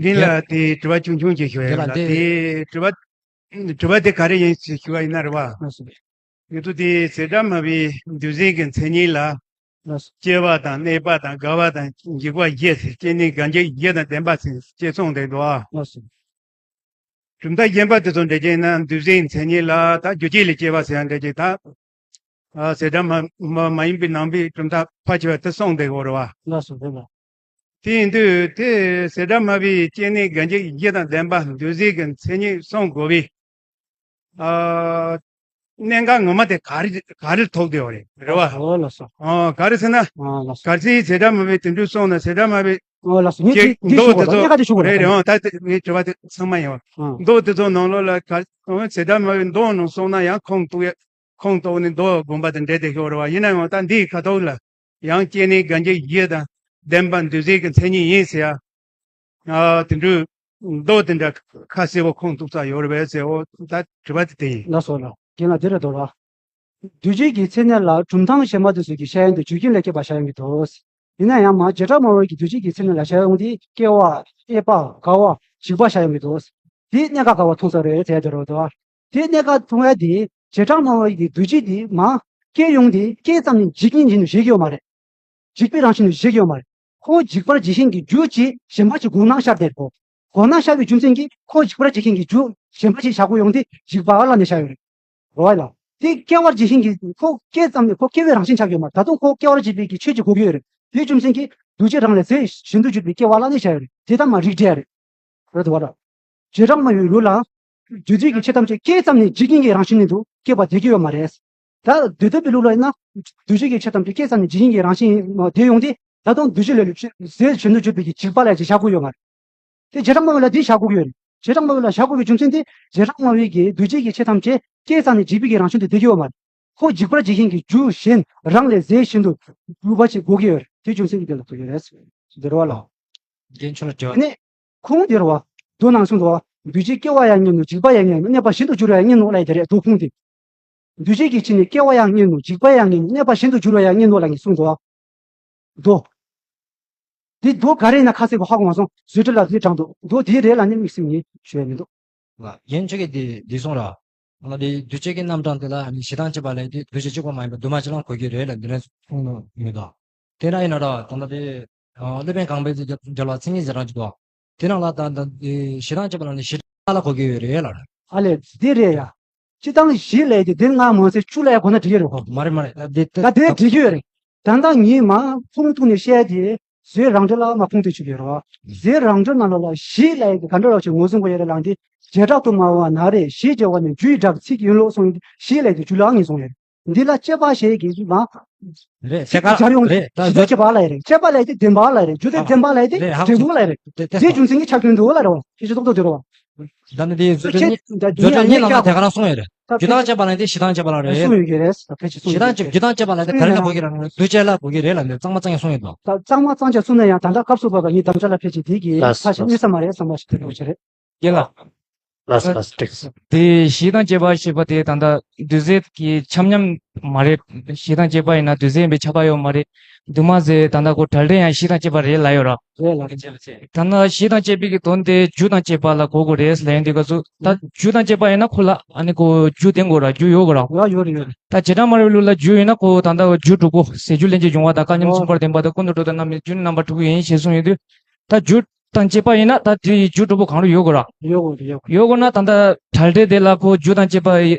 འདི་ལ་དེ་དྲི་བ་ཆུང་ཆུང་ཅིག་ཞུ་ཡ་ཡོད་ལ་དེ་དྲི་བ་དྲི་བ་དེ་ག་རེ་ཡིན་ཞེས་ཞུ་བ་ཡིན་ན་རེད་བ། ལགས་སོ། ཡོད་དུ་དེ་ཟད་འགྲམ་སྨྲ་བའི་འདུ་བྱེད་ཀྱི་མཚན་ཉིད་ལ། ལགས་སོ། སྐྱེ་བ་དང་གནས་པ་དང་རྒ་བ་དང་འཇིག་པ་བཞི་ཟེར་སྐྱེ་གནས་རྒ་འཇིག་བཞི་དང་ལྡན་པ་ཟེར་ཅེས་གསུངས་ཏེ་འདུག་ཨ། ལགས་སོ། གྲུབ་མཐའ་གཞན་པ་དེ་ཚོ་འགྲེལ་བྱེད་ན་འདུ་བྱེད་མཚན་ཉིད་ལ་ད་རྒྱུ་རྐྱེན་ལས་སྐྱེ་བ་ཟེར་ཡང་འགྲེལ་བྱེད་ད། ཟད་འགྲམ་སྨྲ་མ་ཡིན་པའི་ནང་པའི་གྲུབ་མཐའ་ཕལ་ཆེ་བ་དེ་གསུངས་བསྡད་ཡོད་རེད་བ། ལགས་སོ་རེད་ལ། དེ་ཡིན་དུས་དེ་ཟད་འགྲམ་སྨྲ་བའི་སྐྱེ་གནས་རྒ་འཇིག་བཞི་དང་ལྡན་པ་འདུ་བྱེད་ཀྱི་མཚན་ཉིད་གསུང་དགོས་པའི། གནད་འགག་ངོ་མ་དེ་ག་རེ་ག་རེ་ཐུག་བསྡད་ཡོད་རེད་རེད་བ། ཨོ་ལགས་སོ། ཨོ་ག་རེ་ཟེར་ན། ཨོ་ལགས་སོ། གལ་སྲིད་ཟད་འགྲམ་སྨྲ་བའི་དེ་འདྲ་གསུངས་ན་ཟད་འགྲམ་སྨྲ་བའི། ཨོ་ལགས་སོ། ངས་དེ་དེ་མདོ་ཞུ་དགོས་དེ་ཚོ་གནད་འགག་དེ་ཞུ་དགོས་རེད་རེད་རེད། ཨོ་ད་དེ་ངའི་དྲི་བ་དེ་ཚང་མ་ཡིན་བ། ཨོ་མདོ་དེ་ཚོ་ནང་ལོགས་ལ་ག་ཟད་འགྲམ་སྨྲ་བའི་མདོ་ནང་གསུངས་ན་ཡང་ཁུངས་གཏུགས་ཡ་ཁུངས་གཏུགས་ནས་མདོ་དགོངས་པ་དེ་འགྲེལ་བསྡད་ཤོག་རེད་བ། ཡིན་ན་ཡང་ད་འདིའི་ཁ་ཐོག་ལ་ཡང་སྐྱེ་གནས་རྒ་འཇིག་བཞི་དང་ལྡན་པ་འདུ་བྱེད་ཀྱི་མཚན་ཉིད་ཡིན་ཟེར་ཡ། ཨ་དེ་འདྲའི་མདོ་དེ་འདྲ་ཁ་གསལ་པོ་ཁུངས་གཏུགས་ས་ཡོད་རེད་པས་ཟེར། འོ་ད་དྲི་བ་དེ་དེ་ཡིན། ལགས་སོ་ལགས། རྒན་ལགས་དེ་རེད་འདུག་ལགས། འདུ་བྱེད་ཀྱི་མཚན་ཉིད་ལ་གྲུབ་མཐའ་གཞན་པ་དེ་ཚོ་གི་བཤད་ཡོང་དུས་རྒྱུ་རྐྱེན་ལས་སྐྱེས་པ་བཞག་ཡོང་གི་འདུག་ཡིན་ན་ཡང་མ་བྱེ་བྲག་སྨྲ་བ་གི་འདུ་བྱེད་ཀྱི་མཚན་ཉིད་ལ་བཤད་ཡོང་དུས་སྐྱེ་བ་གནས་པ་རྒ་བ་འཇིག་པ་བཤད་ཡོང་གི་འདུག་དེ་གནད་འགག་ག་བ་མཐོང་ས་རེད་ཟེར་དེ་རེད་འདུག་དེ་གནད་འགག་མཐོང་ཡ་དེ་བྱེ་བྲག་སྨྲ་བ་གི་འདུ་བྱེད་དེ་མ་སྐྱེ་ཡོང་དུས་སྐྱེ་ཙམ་ནས་འཇིག་ཉིན་འཇིག་ནས་ཤེས་ཀྱི་ཡོད་མ་རེད། འཇིག་པའི་རང་བཞིན་དུ་བཞེད་ཀྱི་ཡོད་མ་རེད། ཁོ་འཇིག་པར་བྱེད་མཁན་གྱི་རྒྱུ་ཅིག་གཞན་པ་ཅིག་དགོངས་སྣང་ཤར་བསྡད་ཡོད། དགོངས་སྣང་ཤར་བའི་རྒྱུ་མཚན་གྱིས་ཁོ་འཇིག་པར་བྱེད་མཁན་གྱི་རྒྱུ་གཞན་པ་ཅིག་བཞག་དགོས་ཡོང་དུས་འཇིག་པ་ལ་ནི་ཤར་ཡོད་རེད། རེད་བ་ལ། དེ་སྐྱེ་བ་ཇི་བཞིན་གྱི་ཁོ་སྐྱེས་ཙམ་ནས་ཁོ་སྐྱེ་བོའི་རང་བཞིན་ཆགས་ཡོད་མ་རེད། ད་དུང་ཁོ་སྐྱེ་བ་ཇི་བཞིན་གྱི་ཆོས་ཀྱི་གོ་གི་ཡོད་རེད། དེའི་རྒྱུ་མཚན་གྱིས་འདུ་བྱེད་རང་ལས་རྫས་གཞན་དུ་གྱུར་པའི་སྐྱེ་བ་ལ་ནི་བྱ་ཡོད་རེད། དེ་ལྟ་མ་རིགས་འགྲེ་རེད། རེད་དོ་བ་ར། བྱེ་བྲག་སྨྲ་བའི་ལུགས་ལ། འདུས་བྱས་ཀྱི་ཆོས་ཐམས་ཅད་སྐྱེས་ཙམ་ནས་ཇི་བཞིན་གྱི་རང་བཞིན་ཉིད་དུ་སྐྱེས་པ་བསྡད་ཀྱི་ཡོད་མ་རེད། ད་འདུས་བྱས་པའི་ལུགས་ལ་ཡིན་ན། འདུས་བྱས་ཀྱི་ཆོས་ཐམས་ཅད་སྐྱེས་ཙམ་ནས་ཇི་བཞིན་གྱི་རང་བཞིན་དེ་ཡོང་དུས་ད་དུང་འདུས་བྱས་ལས་ལུགས་ཟད་གཞན་དུ་གྱུར་པའི་གི་འཇིག་པ་ལ་ཅིག་བཞག་དགོས་ཡོད་མ་རེད། དེ་བྱེ་བྲག་སྨྲ་བ་ལ་འདི་བཞག་དགོས་ཀྱི་ཡོད་རེད། བྱེ་བྲག་སྨྲ་བ་ལ་བཞག་དགོས་པའི་རྒྱུ་མཚན་དེ་བྱེ་བྲག་སྨྲ་བའི་གི་འདུས་བྱས་ཀྱི་ཆོས་ཐམས་ཅད་སྐྱེས་ཙམ་ནས་འཇིག་པའི་གི་རང་བཞིན་དུ་བསྡད་ཀྱི་ཡོད་མ་རེད། ཁོ་འཇིག་པར་བྱེད་མཁན་གྱི་རྒྱུ་གཞན་རང་ལས་རྫས་གཞན་དུ་གྱུར་པ་ཞིག་དགོས་ཀྱི་ཡོད་རེད། དེ་རྒྱུ་མཚན་གྱིས་དེ་ལ་གོ་གི་རེད། འདི་རེད་བ་ལ། རྒན་ཁྱོད་ལ་དྲི་བ། དེ་ནས་ཁུངས་འདི་རེད་བ། མདོ་ནང་གསུངས་འདུག་བ། འདུས་བྱས་སྐྱེ་བ་ཡང་ངེས་ནོ། འཇིག་པ་ཡང་ངེས་ནོ། གནས་པ་གཞན་དུ་འགྱུར་བ་ཡང་ངེས་ནོ་ལབ་ཡ་དེ་རེད། མདོ་ཁུངས་དེ། འདུས་བྱས་ཀྱི་ཕྱིར་ནི་སྐྱེ་བ་ཡང་ངེས་ནོ། འཇིག་པ་ཡང་ངེས་ནོ། གནས་པ་གཞན་དུ་འགྱུར་བ་ཡང་ངེས་ནོ་ལབ་ནས་གསུངས་འདུག་བ། མདོ། འདི་མདོ་ག་རེ་ཡིན་ན་ཁ་གསལ་པོ་ཧ་གོ་མ་སོང་། བཟོད་བྲལ་ལ་འདི་དྲངས་འདུག་མདོ་འདི་རེད་ལབ་ནས་དམིགས་བསལ་ངས་ཞུ་ཡ་མི་འདུག་ལ། རྒན་ཁྱོད་ཀྱིས་འདི་འདི་གསུངས་ར། ང་འདི་འདུས་བྱས་ཀྱི་རྣམ་གྲངས་དེ་ལ་ནི་གཞི་དང་བཅས་པ་ལས་དེ་འདུས་བྱས་གཅིག་པོ་མ་ཡིན་པར་འདུས་མ་བྱས་ལའང་གོ་གི་རེད་ལ་འདི་ནས་གསུངས་ནོ་མི་འདུག་དེ་འདྲ་ཡིན་ན་ར་ད་ལྟ་དེ་སློབ་དཔོན་གང་པོའི་རྒྱལ་བ་མཚན་ཉིད་ཟེར་རང་ཅིག་འདུག་དེ་ནང་ལ་ད་ད་གཞི་དང་བཅས་པ་ལ་ནི་གཞི་ལ་གོ་གི་ཡོད་རེད་ལ། ཨ་ལས་འདི་རེད་ཡ། སྤྱིར་བཏང་གཞི་ལས་དེ་འདི་ང་མ་ཟད་བཅུ་ལ་ཡ་གོ་ན་འགྲིག་གི་རེད་གོ། མ་རེད་མ་རེད་ད་འདི་ད་ད་དེ་འགྲིག་གི་ཡོད་རེད། ད་ལྟ་ངས་མ་ཁུངས་གཏུགས་ནས་བཤད་དེ་ཟོལ་རང་འགྲེལ་ལ་མ་ཁུངས་གཏུགས་བྱེད་ཀྱི་ཡོད་རེད་བ། ཟོལ་རང་འགྲེལ་ནང་ལོགས་ལ་གཞི་ལ་ཡ་དེ་ག་འདྲ་རོགས་ཞེས་ངོས་བཟུང་གི་ཡོད་རེད་ལབ་དེ་བྱེ་བྲག་ཏུ་སྨྲ་བ་ན་རེ་གཞི་བྱ་བ་ནི་རྒྱུ་ཡི་སྒྲ་ཚིག་ཡིན་ལོ་གསུངས་ཡོད་དེ་གཞི་ལ་ཡ་དེ་རྒྱུ་ལ་ངེས་བཟུང་ཡོད་རེད། འདི་ལ་དཔྱད་པ་ཞེས་ཀྱི་མ། རེད་ཟེར་ག་སྦྱར་ཡོང་རེད་ད་ཞེས་པ་དཔྱད་པ་ལ་རེད། དཔྱད་པ་ལ་དེ་བདེན་པ་ལ་རེད། རྒྱུ་དེ་བདེན་པ་ལ་དེ་རེད་ཧ་འབྲས་བུ་ལ་རེད། དེ་དེ་རྒྱུ་མཚན་གྱི་ཆགས་སྐྱོན་འདུག་ལ་རེད་བ། ཁྱེད་ཀྱི་རྡོག་རྡོག་དེ་རེད་བ། ད་ནི་དེ་བཟོ་བཅོས་གཉིས་བཟོ་བཅོས་གཉིས་ནང་ལ་དེ་ག་རང་གསུངས་ཡོད་རེད། རྒྱུ་དང་བཅས་པ་ལ་དེ་གཞི་དང་བཅས་པ་ལ་རེད། གསུངས་ཡོད་ཀྱི་རེད། ཕལ་ཆེར་གསུངས་ཡོད་ཀྱི་རེད། གཞི་དང་བཅས་པ་ལ་དེ་ག་རེ་ལ་གོ་གི་རེད་ལ་འདུས་བྱས་ལ་གོ་གི་རེད་ལ་འདི་གཙང་མ་གཙང་ཡང་གསུངས་ཡོད་དོ། ད་གཙང་མ་གཙང་ཆ་གསུངས་ན་ཡང་ད་ལྟ་སྐབས་སུ་བབས་པ་ངའི་དམ་བཅའ་ལ་ཕལ་ཆེར་དེ་གི་ལགས་ཁ་ཞིག་གནས་ས་མ་རེད་བསམ་པ་ཞིག་དེ་འདྲ་ཆེ་རེད། ཡིན་ལ། ལགས་སོ་ལགས་སོ་ཐུགས་རྗེ་ཆེ། དེ་གཞི་དང་བཅས་པ་ཞེས་པ་དེ་ད་ལྟ་འདུས་བྱས་ཀྱི་ཁྱབ་མཉམ་མ་རེད། གཞི་དང་བཅས་པ་ཡིན་ན་འདུས་བྱས་ཡིན་པའི་ཁྱབ་པ་ཡོད་མ་རེད། འདུས་མ་བྱས་ད་ལྟ་ཁོ་བྲལ་འབྲས་ཡང་གཞི་དང་བཅས་པ་རེད་ལབ་ཡོད་ར། རེད་ལ་རེད། ད་ལྟ་གཞི་དང་བཅས་པའི་གི་དོན་དེ་རྒྱུ་དང་བཅས་པ་ལ་གོ་དགོས་རེད་ལབ་ཡོང་དུས་སྐབས་སུ་ད་རྒྱུ་དང་བཅས་པ་ཡིན་ན་ཁོ་ལ་ཨ་ནི་ཁོ་རྒྱུ་ལྡན་དགོས་ར་རྒྱུ་ཡོད་དགོས་ར། ཡོད་ཡོད་རེད་ཡོད་རེད། ད་བྱེ་བྲག་སྨྲ་བའི་ལུགས་ལ་རྒྱུ་ཡིན་ན་ཁོ་ད་ལྟ་རྒྱུ་དྲུག་པོ་ཟད་འགྱུར་ལྷན་ཅིག་འབྱུང་བ་དང་སྐལ་མཉམ་མཚུངས་པར་ལྡན་པ་དང་ཀུན་ཏུ་གྲུབ་པ་དང་རྣམ་སྨིན་རྒྱུ་ནི་རྣམ་པ་དྲུག་ཡིན་ཞེས་གསུངས་ཡོད་དུས། ད་རྒྱུ་དང་བཅས་པ་ཡིན་ན་ད་དེ་རྒྱུ་དྲུག་པོ་གང་རུང་ཡོད་དགོས་ར། ཡོད་དགོས་རེད་ཡོད་དགོས། ཡོད་དགོས་ན་ད་ལྟ་བྲལ་འབྲས་དེ་ལ་ཁོ་རྒྱུ་དང་བཅས་པ་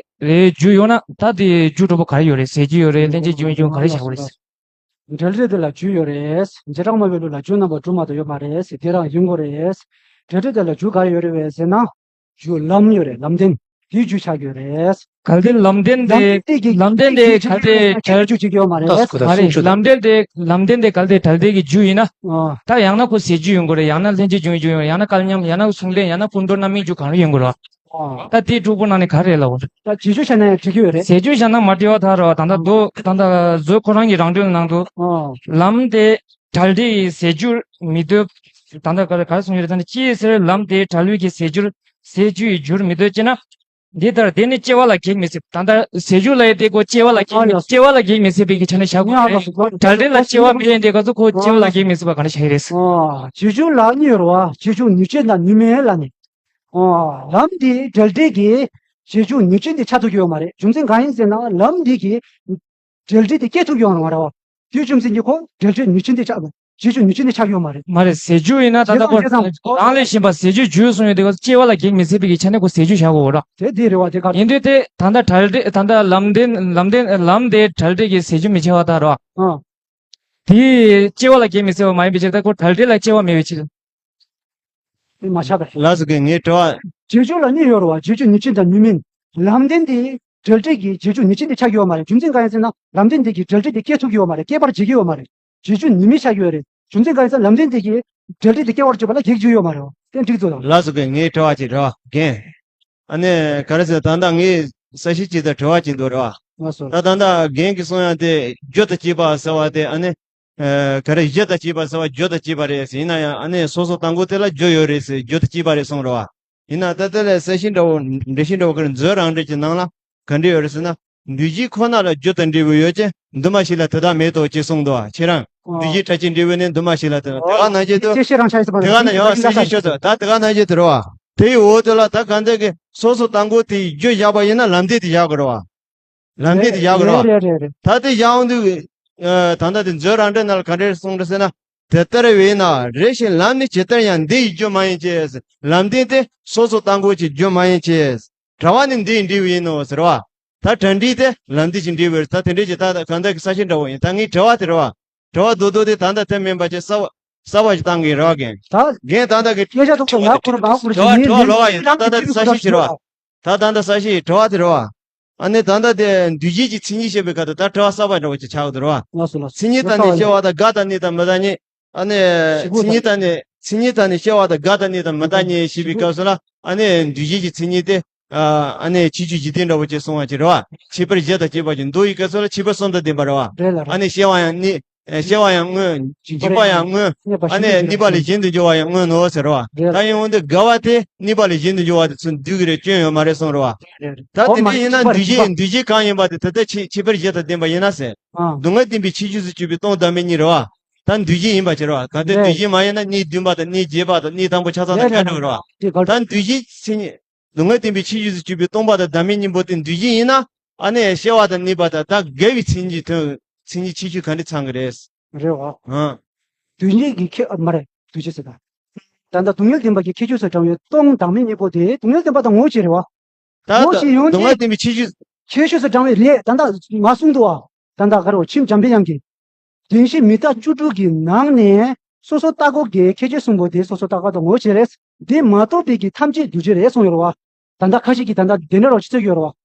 རེད་རྒྱུ་ཡོད་ན་ད་དེ་རྒྱུ་དྲུག་པོ་ག་རེ་ཡོད་རེད་ཟད་འགྱུར་ཡོད་རེད་ལྷན་ཅིག་འབྱུང་འབྱུང་ག་རེ་བཞག་དགོས་རེད། བྲལ་འབྲས་དེ་ལ་རྒྱུ་ཡོད་རེད། བྱེ་བྲག་སྨྲ་བའི་ལུགས་ལ་རྒྱུ་རྣམ་པ་དྲུག་མ་གཏོགས་ཡོད་མ་རེད་ཟེར་དེ་རང་ཡིན་དགོས་རེད། བྲལ་འབྲས་དེ་ལ་རྒྱུ་ག་རེ་ཡོད་རེད་བས་ཟེར་ན། རྒྱུ་ལམ་ཡོད་རེད་ལམ་བདེན། དེའི་རྒྱུ་ཆགས་ཡོད་རེད། གལ་ཏེ་ལམ་བདེན་དེ་ལམ་བདེན་དེ་ལམ་བདེན་དེ་གལ་ཏེ་བྲལ་རྒྱུ་ཅིག་ཡོད་མ་རེད། མ་རེད་ལམ་བདེན་དེ་ལམ་བདེན་དེ་གལ་ཏེ་བྲལ་འབྲས་ཀྱི་རྒྱུ་ཡིན་ན། ཨ། ད་ཡང་ན་ཁོ་ཟད་འགྱུར་ཡོང་དགོས་རེད་ཡང་ན་ལྷན་ཅིག་འབྱུང་རྒྱུ་ཡོང་ཡང་ན་སྐལ་མཉམ་ཡང་ན་མཚུངས་ལྡན་ཡང་ན་ཀུན་འགྲོ་རྣམ་སྨིན་རྒྱུ་གང་རུང་ཡོང་དགོས་རེད། ཨ། ད་དེའི་དྲུག་པོ་ནང་ནས་ག་རེ་རེད་ལབ་དགོས་རེད། ད་བྱེད་རྒྱུ་བྱས་ན་ཡང་འགྲིག་གི་ཡོད་རེད། ཟད་འགྱུར་བྱས་ན་མ་འགྲིག་པ་ད་རོ་ད་ལྟ་མདོ་ད་ལྟ་མཛོད་ཁོ་རང་གི་རང་འགྲེལ་ནང་དུ། ཨ། ལམ་དེ་བྲལ་འབྲས་ཡི་ཟད་འགྱུར་མི་འདོད། ད་ལྟ་ག་རེ་ག་རེ་གསུངས་ཡོད་རེད་ད་ནི་ཅི་ཟེར་ལམ་དེ་བྲལ་བའི་གི་ཟད་འགྱུར་ཟད་འགྱུར་ཡི་རྒྱུར་མི་འདོད་ཅེ་ན། འདི་ལྟར་དེ་ནི་སྐྱེ་བ་ལ་གེགས་མི་སྲིད། ད་ལྟ་ཟད་འགྱུར་ལ་ཡི་དེ་ཀོ་སྐྱེ་བ་ལ་གེགས་མི་སྐྱེ་བ་ལ་གེགས་མི་སྲིད་པའི་གི་ཆ་ནས་བཞག་དགོས་རེད། བྲལ་འབྲས་ལ་སྐྱེ་བ་མེད་ཡིན་དེ་ག་ཚོད་ཁོ་སྐྱེ་བ་ལ་གེགས་མི་སྲིད་པ་ག་རེ་བྱ་ཡི་རེད། ཨ། བྱེད་རྒྱུ་ལ་གཉིས་ཡོད་རེད་བ། བྱེད་རྒྱུ་ནུས་ཅན་དང་ནུས་མེད་ལ་ནི། ཨ། ལམ་འདི་བྲལ་འབྲས་ཀྱི་བྱེད་རྒྱུ་ནུས་ཅན་དེ་ཆགས་ཐུབ་ཀྱི་ཡོད་མ་རེད། རྒྱུ་མཚན་གང་ཡིན་ཟེར་ན་ལམ་འདི་གི་བྲལ་འབྲས་དེ་སྐྱེ་ཐུབ་ཀྱི་ཡོད་མ་རེད་བ། དེའི་རྒྱུ་མཚན་གྱིས་ཁོ་བྲལ་འབྲས་ནུས་ཅན་དེ་ཆགས་པ། བྱེད་རྒྱུ་ནུས་ཅན་དེ་ཆགས་ཀྱི་ཡོད་མ་རེད། མ་རེད་ཟད་འགྱུར་ཡིན་ན་ད་ལྟ་ཁོ་བྱེད་སྟངས་བྱེད་སྟངས་རང་ལས་གཞན་པ་ཟད་འགྱུར་རྒྱུ་གསུངས་ཡོད་དེ་ག་སྐྱེ་བ་ལ་གེགས་མི་སྲིད་པའི་གི་ཆ་ནས་ཁོ་ཟད་འགྱུར་བཞག་དགོས་ར། དེ་དེ་རེད་བ་དེ་ག་ཡིན་དུས་དེ་ད་ལྟ་བྲལ་འབྲས་ད་ལྟ་ལམ་བདེན་ལམ་བདེན་ལམ་དེ་བྲལ་འབྲས་ཀྱི་ཟད་འགྱུར་མི་ཆགས་པ་ད་ར། ཨ། དེ་སྐྱེ་བ་ལ་གེགས་མི་སྲིད་པ་མ་ཡིན་པའི་ཕྱིར་ད་ཁོ་བྲལ་འབྲས་ལ་སྐྱེ་བ་མེད་པའི་ཕྱིར། དེ་མ་ཆགས་པ་རེད། ལགས་སོ་གི་ངའི་དྲི་བ། བྱེད་རྒྱུ་ལ་གཉིས་ཡོད་རེད་བ། བྱེད་རྒྱུ་ནུས་ཅན་དང་ནུས་མིན། ལམ་བདེན་དེ་བྲལ་འབྲས་ཀྱི་བྱེད་རྒྱུ་ནུས་ཅན་དེ་ཆགས་ཀྱི་ཡོད་མ་རེད། རྒྱུ་མཚན་གང་ཡིན་ཟེར་ན་ལམ་བདེན་དེ་གིས་བྲལ་འབྲས་དེ་སྐྱེ་ཐུབ་ཀྱི་ཡོད་མ་རེད། སྐྱེད་པར་བྱེད་ཀྱི་ཡོད་མ་རེད། བྱེད་རྒྱུ་ནུས་མེད་ཆགས་ཀྱི་ཡོད་རེད། རྒྱུ་མཚན་གང་ཡིན་ཟེར་ན་ལམ་བདེན་དེ་གིས་བྲལ་འབྲས་དེ་སྐྱེ་བར་བྱེད་པ་ལ་གེགས་རྒྱུ་ཡོད་མ་རེད་བ། དེ་འགྲིག་ཚོད་དང་། ལགས་སོ་གི་ངའི་དྲི་བ་ཅིག་རེད་བ་རྒན། ཨ་ནི་ག་རེ་ཟེར་ད་ལྟ་ངས་ས་གཞི་ཅིག་དང་དྲི་བ་ཅིག་འདུག་རེད་བ། ལགས་སོ། ད་ད་ལྟ་རྒན་གྱིས་གསུང་ཡ་དེ་རྒྱུ་དང་བཅས་པ་ཟེར་བ་དེ་ཨ་ནི། ཨ། ག་རེ་གཞི་དང་བཅས་པ་ཟེར་བ་རྒྱུ་དང་བཅས་པ་རེད་ཟེར་ཡིན་ན་ཡང་ཨ་ནི་སོ་སོ་དང་པོ་དེ་ལ་རྒྱུ་ཡོད་རེད་ཟེར་རྒྱུ་དང་བཅས་པ་རེད་གསུངས་རེད་བ། ཡིན་ན་ད་ལྟ་ལས་ས་གཞི་འདྲ་བོ་འགྲེལ་བཤད་འདྲ་བོ་ག་རེ་མཛོད་རང་འགྲེལ་གྱི་ནང་ལ་ག་འདྲ་ཡོད་རེད་ཟེར་ན། འདུས་བྱས་ཁོ་ན་ལ་རྒྱུ་དང་འབྲས་བུ་ཡོད་ཅིང་འདུས་མ་བྱས་ལ་དེ་དག་མེད་དོ་ཅེས་གསུངས་འདུག་བ། ཁྱེད་རང་། ཨོ། འདུས་བྱས་བྲལ་ཅིང་འབྲས་བུ་ནི་འདུས་མ་བྱས་ལ་དེ་དག་དེ་ག་ནང་བཞིན་དུ། དེ་ག་ནང་བཞིན་དུ་ད་དེ་ག་ནང་བཞིན་དུ་རེད་བ། དེའི་འོག་དེ་ལ་ད་གང་འདོད་ཀྱི་སོ་སོ་དང་པོ་དེའི་རྒྱུ་བཞག་པ་ཡིན་ན་ལམ་བདེན་དེ་བཞག་དགོས་རེད་བ། ལམ་བདེན་དེ་བཞག་དགོས་རེད་བ། རེད་རེད་རེད། ད་དེ་བཞག་འོང་དུས། ཨ། ད་ལྟ་དེ་མཛོད་རང་འགྲེལ་ནང་ལ་ག་འདྲས་གསུངས་རེད་ཟེར་ན། དེ་ལྟར་བས་ན་རེ་ཞིག་ལམ་ནི་ཇི་ལྟར་ཡང་འདི་ཡི་རྒྱུ་མ་ཡིན་གྱི། ལམ་བདེན་དེ་སོ་སོ་དང་པོ་ཀྱི་རྒྱུ་མ་ཡིན་གྱི། བྲལ་བ་ནི་འདི་ཡི་འབྲས་བུ་ཡིན་ནོ་ཟེར་བ། ད་གྲ་སྒྲིག་དེ་ལམ་འདི་ཅིག་འགྲིག་པ་རེད། ད་དེ་འདྲས་ཀྱི་ད་གང་ལྟར་གྱི་ས་ཞིང་འདྲ་བོ་ཡིན། ད་ངའི་དྲི་བ་དེ་རེད་བ། དྲི་བ་རྡོག་རྡོག་དེ་ད་ལྟ་དེ་མིན་པ་ཅིག་གསར་བ་གསར་བ་ཞིག་བཏང་གི་རེད་བ། རྒན་རྒན་ད་ལྟ་གི་ད་སྐད་ཆ་ཐོག་ཏུ་ང་ཁོ་རང་ང་ཁོ་རང་དྲི་བ་དྲི་བ་ལོག་པ་ཡིན། ད་ད་ལྟ་ས་ཞིང་ཞིག་རེད་བ། ད་ད་ལྟ་ས་ཞིང་དྲི་བ་དེ་རེད་བ། ཨ་ནི་ད་ལྟ་དེ་འདུས་བྱས་ཀྱི་མཚན་ཉིད་བཤད་པའི་སྐབས་དུ་ད་དྲི་བ་གསར་བ་འདྲ་བོ་ཅིག་ཆགས་ཀྱི་འདུག་རེད་བ། ལགས་སོ་ལགས་སོ། མཚན་ཉིད་དང་ནི་སྐྱེ་བ་དང་རྒ་དང་ནི་དང་མི་རྟག་ཉིད། ཨ་ནི་ཞིག་པོ་མཚན་ཉིད་དང་ནི་མཚན་ཉིད་དང་ནི་སྐྱེ་བ་དང་རྒ་དང་ནི་དང་མི་རྟག་ཉིད་ཞེས་པའི་སྐབས་སུ་ལ་ཨ་ནི་འདུས་བྱས་ཀྱི་མཚན་ཉིད་དེ་ཨ་ནི་ཆོས་ཅན་འཇིག་རྟེན་འདྲ་བོ་ཅིག་གསུང་བ་ཅིག་རེད་བ། ཁྱད་པར་བཞི་དང་བཅས་པ་ཅིག་མདོ་ཡི་སྐབས་སུ་ལ་ཁྱད་པར་གསུམ་དང་ལྡན་པ་རེད་བ། རེད་ལ་རེད། ཨ་ནི་སྐྱེ་བ་ཡང་ནི་སྐྱེ་བ་ཡང་སྔོན། འཇིག་པ་ཡང་སྔོན། ཨ་ནི་གནས་པ་ལས་གཞན་དུ་འགྱུར་བ་ཡང་སྔོན་ནོ་ཟེར་བ། རེད་ལ། ད་ཡིན་འོང་དུས་རྒ་བ་དེ་གནས་པ་ལས་གཞན་དུ་འགྱུར་བ་དེ་ཚུར་འདུས་ཀྱི་རེད། སྐྱོན་ཡོད་མ་རེད་གསུངས་རེད་བ། རེད་རེད། ད་དེ་འདྲ་ཡིན་ན་འདུས་བྱས་འདུས་བྱས་གང་ཡིན་པ་དེ་ད་ལྟ་ཁྱད་ཁྱད་པར་བཞི་དང་ལྡན་པ་ཡིན་ན་ཟེར། སྡུག་བསྔལ་བརྟེན་པའི་ཁྱད་ཆོས་སུ་གྱུར་པའི་སྟོང་བདག་མེད་གཉིས་རེད་བ། ད་འདུས་བྱས་ཡིན་པ་ཅིག་རེད་བ། གལ་ཏེ་འདུས་བྱས་མ་ཡིན་ན་གནས་བདུན་པ་དང་གནས་བརྒྱད་པ་དང་གནས་དང་པོ་ཆ་ཚང་དང་ཁ་འགྲོ་རེད་བ། ད་འདུས་བྱས་མཚན་ཉིད་སྡུག་བསྔལ་བརྟེན་པའི་ཁྱད་ཆོས་སུ་གྱུར་པའི་སྟོང་པ་དང་བདག་མེད་གཉིས་པོ་དེ་འདུས་བྱས་ཡིན་ན་ཨ་ནི་སྐྱེ་བ་དང་གནས་པ་དང་ད་རྒ་བའི་མཚན་ཉིད་དོན་མཚན་ཉིད་ཁྱད་ཆོས་ག་འདྲ་ཚང་གི་རེད། རེད་བ། ཨང་། འདུས་བྱས་ཀྱི་ཁྱད་ཨ་མ་རེད། འདུས་བྱས་ཟེར་ད། ད་ལྟ་སྡུག་བསྔལ་བརྟེན་པ་གྱི་ཁྱད་ཆོས་སུ་བགྲང་བའི་སྟོང་བདག་མེད་གཉིས་པོ་དེ་སྡུག་བསྔལ་བརྟེན་པ་དང་ངོ་བོ་གཅིག་རེད་བ། ད་ངོ་བོ་གཅིག་ཡོང་སྡུག་བསྔལ་དུས་བརྟེན་པའི་ཁྱད་ཆོས། ཁྱད་ཆོས་སུ་བགྲང་བའི་ལས་ད་ལྟ་མ་གསུངས་འདུག་བ། ད་ལྟ་ག་རེ་བ་མཆིམས་འཇམ་དཔལ་དབྱངས་ཀྱིས། བདེན་བཞི་མི་རྟག་བཅུ་དྲུག་གི་ནང་ནས་སོ་སོར་བརྟགས་འགོག་གི་ཁྱད་ཆོས་གསུམ་པོ་དེ་སོ་སོར་བརྟགས་འགོག་དང་ངོ་བོ་གཅིག་རེད། དེ་མ་གཏོགས་པའི་གི་ཐམས་ཅད་འདུས་བྱས་རེད་གསུངས་ཡོད་རེད་བ། ད་ལྟ་ཁ་ཤས་ཀྱིས་ད་ལྟ་དེ་འདྲ་རོགས་ཅི་ཚོད་ཡོད་རེད་བ།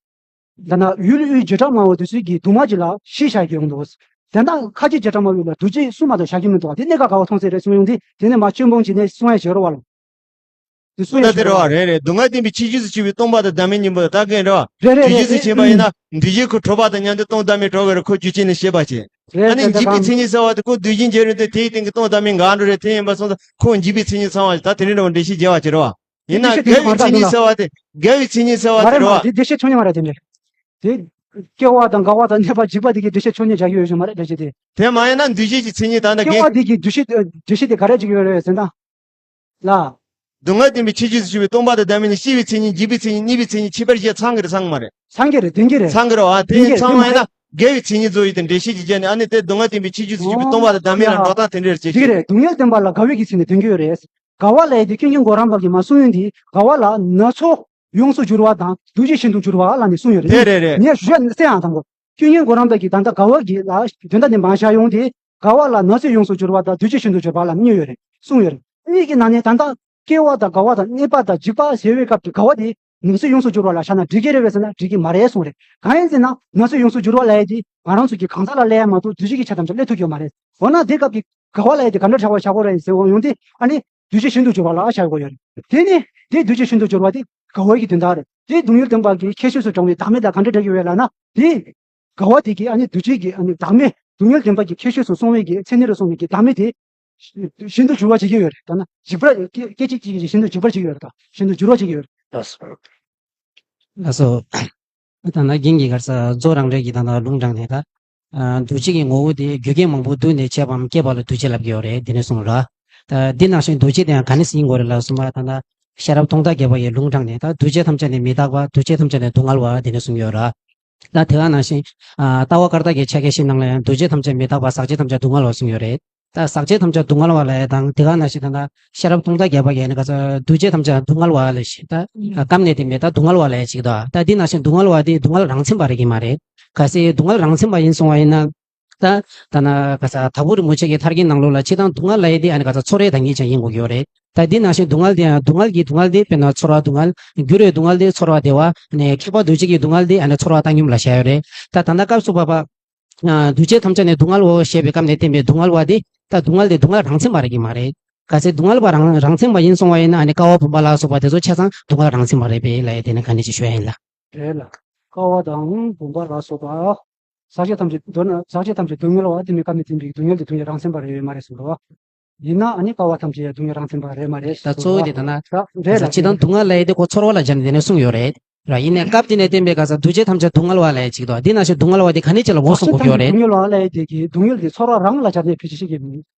ད་ནང་ཡུལ་དབུས་བྱེ་བྲག་སྨྲ་བ་འདི་ཚོས་ཀྱི་གདུང་མ་ཅིག་ལ་ཤི་བཞག་གི་ཡོང་འདུག་དེ་འདྲ་ཁ་ཅིག་བྱེ་བྲག་སྨྲ་བ་ལ་འདུས་བྱས་གསུམ་མ་གཏོགས་བཞག་གི་མི་འདུག་དེ་གནས་སྐབས་ག་བ་མཐོང་ཚད་རེད་གསུང་ཡོང་དུས་དེ་ནས་མ་སྐྱོན་སྤོང་བྱས་ནས་གསུང་ཡ་བྱེད་རོགས་བ་ལ། དེ་གསུང་ཡ་ད་དེ་རེད་བ། རེད་རེད། སྡུག་བསྔལ་བརྟེན་པའི་ཁྱད་ཆོས་སུ་གྱུར་པའི་སྟོང་པ་དང་བདག་མེད་གཉིས་པོ་ད་གན་རེད་བ། རེད་རེད་དུས་རྒྱུན་རེད་སུ་རེད། བྱེད་པ་ཡིན་ན་འདུས་བྱས་ཁོ་གྲོལ་བ་དང་མཉམ་དུ་སྟོང་བདག་མེད་གྲོལ་བའི་རེད། ཁོ་རྒྱུ་རྐྱེན་ནི་ཤེས་པ་བྱེད། རེད་ཨ་ནི་རེད། འཇིག་པའི་མཚན་ཉིད་ཟེར་བ་དེ་ཁོ་དུས་རྒྱུན་བྱེད་རུང་དེ་དེའི་སྟེང་གི་སྟོང་བདག་མེད་འགའ་འགྲོ་རེད། དེ་ཡིན་པ་སོང་ཙང་ཁོ་འཇིག་པའི་མཚན་ཉིད་ཚང་བ་ཞིག་ད་དེ་རིང་འདྲ་བ་འགྲེལ་བཤད་རྒྱས་པ་བྱེད་རོགས། ཡིན་ན་དགེ་བའི་མཚན་ཉིད་ཟེར་བ་དེ། དགེ་བའི་མཚན་ཉིད་ཟེར་བ་དེ་རེད་བ། དེ་དེ་བཤད་ཆོག་ཉེ་མ་རེད་དེ་འདྲ། དེ་སྐྱེ་བ་དང་རྒ་བ་དང་གནས་པ་འཇིག་པ་དེ་གའི་འགྲེལ་བཤད་ཆོག་ཉེ་བྱ་རྒྱུ་ཡོད་ཞུ་མ་རེད་འགྲེལ་བཤད་དེ། དེ་མ་ཡིན་ན་འདུས་བྱས་ཀྱི་མཚན་ཉིད་ད་ལྟ་སྐྱེ་བ་དེ་གའི་འགྲེལ་བཤད་འགྲེལ་བཤད་དེ་ག་རེ་བྱེད་ཀྱི་ཡོད་རེད་ཟེར་ན། ལ། སྡུག་བསྔལ་བརྟེན་པའི་ཁྱད་ཆོས་སུ་གྱུར་པའི་སྟོང་པ་དང་བདག་མེད་གཉིས། སྐྱེ་བའི་མཚན་ཉིད། འཇིག་པའི་མཚན་ཉིད། གནས་པའི་མཚན་ཉིད། ཁྱད་པར་བཞི་ཚང་གི་རེད་ཚང་གི་མ་རེད། ཚང་གི་རེད་དེ་གི་རེད། ཚང་གི་རེད་བ། དེ་ཚང་མ་ཡིན་ན་དགེ་བའི་མཚན་ཉིད་ཚོ་ཡིན་དེ་འགྲེལ་བཤད་ཀྱི་རྒྱན་ནི་ཨ་ནི་དེ་སྡུག་བསྔལ་བརྟེན་པའི་ཁྱད་ཆོས་སུ་གྱུར་པའི་སྟོང་པ་དང་བདག་མེད་ལ་འགྲོ་སྟངས་དེ་འདྲ་རེད་ཅེས་དེ་གི་རེད། སྡུག་བསྔལ་བརྟེན་པ་ལ་རྒ་བའི་གི་ཚིག་ནས་དོན་གྱི་ཡོད་རེད། རྒ་བ་ལབ་ཡས་དེ་ཀུན་མཁྱེན་གོ་རམས་པ་གིས་མ་གསུངས་ཡོང་དེ་རྒ་བ་ལ་ན་ཚོད་ཡོངས་སུ་འགྱུར་བ་དང་འདུ་བྱེད་ཤིན་ཏུ་འགྱུར་བ་ལ་ནི་གསུངས་ཡོད་རེད། དེ་རེད་རེད། ངས་ཞུ་ཡ་གསན་ཨང་དང་པོ། ཀུན་མཁྱེན་གོ་རམས་པ་གིས་ད་ལྟ་རྒ་བ་གི་ལ་དོན་དག་དེ་མ་བཞག་ཡོང་དེ་རྒ་བ་ལ་ན་ཚོད་ཡོངས་སུ་འགྱུར་བ་དང་འདུ་བྱེད་ཤིན་ཏུ་འགྱུར་བ་ལ་གཉིས་ཡོད་རེད་གསུངས་ཡོད་རེད། གཉིས་ཀྱི་ནང་ནས་ད་ལྟ་སྐྱེ་བ་དང་རྒ་བ་དང་གནས་པ་དང་འཇིག་པ་ཟེར་བའི་སྐབས་ཀྱི་རྒ་བ་དེ་ན་ཚོད་ཡོངས་སུ་འགྱུར་བ་ལ་བཞག་ན་འགྲིག་གི་རེད་པས་ཟེར་ན་འགྲིག་གི་མ་རེད་གསུངས་རེད། གང་ཡིན་ཟེར་ན་ན་ཚོད་ཡོངས་སུ་འགྱུར་བ་ལབ་ཡས་དེ་ང་རང་ཚོ་གི་གང་ཟག་ལ་ལབ་ཡས་མ་གཏོགས་འདུ་བྱེད་ཀྱི་ཆ་ཐམས་ཅད་སླེབས་ཐུབ་ཀྱི་ཡོད་མ་རེད། འོ་ན་དེ་སྐབས་ཀྱི་རྒ་བ་ལབ་ཡས་དེ་ག་འདྲ་ཆགས་པ་ཆགས་པ་རེད་ཟེར་འོང་ཡོང་དེ་ཨ་ནི་འདུ་བྱེད་ཤིན་ཏུ་འགྱུར་བ་ལ་བཞག་དགོས་ཡོད་རེད། དེ་ནི་དེ་འདུ་བྱེད་ཤིན་ཏུ་འགྱུར་བ་དེ་རྒ་བའི་གི་དོན་དག་རེད། དེ་སྡུག་བསྔལ་བརྟེན་པ་གི་ཁྱད་ཆོས་སུ་བགྲང་བའི་བདག་མེད་དང་ག་འདྲ་འདྲ་གི་ཡོད་ལབ་ན་དེ་རྒ་བ་དེ་གི་ཨ་ནི་འདུ་བྱེད་ཀྱི་ཨ་ནི་བདག་མེད་སྡུག་བསྔལ་བརྟེན་པ་གི་ཁྱད་ཆོས་སུ་སོང་བའི་གི་མཚན་ཉིད་རུ་སོང་བའི་གི་བདག་མེད་དེ་ཤིན་ཏུ་འགྱུར་བ་བྱེད་ཀྱི་ཡོད་རེད། ད་ན་འཇིག་པར་སྐད་སྐད་ཅིག་གཅིག་གིས་ཤིན་ཏུ་འཇིག་པར་བྱེད་ཀྱི་ཡོད་རེད། ད་ཤིན་ཏུ་འགྱུར་བ་བྱེད་ཀྱི་ཡོད་རེད། ལགས་སོ། ལགས་སོ། ད་ན་རྒན་གྱིས་ག་རེ་ཟེར་རྫོགས་རང་འགྲེལ་གྱི་ད་ན་ལུང་དྲངས་ནས་ད། ཨ་འདུ་བྱེད་ཀྱི་ངོ་བོ་དེ་རྒྱུ་རྐྱེན་མང་པོ་བསྡུས་ནས་བྱས་པའམ་སྐྱེས་པ་ལ་འདུ་བྱེད་ལབ་ཀྱི་ཡོད་རེད་དེ་ནས་གསུངས་ར། ད་འདི་ནང་བཞིན་འདུ་བྱེད་དེ་ཡང་ག་ནས་ཟིན་དགོས་རེད་ལབ་གསུངས་པ་ད་ན། ཤེས་རབ་སྟོང་བདག་བརྒྱད་པ་ཡི་ལུང་དྲངས་ནས་ད་འདུ་བྱེད་ཐམས་ཅད་ནི་མི་རྟག་པ། འདུ་བྱེད་ཐམས་ཅད་ནི་སྡུག་བསྔལ་བ་དེ་ནས་གསུངས་ཡོད་ར། ད་དེ་ག་ནང་བཞིན། ཨ་ལྟ་བ་བཀར་བརྡ་གི་ཕྱག་རྒྱ་བཞིའི་ནང་ལ་ཡང་འདུ་བྱེད་ཐམས་ཅད་མི་རྟག་པ། ཟག་བཅས་ཐམས་ཅད་སྡུག་བསྔལ་བ་གསུངས་ཡོད་རེད། ད་ཟག་བཅས་ཐམས་ཅད་སྡུག་བསྔལ་བ་ལབ་ཡས་དང་དེ་ག་ནང་བཞིན་ད་ལྟ་ཤེས་རབ་སྟོང་བདག་བརྒྱད་པ་ཡིན་ན་ག་ཚོད་འདུ་བྱེད་ཐམས་ཅད་སྡུག་བསྔལ་བ་ལབ་ཞིག་ད་སྐབས་ནས་དེ་མི་རྟག་སྡུག་བསྔལ་བ་ལབ་ཡས་ཅིག་ད་ད་འདི་ནང་བཞིན་སྡུག་བསྔལ་བ་དེ་སྡུག་བསྔལ་རང་མཚན་པ་རེད་ཀྱི་མ་རེད། གལ་སྲིད་སྡུག་བསྔལ་རང་མཚན་པ་ཡིན་སོང་བ་ཡིན་ན། ད་ད་ན་ག་ས་དྭགས་པོ་རིན་པོ་ཆེ་གི་ཐར་རྒྱན་ནང་ལོགས་ལ་སྤྱིར་བཏང་སྡུག་བསྔལ་ལབ་ཡས་དེ་ཨ་ནི་ག་ས་ཚོར་བའི་བདག་ཉིད་ཅན་ཡིན་དགོས་ཀྱི་ཡོད་རེད། ད་འདི་ནང་བཞིན་སྡུག་བསྔལ་དེ་ཡང་སྡུག་བསྔལ་གྱི་སྡུག་བསྔལ་དེ་དཔེར་ན་ཚོར་བ་སྡུག་བསྔལ། འགྱུར་བའི་སྡུག་བསྔལ་དེ་ཚོར་བ་བདེ་བ། ནས་ཁྱབ་པ་འདུ་བྱེད་ཀྱི་སྡུག་བསྔལ་དེ་ཨ་ནི་ཚོར་བ་བཏང་སྙོམས་ལ་བྱ་ཡོད་རེད། ད་ད་ལྟ་སྐབས་སུ་བབ་པ། ཨ་འདུ་བྱེད་ཐམས་ཅད་ནི་སྡུག་བསྔལ་བའོ་ཞེས་པའི་སྐབས་ནས་བསྟན་པའི་སྡུག་བསྔལ་བ་དེ་ད་སྡུག་བསྔལ་དེ་སྡུག་བསྔལ་རང་མཚན་པ་རེད་ཀྱི་མ་རེད། གལ་སྲིད་སྡུག་བསྔལ་བ་རང་རང་མཚན་པ་ཡིན་སོང་བ་ཡིན་ན་ཨ་ནི་ཀ་བ་བུམ་པ་ལ་སོགས་པ་དེ་ཚོ་ཆ་ཚང་སྡུག་བསྔལ་རང་མཚན་པ་རེད་པས་ལབ་ཡས་དེ་ནི་ག་ནས་ཅིག་ཞུ་ཡ་ཡིན་ལ། རེད་ལ། ཀ་བ་དང་བུམ་པ་ལ་སོགས་པ། ཟག་བཅས་ཐམས་ཅད་མདོར་ན་ཟག་བཅས་ཐམས་ཅད་སྡུག་བསྔལ་བ་དེ་མིན་སྐབས་ནས་བསྟན་པའི་སྡུག་བསྔལ་དེ་སྡུག་བསྔལ་རང་མཚན་པ་རེད་མ་རེད་གསུངས་རོ། ཡིན་ན་ཨ་ནི་ཀ་བ་ཐམས་ཅད་ཡང་སྡུག་བསྔལ་རང་མཚན་པ་རེད་མ་རེད་ད་གཙོ་བོ་དེ་ད་ན། རེད་ལ། སྤྱིར་བཏང་སྡུག་བསྔལ་ལབ་ཡས་དེ་ཁོ་ཚོར་བ་ལ་སྦྱར་ནས་དེ་ནས་གསུངས་ཡོད་རེད། ར་ཡིན་ནའི་སྐབས་དེ་ནས་བསྟན་པའི་ག་ས་འདུ་བྱེད་ཐམས་ཅད་སྡུག་བསྔལ་བ་ལབ་ཡས་ཅིག་འདུག་འདི་ནང་བཞིན་སྡུག་བསྔལ་བ་དེ་ག་ནས་ཅིག་ལ་འོ་གསུང་དགོས་ཀྱི་ཡོད་རེད། སྡུག་བསྔལ་བ་ལབ་ཡས་དེ་གི་སྡུག་བསྔལ་དེ་ཚོར་བ་རང་ལ་སྦྱར་ནས་ཕལ་ཆེར་བཤད་ཀྱི་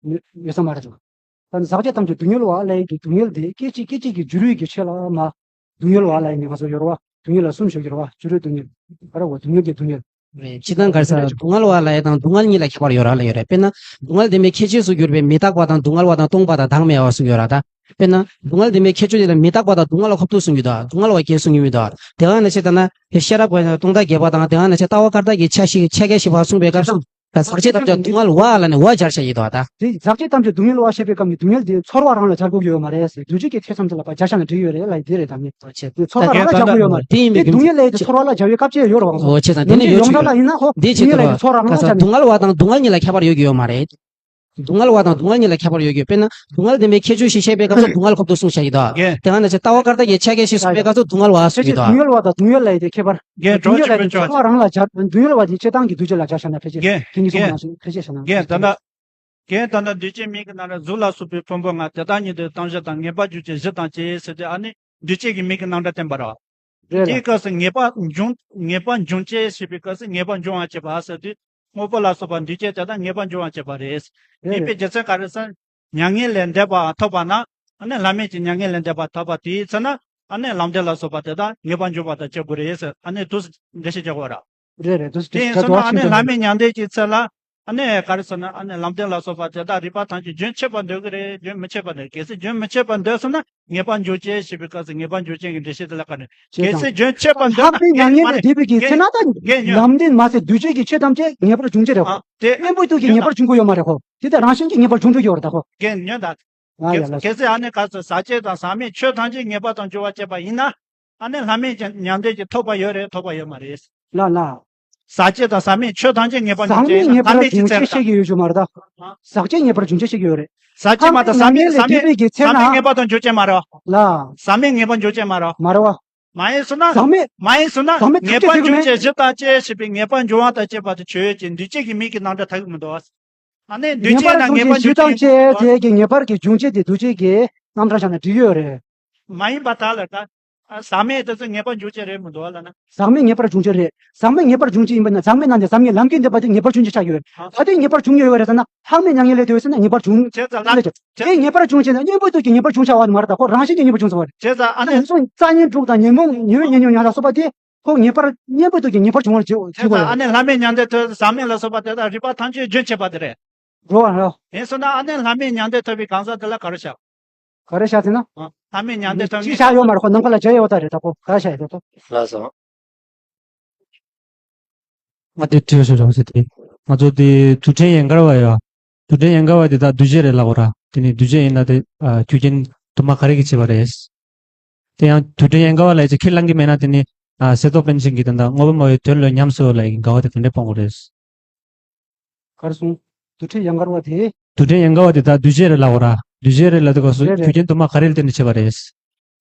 ཡོད་ས་མ་རེད་འདུག་ད་ཟག་བཅས་ཐམས་ཅད་སྡུག་བསྔལ་བ་ལབ་ཡས་ཀྱི་སྡུག་བསྔལ་དེ་སྐད་ཅིག་སྐད་ཅིག་གི་འགྱུར་བའི་གི་ཆེད་ལ་མ། སྡུག་བསྔལ་བ་ལབ་ཡས་ནི་ང་ཚོ་ཡོད་རེད་བ། སྡུག་བསྔལ་ལ་གསུམ་ཞུ་གི་རེད་བ། བྱུ་རུའི་སྡུག་བསྔལ། ག་རེ་བ་སྡུག་བསྔལ་གྱི་སྡུག་བསྔལ། རེད། སྤྱིར་བཏང་ག་རེ་ཟེར་སྡུག་བསྔལ་བ་ལབ་ཡས་དང་སྡུག་བསྔལ་གཉིས་ལ་ཁྱད་པར་ཡོད་ར་ལབ་ཡོད་རེད། དཔེར་ན་སྡུག་བསྔལ་བདེན་པའི་ཁྱད་ཆོས་སུ་གྱུར་པའི་མི་རྟག་པ་དང་སྡུག་བསྔལ་བ་དང་སྟོང་པ་དང་བདག་མེད་པ་གསུམ་ཡོད་ར་ད། དཔེར་ན་སྡུག་བསྔལ་བདེན་པའི་ཁྱད་ཆོས་དེ་ལ་མི་རྟག་པ་དང་སྡུག་བསྔལ་ལ་ཁོབ་ཏུ་གསུངས་ཀྱི་འདུག་སྡུག་བསྔལ་བ་བརྒྱད་གསུངས་ཀྱི་མི་འདུག་དེ་ག་ནང་བཞིན་ད་ན་ཤེས་རབ་སྟོང་བདག་བརྒྱད་པ་དང་དེ་ག་ནང་བཞིན་ལྟ་བ་བཀར་བརྟགས་ཀྱི་ཆ་ཤས་ཆ་ག་བཞི་པ་གསུངས་པའི་སྐབས་སུ། ཟག་བཅས་ཐམས་ཅད་སྡུག་བསྔལ་བ་ལ་ནི་བ་སྦྱར་བྱ་ཡི་དོ་ད། དེ་ཟག་བཅས་ཐམས་ཅད་སྡུག་བསྔལ་བ་ཞེས་པའི་སྐབས་ཀྱི་སྡུག་བསྔལ་དེ་ཚོར་བ་རང་ལ་སྦྱར་དགོས་ཀྱི་ཡོད་མ་རེད་ཟེར། འདུས་བྱས་ཀྱི་ཆོས་ཐམས་ཅད་ལ་ཕར་སྦྱར་བཞག་ན་འགྲིག་ཡོད་རེད་ལབ་དེ་རེད་དམ་ཉེ། ཚོར་བ་རང་ལ་སྦྱར་དགོས་ཡོད་མ་རེད། དེ་ཡིན་པའི་སྡུག་བསྔལ་ལ་ཡི་ཚོར་བ་ལ་སྦྱར་བའི་སྐབས་ཅིག་ཡོད་རེད་བ། ཨོ་བྱས་ཙང་དེ་ནི་ཡོད་ཡོངས་གྲགས་ལ་ཡིན་ན་ཧོ་འདི་བྱས་སྡུག་བསྔལ་ལ་ཡི་ཚོར་བ་རང་ལ་སྦྱར་ན། སྡུག་བསྔལ་བ་དང་སྡུག་བསྔལ་གཉིས་ལ་ཁྱད་པར་ཡོད་ཀྱི་ཡོད་མ་རེད། སྡུག་བསྔལ་བ་དང་སྡུག་བསྔལ་གཉིས་ལ་ཁྱད་པར་ཡོད་ཀྱི་ཡོད། དཔེར་ན་སྡུག་བསྔལ་བདེན་པའི་ཁྱད་ཆོས་ཤིག་བཤད་པའི་སྐབས་སུ་སྡུག་བསྔལ་ཁོབ་ཏུ་གསུངས་བཞག་གི་འདུག་དེ་ག་ནང་བཞིན་ལྟ་བ་བཀར་བརྟགས་ཀྱི་ཆ་ག་བཞི་གསུངས་པའི་སྐབས་སུ་སྡུག་བསྔལ་བ་གསུངས་ཀྱི་འདུག་སྡུག་བསྔལ་བ་དང་སྡུག་བསྔལ་ལ་ཡི་དེ་ཁྱད་པར། རྒན་གྲོགས་ཆོས་ཕུན་ཚོགས། ཚོར་བ་རང་ལ་སྦྱར། སྡུག་བསྔལ་བ་དེ་སྤྱིར་བཏང་གི་འདུས་བྱས་ལ་སྦྱར་བཞག་ན་ཕལ་ཆེར། རྒན་དེ་གཉིས་རྒན་ཀུན་ནང་བཞིན་ཕལ་ཆེར་བཞག་ན། རྒན་ད་ལྟ། རྒན་ད་ལྟ་འདུས་བྱས་མིང་གི་ནང་ལ་གཟུགས་ལ་སོགས་པའི་ཕུང་པོ་ལྔ་དེ་དག་ཉིད་དུ་སྟོང་གཞི་དང་ངེས་པར་འབྱུང་བྱེད་བཞི་དང་བཅས་ཟེར་ཏེ་ཨ་ནི་འདུས་བྱས་ཀྱི་མིང་གི་རྣམ་གྲངས་བསྟན་པ་རེད། རེད་དེའི་ལ། སྐབས་སུ་ངེས་པ་འབྱུང་ངེས་པར་འབྱུང་བྱེད་ཞེས་པའི་སྐབས་སུ་ངེས་པར་འབྱུང་བར་བྱེད་པ་ཟེར་དུས་དངོས་པོ་ལ་སོགས་པ་འདུས་བྱས་དེ་དག་ངེས་པར་འབྱུང་བར་བྱེད་པ་རེད། རེད་ཡིན་པའི་རྒྱུ་མཚན་ག་རེ་ཟེར། མྱ་ངན་ལས་འདས་པ་ཐོབ་པ་ན་ཨ་ནི་བླ་མེད་ཀྱི་མྱ་ངན་ལས་འདས་པ་ཐོབ་པ་དེའི་ཚེ་ན་ཨ་ནི་ལམ་བདེན་ལ་སོགས་པ་དེ་དག་ངེས་པར་འབྱུང་བ་དང་བྱེད་དགོས་རེད་ཟེར་ཨ་ནི་དུ་འགྲེལ་བཤད་རྒྱག་དགོས་ར། རེད་རེད། དེ་ཡིན་སོང་ན་ཨ་ནི་བླ་མེད་མྱང་འདས་ཀྱི་ཚེ་ལ་ཨ་ནི་ག་རེ་ཟེར་ན་ཨ་ནི་ལམ་བདེན་ལ་སོགས་པ་དེ་དག་རིགས་པ་ཐམས་ཅད་རྒྱུན་ཆད་པར་འདོད་ཀྱི་རེད། རྒྱུན་མི་ཆད་པར་འདོད། གལ་སྲིད་རྒྱུན་མི་ཆད་པར་འདོད་སོང་ན་ངེས་པར་འབྱུང་བྱེད་ཞེས་པའི་སྐབས་སུ་ངེས་པར་འབྱུང་བྱེད་ཀྱི་འགྲེལ་བཤད་དེ་ལ་ག་ནས་གལ་སྲིད་རྒྱུན་ཆད་པར་འདོད་ན་ལྷག་པའི་མྱ་ངན་ལས་འདས་པའི་གི་ཚེ་ན་ད་ལམ་བདེན་མ་ཟད་འདུས་བྱས་ཀྱི་ཆོས་ཐམས་ཅད་ངེས་པར་འབྱུང་བྱེད་རེད། དེ་གཉེན་པོའི་དུས་ཀྱི་ངེས་པར་འབྱུང་གི་ཡོད་མ་རེད་ཁོ། དེ་ལྟར་རང་བཞིན་གྱིས་ངེས་པར་འབྱུང་གི་ཡོད་རེད་ད་ཁོ། རྒན་ཉོན་དང་། ཡ་ཡ་ལ། གལ་སྲིད་ཨ་ནི་ག་ཚོད་ཟག་བཅས་དང་ཟག་མེད་ཆོས་ཐམས་ཅད་ངེས་པ་དང་འབྱུང་བར་བྱེད་པ་ཡིན་ན། ཨ་ནི་བླ་མེད་ཀྱི་མྱང་འདས་ཀྱི་ཐོབ་པ་ཡོད་རེད་ཐོབ་པ་ཡོད་མ་རེད། ལ་ལ། ཟག་བཅས་དང་ཟག་མེད་ཆོས་ཐམས་ཅད་ངེས་པ་ཟག་འབྱུང་བྱེད་མེད་ཡིན་ན་ངེས་པར་བླ་མེད་ཀྱི་འབྱུང་ཚེ་བྱེད་ཤེས་ཀྱི་ཡོད་རྒྱུ་མ་རེད་ད། ཟག་བཅས་ངེས་པར་འབྱུང་བྱེད་ཤེས་ཀྱི་ཡོད་རེད། ཟག་བཅས་མ་དང་ཟག་མེད་ཟག་མེད་ཟག་མེད་ངེས་པ་དང་འབྱུང་བྱེད་མ་རེད་བ། ལ། ཟག་མེད་ངེས་པ་འབྱུང་བྱེད་མ་རེད་བ། མ་རེད་བ། མ་ཡིན་སོང་ན། ཟག་མེད། མ་ཡིན་སོང་ན་ཟག་མེད་ངེས་པར་འབྱུང་བྱེད་བཞི་དང་བཅས་ཞེས་པའི་ངེས་པར་འབྱུང་བ་དང་བཅས་པ་དེ་ཆོས་ཅན་འདུས་བྱས་ཀྱི་མིང་གི་རྣམ་གྲངས་ཐག་གི་མི་འདུག་བ། ཨ་ནི་འདུས་ངེས་པར་བྱས་ན་འབྱུང་ངེས་པར་བྱེད་བཞི་དང་བཅས་དེ་གི་ངེས་པར་གྱི་འབྱུང་བྱེད་དེ་འདུས་བྱས་ཀྱི་རྣམ་གྲངས་བཞག་ན་འགྲིག་ཡོད་རེད། མ་ཡིན་པ་དག་ལ་ད། ཟག་མེད་དེ་ཚོ་ངེས་པར་འབྱུང་བྱེད་རེད་མི་འདུག་བ་ལ་ན། ཟག་མེད་ངེས་པར་འབྱུང་བྱེད་རེད། ཟག་མེད་ངེས་པར་འབྱུང་བྱེད་ཡིན་པ་ན་ཟག་མེད་རྣམས་ནི་ཟག་མེད་ལམ་གྱི་འདོད་པ་དེ་ངེས་པར་འབྱུང་བྱེད་ཆགས་ཡོད། ཨ། ད་དེ་ངེས་པར་འབྱུང་ཡོད་རེད་ཟེར་ན་ལྷག་མེད་མྱ་ངན་ལས་འདས་པའི་ཚེ་ན་ངེས་པར་འབྱུང་། བྱས་ཙང་ལ། དེ་ངེས་པར་འབྱུང་བྱེད་ན་གཉེན་པོའི་དུས་ཀྱི་ངེས་པར་འབྱུང་བྱ་བ་མ་རེད་ད་ཁོ་རང་བཞིན་གྱི་ངེས་པར་འབྱུང་ཚར་བ་རེད། བྱས་ཙང་ཨ་ནི། ཨ་ནི་སོང་རྩ་ཉེ་དྲུག་དང་ཉོན་མོངས་ཉོན་ཉོན་ཉོན་ལ་སོགས་པ་དེ། ཁོ་ངེས་པར་གཉེན་པོའི་དུས་ཀྱི་ངེས་པར་འབྱུང་བར་བྱེད་བྱེད་དགོས་ཡོད། ཨ་ནི་བླ་མེད་མྱང་འདས་ཐོབ་ཟག་མེད་ལ་སོགས་པ་དེ་དག་རིགས་པ་ཐམས་ཅད་རྒྱུན་ཆད་པ་དེ་རེད། འགྲོ་བ་རེད། ཡིན་སོང་ན་ཨ་ནི་བླ་མེད་མྱང་འདས་ཐོབ་པའི་གང་ཟག་དེ་ལ་ག་རེ་བྱ། ག་རེ་བྱ་ཟེར་ན། བླ་མེད་མྱང་འདས་ཐོབ་ཅི་ནས་བྱ་ཡོད་མ་རེད་ཁོ་ནམ་མཁའ་ལ་བྱ་ཡོད་ད་རེད་ད་ཁོ་ག་རེ་བྱ་ཡོད་ད། ལགས་སོ། ང་དེ་དྲི་བ་ཞུ་རོགས་ཟེར་ཏེ། ང་ཚོ་དེ་རྡུལ་ཕྲན་ཡན་གར་བ་ཡོད། རྡུལ་ཕྲན་ཡན་གར་བ་དེ་དག་འདུས་བྱས་རེད་ལབ་དགོས་ར། དེ་ནི་འདུས་བྱས་ཡིན་ན་དེ་ཨ་རྒྱུ་རྐྱེན་དུ་མ་ག་རེ་གིས་བྱས་པ་རེད། དེ་ཡང་རྡུལ་ཕྲན་ཡན་གར་བ་ལ་ཡ་ཅིག་ཁས་བླངས་ཀྱི་མེད་ན་དེ་ནི་ཨ་གསེར་མདོག་དཔལ་ཆེན་གྱི་དོན་དག་དངོས་པོ་སྨྲ་བའི་དོན་ལ་ཉམས་སུ་ལ་ཡི་འགལ་བ་དེ་ག་འདྲས་སྤོང་དགོས་རེད། གར་སོང་། རྡུལ་ཕྲན་ཡན་གར་བ་དེ། རྡུལ་ཕྲན་ཡན་གར་བ་དེ་དག་འདུས་བྱས་རེད་ལབ་དགོས་ར། འདུས་བྱས་རེད་ལབ་དུས་སྐབས་སུ་རེད་རེད། རྒྱུ་རྐྱེན་དུ་མ་ག་རེ་ལ་བརྟེན་ནས་བྱས་པ་རེད།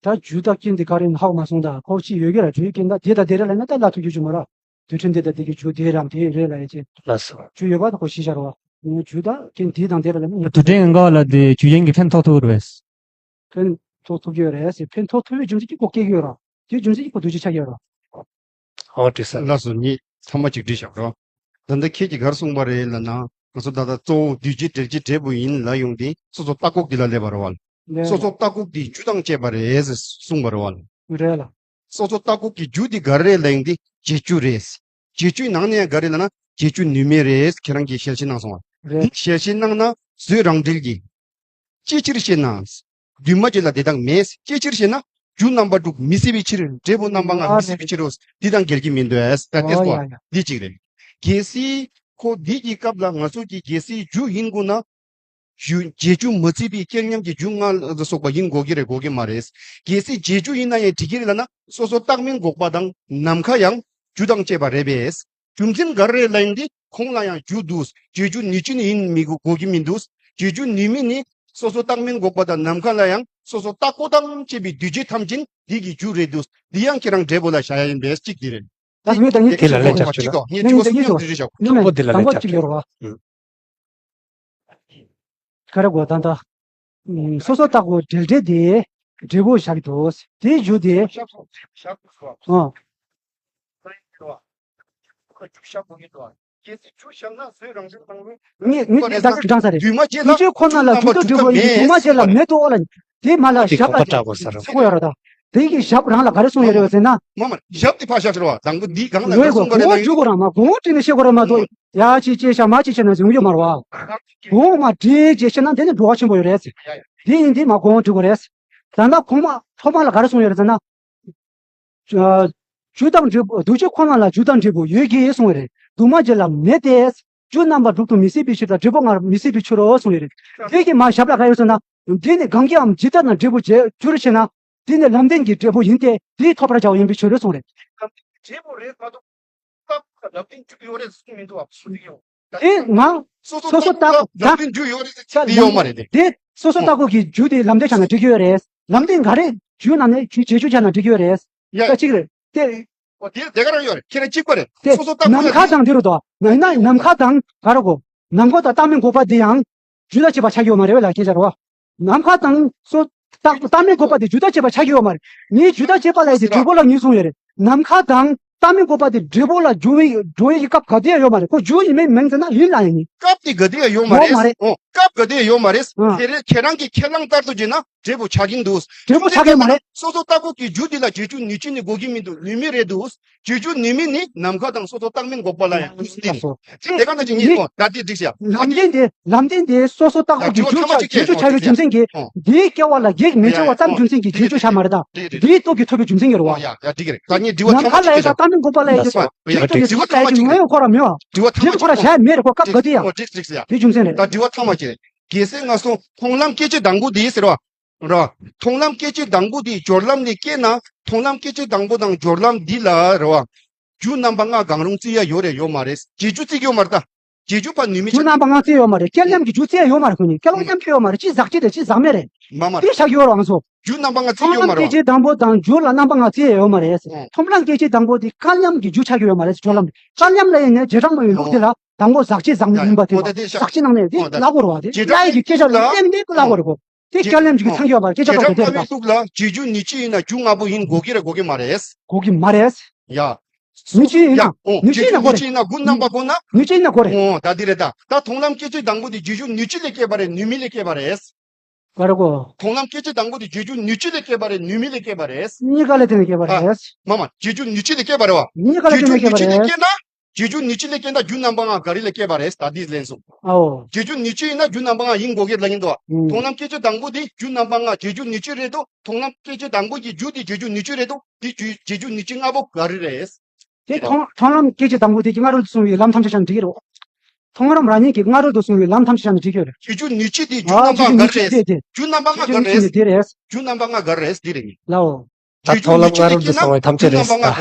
ད་རྒྱུ་དང་རྐྱེན་དེ་ག་རེ་ཡིན་ཧ་གོ་མ་སོང་ད་ཁོ་ཅི་ཡོད་ཀྱི་ར་རྒྱུ་རྐྱེན་ད་དེ་དང་དེ་རེད་ལབ་ན་ད་ལབ་ཐུབ་རྒྱུ་ཅིག་མ་ར། རྡུལ་ཕྲན་དེ་དང་དེ་གི་རྒྱུ་དེ་རང་དེ་རེད་ལ་ཡ་ཅེ། ལགས་སོ། རྒྱུ་ཡོད་པ་དང་ཁོ་ཤེས་བྱ་ར་བ། རྒྱུ་དང་རྐྱེན་དེ་དང་དེ་རེད་ལབ་ན། རྡུལ་ཕྲན་ཡན་གར་བ་ལ་དེ་རྒྱུ་རྐྱེན་གྱིས་ཕན་ཐོགས་ཐུབ་ཀྱི་རེད། ཕན་ཐོགས་ཐུབ་ཀྱི་ཡོད་རེད་ཟེར། ཕན་ཐོགས་ཐུབ་པའི་རྒྱུ་མཚན་གྱིས་ཁོ་སྐྱེ་གི་ཡོད་ར། དེའི་རྒྱུ་མཚན་གྱིས་ཁོ་འདུས་བྱས་ཆགས་ཀྱི་ཡོད་ར། ཨོ་དྲིས་ས། ལགས་སོ། ངས་ཚང་མ་གཅིག་དྲིས་བཞག་རོགས། ད་ལྟ་ཁྱེད་ཀྱིས་ག་རེ་གསུངས་པ་རེད་ལབ་ན། ང་ཚོ་ད་ལྟ་གཙོ་བོ་འདུས་བྱས་འབྲེལ་བྱེད་འབྲས་བུ་ཡིན་ལབ་ཡོང་དུས་སོ་སོ་བརྟགས་ཁོག་འདི་ལ་སླེབས་པ་རེད་བ། ལགས། སོ་སོ་བརྟགས་ཁོག་འདི་རྒྱུ་དང་བཅས་པ་རེད་ཟེར་གསུངས་པ་རེད་བ། རེད་ལ། སོ་སོ་བརྟགས་ཁོག་གི་རྒྱུ་འདི་ག་རེ་རེད་ལབ་ཡོང་དུས་བྱེད་རྒྱུ་རེད། བྱེད་རྒྱུའི་ནང་ནས་ཡང་ག་རེ་ལབ་ན་བྱེད་རྒྱུ་ནུས་མེད་རེད། ཁྱེད་རང་གིས་ཞལ་བཞེས་གནང་སོང་བ། རེད། ཞལ་བཞེས་གནང་ན་བཟོད་རང་འབྲེལ་གྱི། ཅིའི་ཕྱིར་ཞེ་ན། འདུས་མ་བྱས་ལ་དེ་དག་མེད། ཅིའི་ཕྱིར་ཞེ་ན། རྒྱུ་རྣམ་པ་དྲུག་མི་སྲིད་པའི་ཕྱིར། འབྲས་བུ་རྣམ་པ་ལྔ་མི་སྲིད་པའི་ཕྱིར་རོ། འདི་དང་འགལ་གྱི་མི་འདུག་ཨེ། ད་ཏེས་ཨོ་ཡ་ཡ། འདི་གཅིག་རེད། གལ་སྲིད་ཁོ་འདི་གི་སྐབས་ལ་ང་ཚོ་གི་གལ་སྲིད་རྒྱུ་ཡིན་དགོས་ན། རྒྱུ་བྱེད་རྒྱུ་མ་མཆིས་པའི་རྐྱེན་ཉམས་ཀྱི་རྒྱུ་ལྔ་ལ་སོགས་པ་ཡིན་དགོས་ཀྱི་རེད་དགོས་ཀྱི་མ་རེད། གལ་སྲིད་བྱེད་རྒྱུ་ཡིན་ན་ཡང་འགྲིག་གི་རེད་ལབ་ན་སོ་སོ་བརྟགས་མིན་འགོག་པ་དང་ནམ་མཁའ་ཡང་རྒྱུ་དང་བཅས་པ་རེད་པས། རྒྱུ་མཚན་ག་རེ་རེད་ལབ་ཡིན་ཏེ་ཁོང་ལ་ཡང་རྒྱུ་འདུག་བྱེད་རྒྱུ་ནུས་ཅན་ཡིན་མི་དགོས་ཀྱི་མི་འདུག་བྱེད་རྒྱུ་ནུས་མེད་ནི་སོ་སོ་བརྟགས་མིན་འགོག་པ་དང་ནམ་མཁའ་ལ་ཡང་སོ་སོ་བརྟགས་ཁོག་དང་བཅས་པའི་འདུས་བྱས་ཐམས་ཅད་འདི་གི་རྒྱུ་རེད་འདུག་འདི་ཡང་ཁྱེད་རང་འབྲས་བུ་ལ་བཞག་ཡ་ཡིན་པས་གཅིག་འདི་རེད། ད་ངས་ད་ངས་དེ་ལ་ལན་རྒྱག་ཆོག་ལ། ངས་ངས་དྲི་བ་ངས་གསུམ་ངས་ཉམས་འདྲི་བཞག་དྲི་བ་དང་པོ་འདི་ལ་ལན་རྒྱག་ཆོག་ལ། ག་རེ་དགོས་ད་ད། སོ་སོ་བརྟགས་ཁོག་འབྲེལ་འབྲེལ་དེ་འབྲས་བུ་བཞག་འདུག་དེའི་རྒྱུ་དེ། ཨ། ངས་ངས་ད་ཀ་དྲང་ས་རེད། འདུས་མ་བྱས་ལ་རྒྱུ་ཁོ་ན་ལ་རྒྱུ་དང་འབྲས་བུ་ཡིན། འདུས་མ་བྱས་ལ་མེད་དུ་ཨོ་ལ། དེ་མ་ལ་ཞབས་ལ་ཚིག་གོ་ཡོད་ར་ད། དེ་གི་ཞབས་རང་ལ་ག་རེ་གསུངས་ཡོད་རེད་ཟེར་ན། མ་མ་ཞབས་དེ་ཕར་བཞག་ཟེར་བ། དང་པོ་འདི་སྒང་ལ་ལོས་ག་གསུངས་པ་རེད་གོང་ན་འཇུག་དགོས་རང་མ་གོང་བྲིས་ནས་བཤད་དགོས་རང་མ་གཏོགས་ཡ་ཅི་ཅི་བྱ་མ་ཅི་བྱ་ན་བཟུང་རྒྱུ་མ་རེད་བ། གོང་མ་བྲིས་ཅི་བྱས་ན་དེ་ནི་འགྲོ་བ་ཆེན་པོ་ཡོད་རེད་ཟེར། དེ་ཡིན་དེ་མ་གོང་འབྲི་དགོས་རེད་ཟེར། ད་ལྟ་གོང་མ་ཐོག་མ་ལ་ག་རེ་གསུངས་ཡོད་རེད་ཟེར་ན། རྒྱུ་དང་འབྲས་བུ་འདུ་བྱེད་ཁོ་ན་ལ་རྒྱུ་དང་འབྲས་བུ་ཡོད་ཀྱི་གསུངས་ཡོད་རེད། དུ་མ་བྱས་ལ་མེད་དེ། རྒྱུ་རྣམ་པ་དྲུག་ཏུ་མི་སྲིད་པའི་ཕྱིར་དང་འབྲས་བུ་ལྔར་མི་སྲིད་པའི་ཕྱིར་རོ་གསུངས་ཡོད་རེད། དེ་གི་མ་ཞབས་ལ་ག་ཡོད་ཟེར་ན། འདི་ནི་གང་གིའམ་ཇི་ལྟར་ན་འབྲས་བུ་བྱས་འགྱུར་ཞེ་ན། འདི་ནི་ལམ་བདེན་གྱི་འབྲས་བུ་ཡིན་ཏེ་དེས་ཐོབ་པར་བྱ་བ་ཡིན་པའི་ཕྱིར་རོ་གསུངས་རེད། འབྲས་བུ་རེད་མ་གཏོགས། རྟགས་ལམ་བདེན་འཇུག་ཡོད་རེད་གསུངས་མི་འདུག་ཨ། སུ་ཡོད། དེ་ང་སོ་སོ་རྟགས་ལམ་བདེན་འཇུག་ཡོད་རེད་ཟེར་དེ་ཡོད་མ་རེད་དེ། དེ་སོ་སོ་རྟགས་ཀོ་གི་རྒྱུ་དེ་ལམ་བདེན་ཆགས་ན་འགྲིག་གི་ཡོད་རེད། ལམ་བདེན་ག་རེ་རྒྱུ་ནང་ནས་རྒྱུ་རྗེས་འཇུག་ཆགས་ན་འགྲིག་གི་ཡོད་རེད། ཡ། ད་གཅིག་རེད་དེ། ཨོ་དེ་དེ་ག་རང་ཡོད་རེད། ཁྱེད་རང་གཅིག་པ་རེད། དེ་སོ་སོ་རྟགས་ཀོ་ནམ་མཁའ་དང་དེ་རུ་དོ། ན་ན་ནམ་མཁའ་དང་ག་རེ་གོ། ནམ་མཁའ་དང་རྟག་མིན་འགོག་པ་དེ་ཡང་རྒྱུ་དང་བཅས་པ་ཆགས་ཀྱི་ཡོད་མ་རེད་བས་ལ་སྐད་ཆ་རེད་བ། ནམ་མཁའ་དང་སོ་རྟག་རྟག་མིན་འགོག་པ་དེ་རྒྱུ་དང་བཅས་པ་ཆགས་ཀྱི་ཡོད་མ་རེད། ངས་རྒྱུ་དང་བཅས་པ་ལ་ཡི་དེ་འབྲས་བུ་ལ་ངས་གསུངས་ཡོད་རེད། ནམ་མཁའ་དང་རྟག་མིན་འགོག་པ་དེ་འབྲས་བུ་ལ་འགྱུར་བའི་འགྲོ་བའི་སྐབས་ག་དུས་ཡང་ཡོད་མ་རེད། ཁོ་རྒྱུ་ཡིན་མིན་མིན་ཟེར་ན་ཡིན་ལ་ཡིན་ནི། སྐབས་དེ་ག་དུས་ཡང་ཡོད་མ་ཡོད་རེད། མ་རེད། ཨོ་སྐབས་ག་དུས་ཡང་ཡོད་མ་རེད། ཨ། དེ་རེད་ཁྱེད་རང་གི་ཁས་བླངས་ལྟར་དུ་བྱས་ན་འབྲས་བུ་ཆགས་ཀྱིན་འདུག་འབྲས་བུ་ཆགས་ཀྱི་མ་རེད། སོ་སོ་རྟགས་ཀོ་གི་རྒྱུ་འདི་ལ་རྗེས་འཇུག་ནུས་ཅན་ནི་དགོས་ཀྱི་མི་འདུག་ནུས་མེད་རེད་འདུག་རྗེས་འཇུག་ནུས་མེད་ནི་ནམ་མཁའ་དང་སོ་སོ་རྟག་མིན་འགོག་པ་ལ་ཡང་འདུག་སྟེ། ལགས་སོ། དེ་ག་ན་ཅིག་ངེས་ཡིན། ད་དེ་འགྲིག་ཤག་ལམ་བདེན་དེ་ལམ་བདེན་དེ་སོ་སོ་རྟག་ཏུ་རྒྱུ་ཆ་རྒྱུ་ཆ་རྒྱུ་ཆ་ཡོད་རྒྱུ་མཚན་གྱིས་འདིའི་སྐྱེ་བ་ལ་གེགས་མི་བྱེད་པ་ཙམ་རྒྱུ་མཚན་གྱིས་རྗེས་འཇུག་ཆགས་མ་རེད་ད། འདིའི་སྟོབས་ཀྱིས་ཐོབ་པའི་རྒྱུ་མཚན་གྱིས་རེད་བ། ཡ་ཡ་འགྲིག་གི་རེད། ད་ངས་དྲི་བ་ནམ་མཁའ་ལ་ཡོད་ས་རྟག་མིན་འགོག་པ་ལ་ཡོད་ཀྱི་རེད། དེ་ལྟ་ཅི་ངོ་ཡོད་ཁོ་ར་མེད་བ། དྲི་བ་ཐ་མ་ཅིག་ཁོ་ར་ཞལ་མེད་རེད་ཁོ་སྐབས་ག་དུས་ཡང་། འགྲིག་འགྲིག་ཡ། དེ་རྒྱུ་མཚན་རེད། ད་དྲི་བ་ཐ་མ་ཅིག་རེད། གལ་སྲིད་ང་ཚོ་མཐོང་ལམ་སྐད་ཅིག་དང་པོ་དེ་ཟེར་བ། ར། མཐོང་ལམ་སྐད་ཅིག་དང་པོ་དེ་སྦྱོར་ལམ་ལས་སྐྱེས་ན་མཐོང་ལམ་སྐད་ཅིག་དང་པོ་དང་སྦྱོར་ལམ་འདི་ལ་ར་བ། རྒྱུ་རྣམ་པ་ལྔ་གང་རུང་བརྩི་ཡ་ཡོད་རེད་ཡོད་མ་རེད། རྗེས་འཇུག་བརྩི་གི་ཡོད་མ་རེད་ད། རྗེས་འཇུག་ཕར་ནུས་མེད་རྒྱུ་ཆགས། རྣམ་པ་ལྔ་བརྩི་ཡོད་མ་རེད། སྐལ་མཉམ་གྱི་རྒྱུ་བརྩི་ཡ་ཡོད་མ་རེད་ཁོ་གཉིས། སྐལ་བ་མཉམ་སྐྱེ་ཡོད་མ་རེད། ཅི་ཟག་བཅས་དང་ཅི་ཟག་མེད་རེད། མ་མ་རེད། དེ་ཆགས་ཀྱི་ཡོད་རེད་ང་ཚོ། རྒྱུ་རྣམ་པ་ལྔ་བརྩི་གི་ཡོད་མ་རེད། མཐོང་ལམ་སྐད་ཅིག་དང་པོ་དང་སྦྱོར་ལ་རྣམ་པ་ལྔ་བརྩི་ཡ་ཡོད་མ་རེད། ཨོ། མཐོང་ལམ་སྐད་ཅིག་དང་པོ་དེ་སྐལ་མཉམ་གྱི་རྒྱུ་ཆགས་ཀྱི་ཡོད་མ་རེད། སྦྱོར་ལམ་སྐལ་མཉམ་ལ་ཡིན་ནའི་རྗེས་འབྲང་མ་ཡིན་ལུགས་དེ་ལ། དང་པོ་ཟག་བཅས་ཟག་མེད་ཡིན་པ་དེ་ཨོ་ད་དེ་ཤ། ཟག་བཅས་ནང་ནས་དེ་ཨོ་ད། བརླག་དགོས་རེད་བ་དེ། རྗེས་འབྲང་བརླག་ཡི་གི་སྐད་ཆ་ལ་བརྟེན་ཏེ་བརླག་དགོས་རེད་གོ། དེ་རྗེས་སྐལ་མཉམ་གྱི་ཨོ། ཚང་གི་ཡོད་མ་རེད་སྐད་ཆ་རྗེས་འབྲང་ལྟོགས་དེ་བརླག་བརླག་ལུགས་ལ་རྗེས་འཇུག་ནུས་ཅན་ཡིན་ན་རྒྱུ་ལྔ་པོ་ཡིན་དགོས་ཀྱི་རེད་དགོས་ཀྱི་མ་རེད། དགོས་ཀྱི་མ་རེད། ཡ། ནུས་ཅན་ཡིན་ན་ཡ་ཨོ་ནུས་ཅན་ཡིན་ན་དགོས་རེད། རྗེས་འཇུག་ནུས་ཅན་ཡིན་ན་དགོས་རེད། ནུས་ཅན་ཡིན་ན་དགོས་རེད། ཨོ་ད་འདི་རེད་ད། ད་མཐོང་ལམ་སྐད་ཅིག་དང་པོ་དེ་རྗེས་འཇུག་ནུས་ཅན་ལས་སྐྱེས་པ་རེད་ནུས་མེད་ལས་སྐྱེས་པ་རེད། ག་རེ་གོ། མཐོང་ལམ་སྐད་ཅིག་དང་པོ་དེ་རྗེས་འཇུག་ནུས་ཅན་ལས་སྐྱེས་པ་རེད་ནུས་མེད་ལས་སྐྱེས་པ་རེད། གཉིས་ཀ་ལ་བརྟེན་ནས་སྐྱེས་པ་ཨ། རེད། མ་མ་རྗེས་འཇུག་ནུས་ཅན་ལས་སྐྱེས་པ་རེད་བ། གཉིས་ཀ་ལ་བརྟེན་ནས་སྐྱེས་པ་རེད། རྗེས་འཇུག་ནུས་ཅན་ལས་སྐྱེས་ན། རྗེས་འཇུག་ནུས་ཅན་ལས་སྐྱེས་ན་རྒྱུ་རྣམ་པ་ལྔ་ག་རེ་ལས་སྐྱེས་པ་རེད་ད་འདི་ལན་སོང་། ཨའོ། རྗེས་འཇུག་ནུས་ཅན་ཡིན་ན་རྒྱུ་རྣམ་པ་ལྔ་ཡིན་དགོས་ཀྱི་ལ་ཡིན་དོ། ཨུམ། མཐོང་ལམ་སྐད་ཅིག་དང་པོ་དེ་རྒྱུ་རྣམ་པ་ལྔ་རྗེས་འཇུག་ནུས་ཅན་རེད་དོ། མཐོང་ལམ་སྐད་ཅིག་དང་པོ་གི་རྒྱུ་དེ་རྗེས་འཇུག་ནུས་ཅན་རེད་དོ། དེ་རྗེས་རྗེས་འཇུག་ནུས་ཅན་ལྔ་པོ་ག་རེ་རེད། དེ་མཐོང་མཐོང་ལམ་སྐད་ཅིག་དང་པོ་དེ་གི་སྔ་རོལ་དུ་སོང་བའི་ལམ་ཐམས་ཅད་བཞག་ན་འགྲིག་གི་རེད། མཐོང་ལམ་རང་ཉིད་ཀྱི་སྔ་རོལ་དུ་སོང་བའི་ལམ་ཐམས་ཅད་བཞག་ན་འགྲིག་གི་རེད། རྗེས་འཇུག་ནུས་ཅན་དེ་རྒྱུ་ཨ་རྣམ་པ་རྗེས་འཇུག་ག་རེ་ནུས་ཅན་རེད། དེ་དེ། རྒྱུ་རྣམ་པ་ལྔ་ག་རེ་རྗེས་འཇུག་ནུས་ཅན་རེད། དེ་རེད། རྒྱུ་རྣམ་པ་ལྔ་ག་རེ་རེད་འདི་རེད་ནི། ལའོ། ད་མཐོང་ལམ་སྔ་རོལ་དུ་སོང་བའི་ཐམས་ཅད་རེད་ཟེར་ད།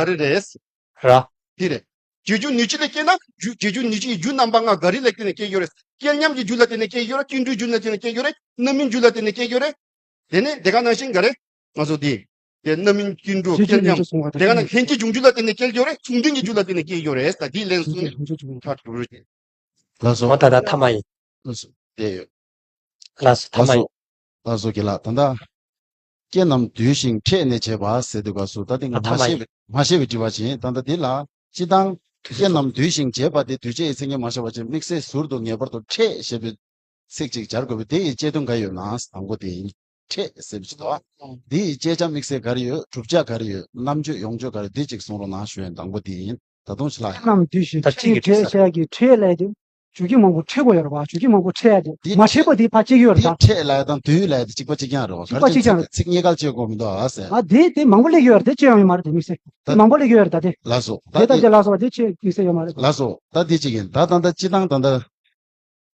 ར། དེ་རེད། རྗེས་འཇུག་ནུས་ཅན་ལས་སྐྱེས་ན་རྒྱུ་རྗེས་འཇུག་ནུས་ཅན་གྱི་རྒྱུ་རྣམ་པ་ལྔ་ག་རེ་ལ་བརྟེན་ནས་སྐྱེ་ཡོད་རེད། སྐལ་མཉམ་གྱི་རྒྱུ་ལ་བརྟེན་ནས་སྐྱེ་ཡོད་རེད། ཀུན་འགྲོའི་རྒྱུ་ལ་བརྟེན་ནས་སྐྱེ་ཡོད་རེད། རྣམ་སྨིན་རྒྱུ་ལ་བརྟེན་ནས་སྐྱེ་ཡོད་རེད། དེ་ནས་དེ་ག་ནང་བཞིན་ག་རེ། ང་ཚོ་དེ། དེ་རྣམ་སྨིན་ཀུན་འགྲོ་རྗེས་སྐལ་འཇུག་མཉམ། ནུས་ཅན་སོང་བ་དེ་ག་ན་དང་། ལྷན་སྐྱེས་འབྱུང་འགྱུར་ལ་བརྟེན་ནས་སྐྱེ་ཡོད་རེད། མཚུངས་ལྡན་གྱི་རྒྱུ་ལ་བརྟེན་ནས་སྐྱེ་ཡོད་རེད་ད་དེ་ལན་གསུམ་ནས་ཁ་གྲུབ་རེད། ལགས་སོ། འོ་ད་ད་ཐ་མ་ཡིན། ལགས་སོ། དེ་ཡོད། ལགས་སོ་ཐ་མ་ཡིན། ལགས་སོ་དགེ་ལགས་ད་ལྟ། རྐྱེན་རྣམས་འདུས་ཤིང་འཕྲད་ནས་བྱས་པ་ཟེར་དུས་སྐབས་སུ་ད་ཐེངས་ད་ཐ་མ་མ་ཤེས་ཡིན། པའི་མ་ཤེས་པའི་དྲི་བ་བྱིན་ད་ལྟ་འདི་ལ་སྤྱི་བཏང་རྐྱེན་རྣམས་འདུས་ཤིང་བྱས་པ་དེ་འདུས་བྱས་ཀྱི་མཚན་ཉིད་མ་ཤེས་པ་ཅིག་དམིགས་བསལ་ཟུར་དུ་ངེས་པར་དུ་འཕྲད་ཞེས་པའི་ཚིག་ཅིག་སྦྱར་དགོས་པས་དེ་ཡི་དཔྱད་དོན་ག་ཡོད་ན་དང་པོ་དེ་ཡིན། འཕྲད་ཟེར་བ་ཅིག་འདུག་བ། འདི་ཡི་དཔྱད་བྱ་དམིགས་བསལ་ག་རེ་ཡོད་བསྒྲུབ་བྱ་ག་རེ་ཡོད་རྣམ་དཔྱོད་ཡོངས་བརྗོད་ག་རེ་འདི་གཅིག་གསུང་རོགས་གནང་ཞུ་ཡིན་དང་པོ་དེ་ཡིན། ད་དུང་ཕྱི་ལ་ཡང་། རྣམས་འདུས་ཤིང་ད་གཅིག་གི་འཕྲད་བྱ་གི་འཕྲད་ལས་དེ། བརྗོད་ཀྱི་མང་པོ་འཕྲད་དགོས་ཡོད་རེད་བ། བརྗོད་ཀྱི་མང་པོ་འཕྲད་ཡ་དེ་འདི་མ་འཕྲད་པ་དེ་ཕར་བཅད་ཀྱི་ཡོད་རེད་འདི་ད། འཕྲད་ལ་ཡ་དང་འདུས་ལ་ཡ་དེ་གཅིག་པ་གཅིག་རྐྱང་རེད་བ། གཅིག་པ་གཅིག་རྐྱང་རེད། ཚིག་གཉིས་ཀ་བཅད་དགོས་མི་འདུག་ཨ་ཟེར། ཨ་དེ་དེ་མང་པོ་སླེབས་ཡོད་རེད་དེ་བཅད་ཡོང་ཡོད་མ་རེད་དེ་དམིགས་བསལ། དེ་ད་མང་པོ་སླེབས་ཡོད་རེད་ད་དེ། ལགས་སོ་ད་དེ་ལྟ་དེ་དེ་ལགས་སོ་བ་དེ་བཅད་དམིགས་བསལ་ཡོད་མ་རེད། ལགས་སོ་ད་དེ་གཅིག་ཡིན་ད་ད་ལྟ་སྤྱི་བཏང་ད་ལྟ།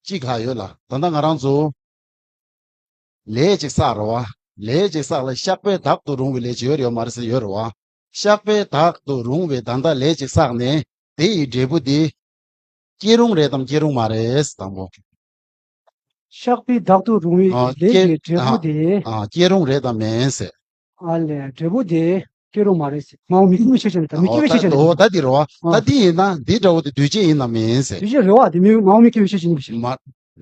གཅིག་ལྷག་ཡོད་ལ་ད་ལྟ་ང་རང་ཚོ། ལས་ཅིག་བསགས་རེད་བ། ལས་ཅིག་བསགས་ལ་བཤགས་པས་དག་ཏུ་རུང་བའི་ལས་ཅིག་ཡོད་རེད་ཡོད་མ་རེད་ཟེར་ཡོད་རེད་བ། བཤགས་པས་དག་ཏུ་རུང་བའི་ད་ལྟ་ལས་ཅིག་བསགས་ནས་དེ་ཡི་འབྲས་བུ་དེ། སྐྱེ་རུང་རེད་དམ་སྐྱེ་རུང་མ་རེད་དང་པོ། བཤགས་པས་དག་ཏུ་རུང་བའི་ཨ་ལས་སྐྱེ་ཀྱི་འབྲས་བུ་ཨ་དེ། ཨ་སྐྱེ་རུང་རེད་དམ་མིན་ཟེར། ཨ་ལས་འབྲས་བུ་དེ་སྐྱེ་རུང་མ་རེད་ཟེར། མ་འོངས་མི་སྐྱེ་བའི་ཆ་ཅན་དང་མི་སྐྱེ་བའི་ཆ་ཅན་ཨོ་ད་འདི་རེད་བ། ཨ་ད་འདི་ཡིན་ན་འདི་འདྲ་བོ་དེ་འདུས་བྱས་ཡིན་ནམ་མིན་ཟེར། འདུས་བྱས་རེད་བ་དེ་མི་མ་འོངས་མི་སྐྱེ་བའི་ཆ་ཅན་ཡིན་པ་ཞིག་མ།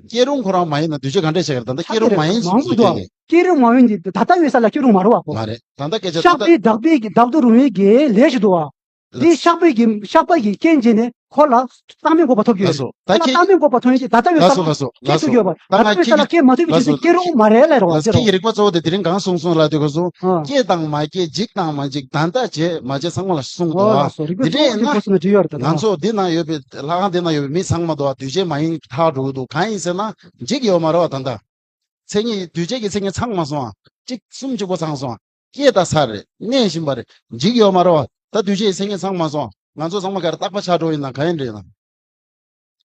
སྐྱེ་རུང་ཁོ་རང་མ་ཡིན་ན་འདུས་བྱས་ག་འདྲས་བྱས་ཀྱི་རེད་ད་ལྟ་སྐྱེ་རུང་མ་ཡིན་ཞིག་བཟོས་ཀྱི་རེད། སྐྱེ་རུང་མ་ཡིན་དེ་ད་ལྟ་ཡོད་ས་ལ་སྐྱེ་རུང་མ་རེད་བ་ཁོ། མ་རེད་ད་ལྟ་སྐད་ཆ་བཤགས་ད་ལྟ། པས་དག་པའི་གི་དག་ཏུ་རུང་བའི་གི་ལས་ཞིག་འདུག་བ། དེ་བཤགས་པའི་གི་བཤགས་པ་གི་རྐྱེན་བྱས་ནས་ ཁོ་ལ་བཏང་སྙོམས་འགོག་པ་ཐོབ་ཀྱི་ཡོད་རེད། ད་ཁོ་ལ་བཏང་སྙོམས་འགོག་པ་ཐོབ་ཡོད་ཀྱི་ད་ལྟ་བའི་ལགས་སོ་ལགས་སོ་ལགས་སོ། ད་ལྟ་བའི་ས་ལ་སྐྱེ་མ་ཐུབ་པའི་རྗེས་སུ་སྐྱེ་རུང་མ་རེད་ལབ་རོགས་ལགས་སོ། ཁྱེད་ཀྱིས་རིག་པ་གཙོ་བོ་དེ་དེ་རིང་གང་གསུངས་སོང་ལབ་དུས་སྐབས་སུ། སྐྱེ་དང་མ་སྐྱེ་འཇིག་དང་མ་འཇིག་ད་ལྟ་བྱས་མ་བྱས་ཚང་མ་ལ་གསུངས་འདུག་བ། དེ་འདྲས་ཡིན་ན་ང་ཚོ་འདི་ན་ཡོད་པའི་ལྷ་ཁང་འདི་ན་ཡོད་པའི་མི་ཚང་མ་འདུག་བ། འདུས་བྱས་མ་ཡིན་ཐག་འགྲོ་གི་འདུག་གང་ཡིན་ཟེར་ན་འཇིག་ཡོད་མ་རེད་བ། ད་ལྟ་མཚན་ཉིད་འདུས་བྱས་ཀྱི་མཚན་ཉིད་ཚང་མ་སོང་བ། གཅིག་གསུམ་གཅིག་པོ་ཚང་སོང་བ། སྐྱེས་དང་ཚར་རེད། གནས་བཞིན་པ་རེད། འཇིག་ཡོད་མ་རེད་བ། ད་འདུས་བྱས་ཀྱི་མཚན་ཉིད་ཚང་མ་སོང་བ། ང་ཚོ་ཚང་མ་ག་རེ་རྟག་པ་ཆགས་འགྲོ་ཡིན་ན་གང་ཡིན་རེད་ན།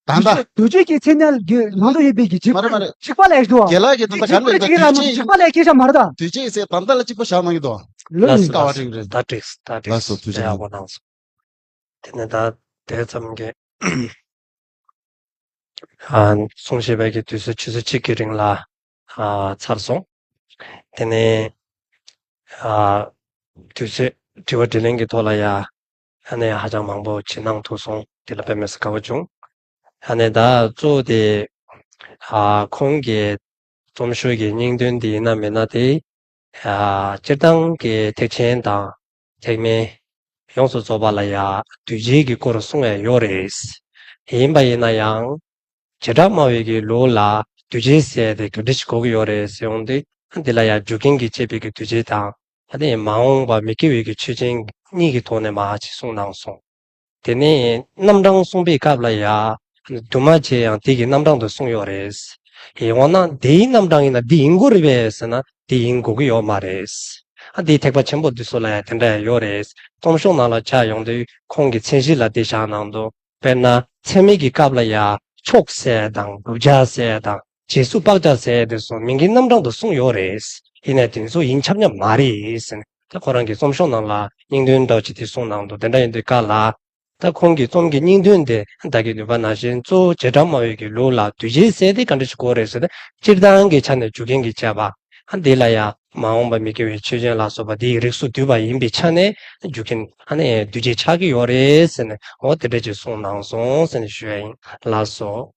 ད་ལྟ། འདུས་བྱས་ཀྱི་མཚན་ཉིད་ཀྱི་ནང་དུ་ཡོད་པའི་གི་འཇིག་མ་རེད་མ་རེད། འཇིག་པ་ལ་ཡོད་དོ། རྒན་ལགས་ཀྱིས་ད་ལྟ་ག་རེ་ལབ་ན་འདུས་བྱས་འཇིག་པ་ལ་སྐད་ཆ་མ་རེད་ད། འདུས་བྱས་ཟེར་ད་ལྟ་ལ་གཅིག་པ་བཞག་གནང་གི་འདུག་ལགས་སོ། ལགས་སོ། ལགས་སོ། ད་འགྲིག་ད་འགྲིག་ལགས་སོ། ཐུགས་རྗེ་ཆེ། ཡག་པོ་གནང་སོང་། དེ་ནས་ད་དེ་ཙམ་གྱིས་ཨ་གསུང་བཤད་པའི་གི་དུས་ཚོད་ཆུ་ཚོད་གཅིག་གི་རིང་ལ་ཨ་ཚར་སོང་། དེ་ནས་ཨ་དུས་ཚོད་དྲི་བ་དྲིས་ལན་གྱི་ཐོག་ལ་ཡ་ཨ་ནི་ཧ་ཅང་མང་པོ་བྱེད་གནང་ཐུབ་སོང་། དེ་ལ་དཔེ་མི་སྲིད་དགའ་པོ་བྱུང་། ཨ་ནི་ད་གཙོ་བོ་དེ་ཨ་ཁོང་གི་རྩོམ་ཤོག་གི་སྙིང་དོན་དེ་ཡིན་ན་མིན་ན་དེ་ཨ་སྤྱིར་བཏང་གི་ཐེག་ཆེན་དང་ཐེག་དམན་ཡོངས་སུ་རྫོགས་པ་ལ་ཡ་འདུས་བྱས་ཀྱི་སྐོར་གསུང་ཡ་ཡོད་རེད། ཡིན་པ་ཡིན་ན་ཡང་བྱེ་བྲག་སྨྲ་བའི་གི་ལུགས་ལ་འདུས་བྱས་ཟེར་དེ་ག་འདྲ་ཞིག་གོ་གི་ཡོད་རེད་ཟེར་ཡོང་དུས་འདི་ལ་ཡ་རྒྱུ་རྐྱེན་གྱིས་བསྐྱེད་པའི་གི་འདུས་བྱས་དང་ཨ་ནི་མ་འོངས་པ་མི་སྐྱེ་བའི་གི་ཆོས་ཅན་གཉིས་ཀྱི་ཐོག་ནས་མར་ཅིག་གསུངས་གནང་སོང་། དེ་ནས་རྣམ་གྲངས་གསུངས་པའི་སྐབས་ལ་ཡ། འདུས་མ་བྱས་ཡང་དེ་གི་རྣམ་གྲངས་དུ་གསུངས་ཡོད་རེད། ཡིན་འོང་ན་དེའི་རྣམ་གྲངས་ཡིན་ན་འདི་ཡིན་དགོས་རེད་པས་ཟེར་ན་དེ་ཡིན་དགོས་ཀྱི་ཡོད་མ་རེད། ཨ་འདིའི་ཐེག་པ་ཆེན་པོ་འདི་ཚོ་ལ་ཡང་དེ་འདྲ་ཡང་ཡོད་རེད། རྩོམ་ཤོག་ནང་ལ་ཆ་ཡོང་དུས་ཁོང་གི་མཚན་གཞི་ལ་དེ་བཞག་གནང་འདུག་དཔེར་ན་ཚད་མའི་གི་སྐབས་ལ་ཡ་ཕྱོགས་ཟེར་དང་བསྒྲུབ་བྱ་ཟེར་དང་རྗེས་སུ་དཔག་བྱ་ཟེར་དེ་ཚོ་མིང་གི་རྣམ་གྲངས་དུ་གསུངས་ཡོད་རེད། ཡིན་ནའི་དེ་ཚོ་ཡིན་ཁྱབ་མཉམ་མ་རེད་ཟེར་ནས། ད་ཁོ་རང་གི་རྩོམ་ཤོག་ནང་ལ་སྙིང་དོན་འདྲ་བོ་ཅིག་དེ་གསུངས་གནང་འདུག་དེ་འདྲ་ཡིན་དུས་སྐབས་ལ། ད་ཁོང་གི་རྩོམ་གྱི་སྙིང་དོན་དེ་བདག་གིས་ནུས་པ་ནང་བཞིན་གཙོ་བོ་བྱེ་བྲག་སྨྲ་བའི་གི་ལུགས་ལ་འདུས་བྱས་ཟེར་དེ་ག་འདྲ་ཞིག་གོ་རེད་ཟེར་ན་སྤྱིར་བཏང་གི་ཆ་ནས་རྒྱུ་རྐྱེན་གྱིས་བསྐྱེད་པ། ཨ་འདི་ལ་ཡང་མ་འོངས་པ་མི་སྐྱེ་བའི་ཆོས་ཅན་ལ་སོགས་པ་དེའི་རིགས་སུ་འདུས་པ་ཡིན་པའི་ཆ་ནས་རྒྱུ་རྐྱེན་ཨ་ནི་འདུས་བྱས་ཆགས་ཀྱི་ཡོད་རེད་ཟེར་ནས་འོ་དེ་འདྲ་ཅིག་གསུངས་གནང་སོང་ཟེར་ནས་ཞུ་ཡ་ཡིན། ལགས་སོ།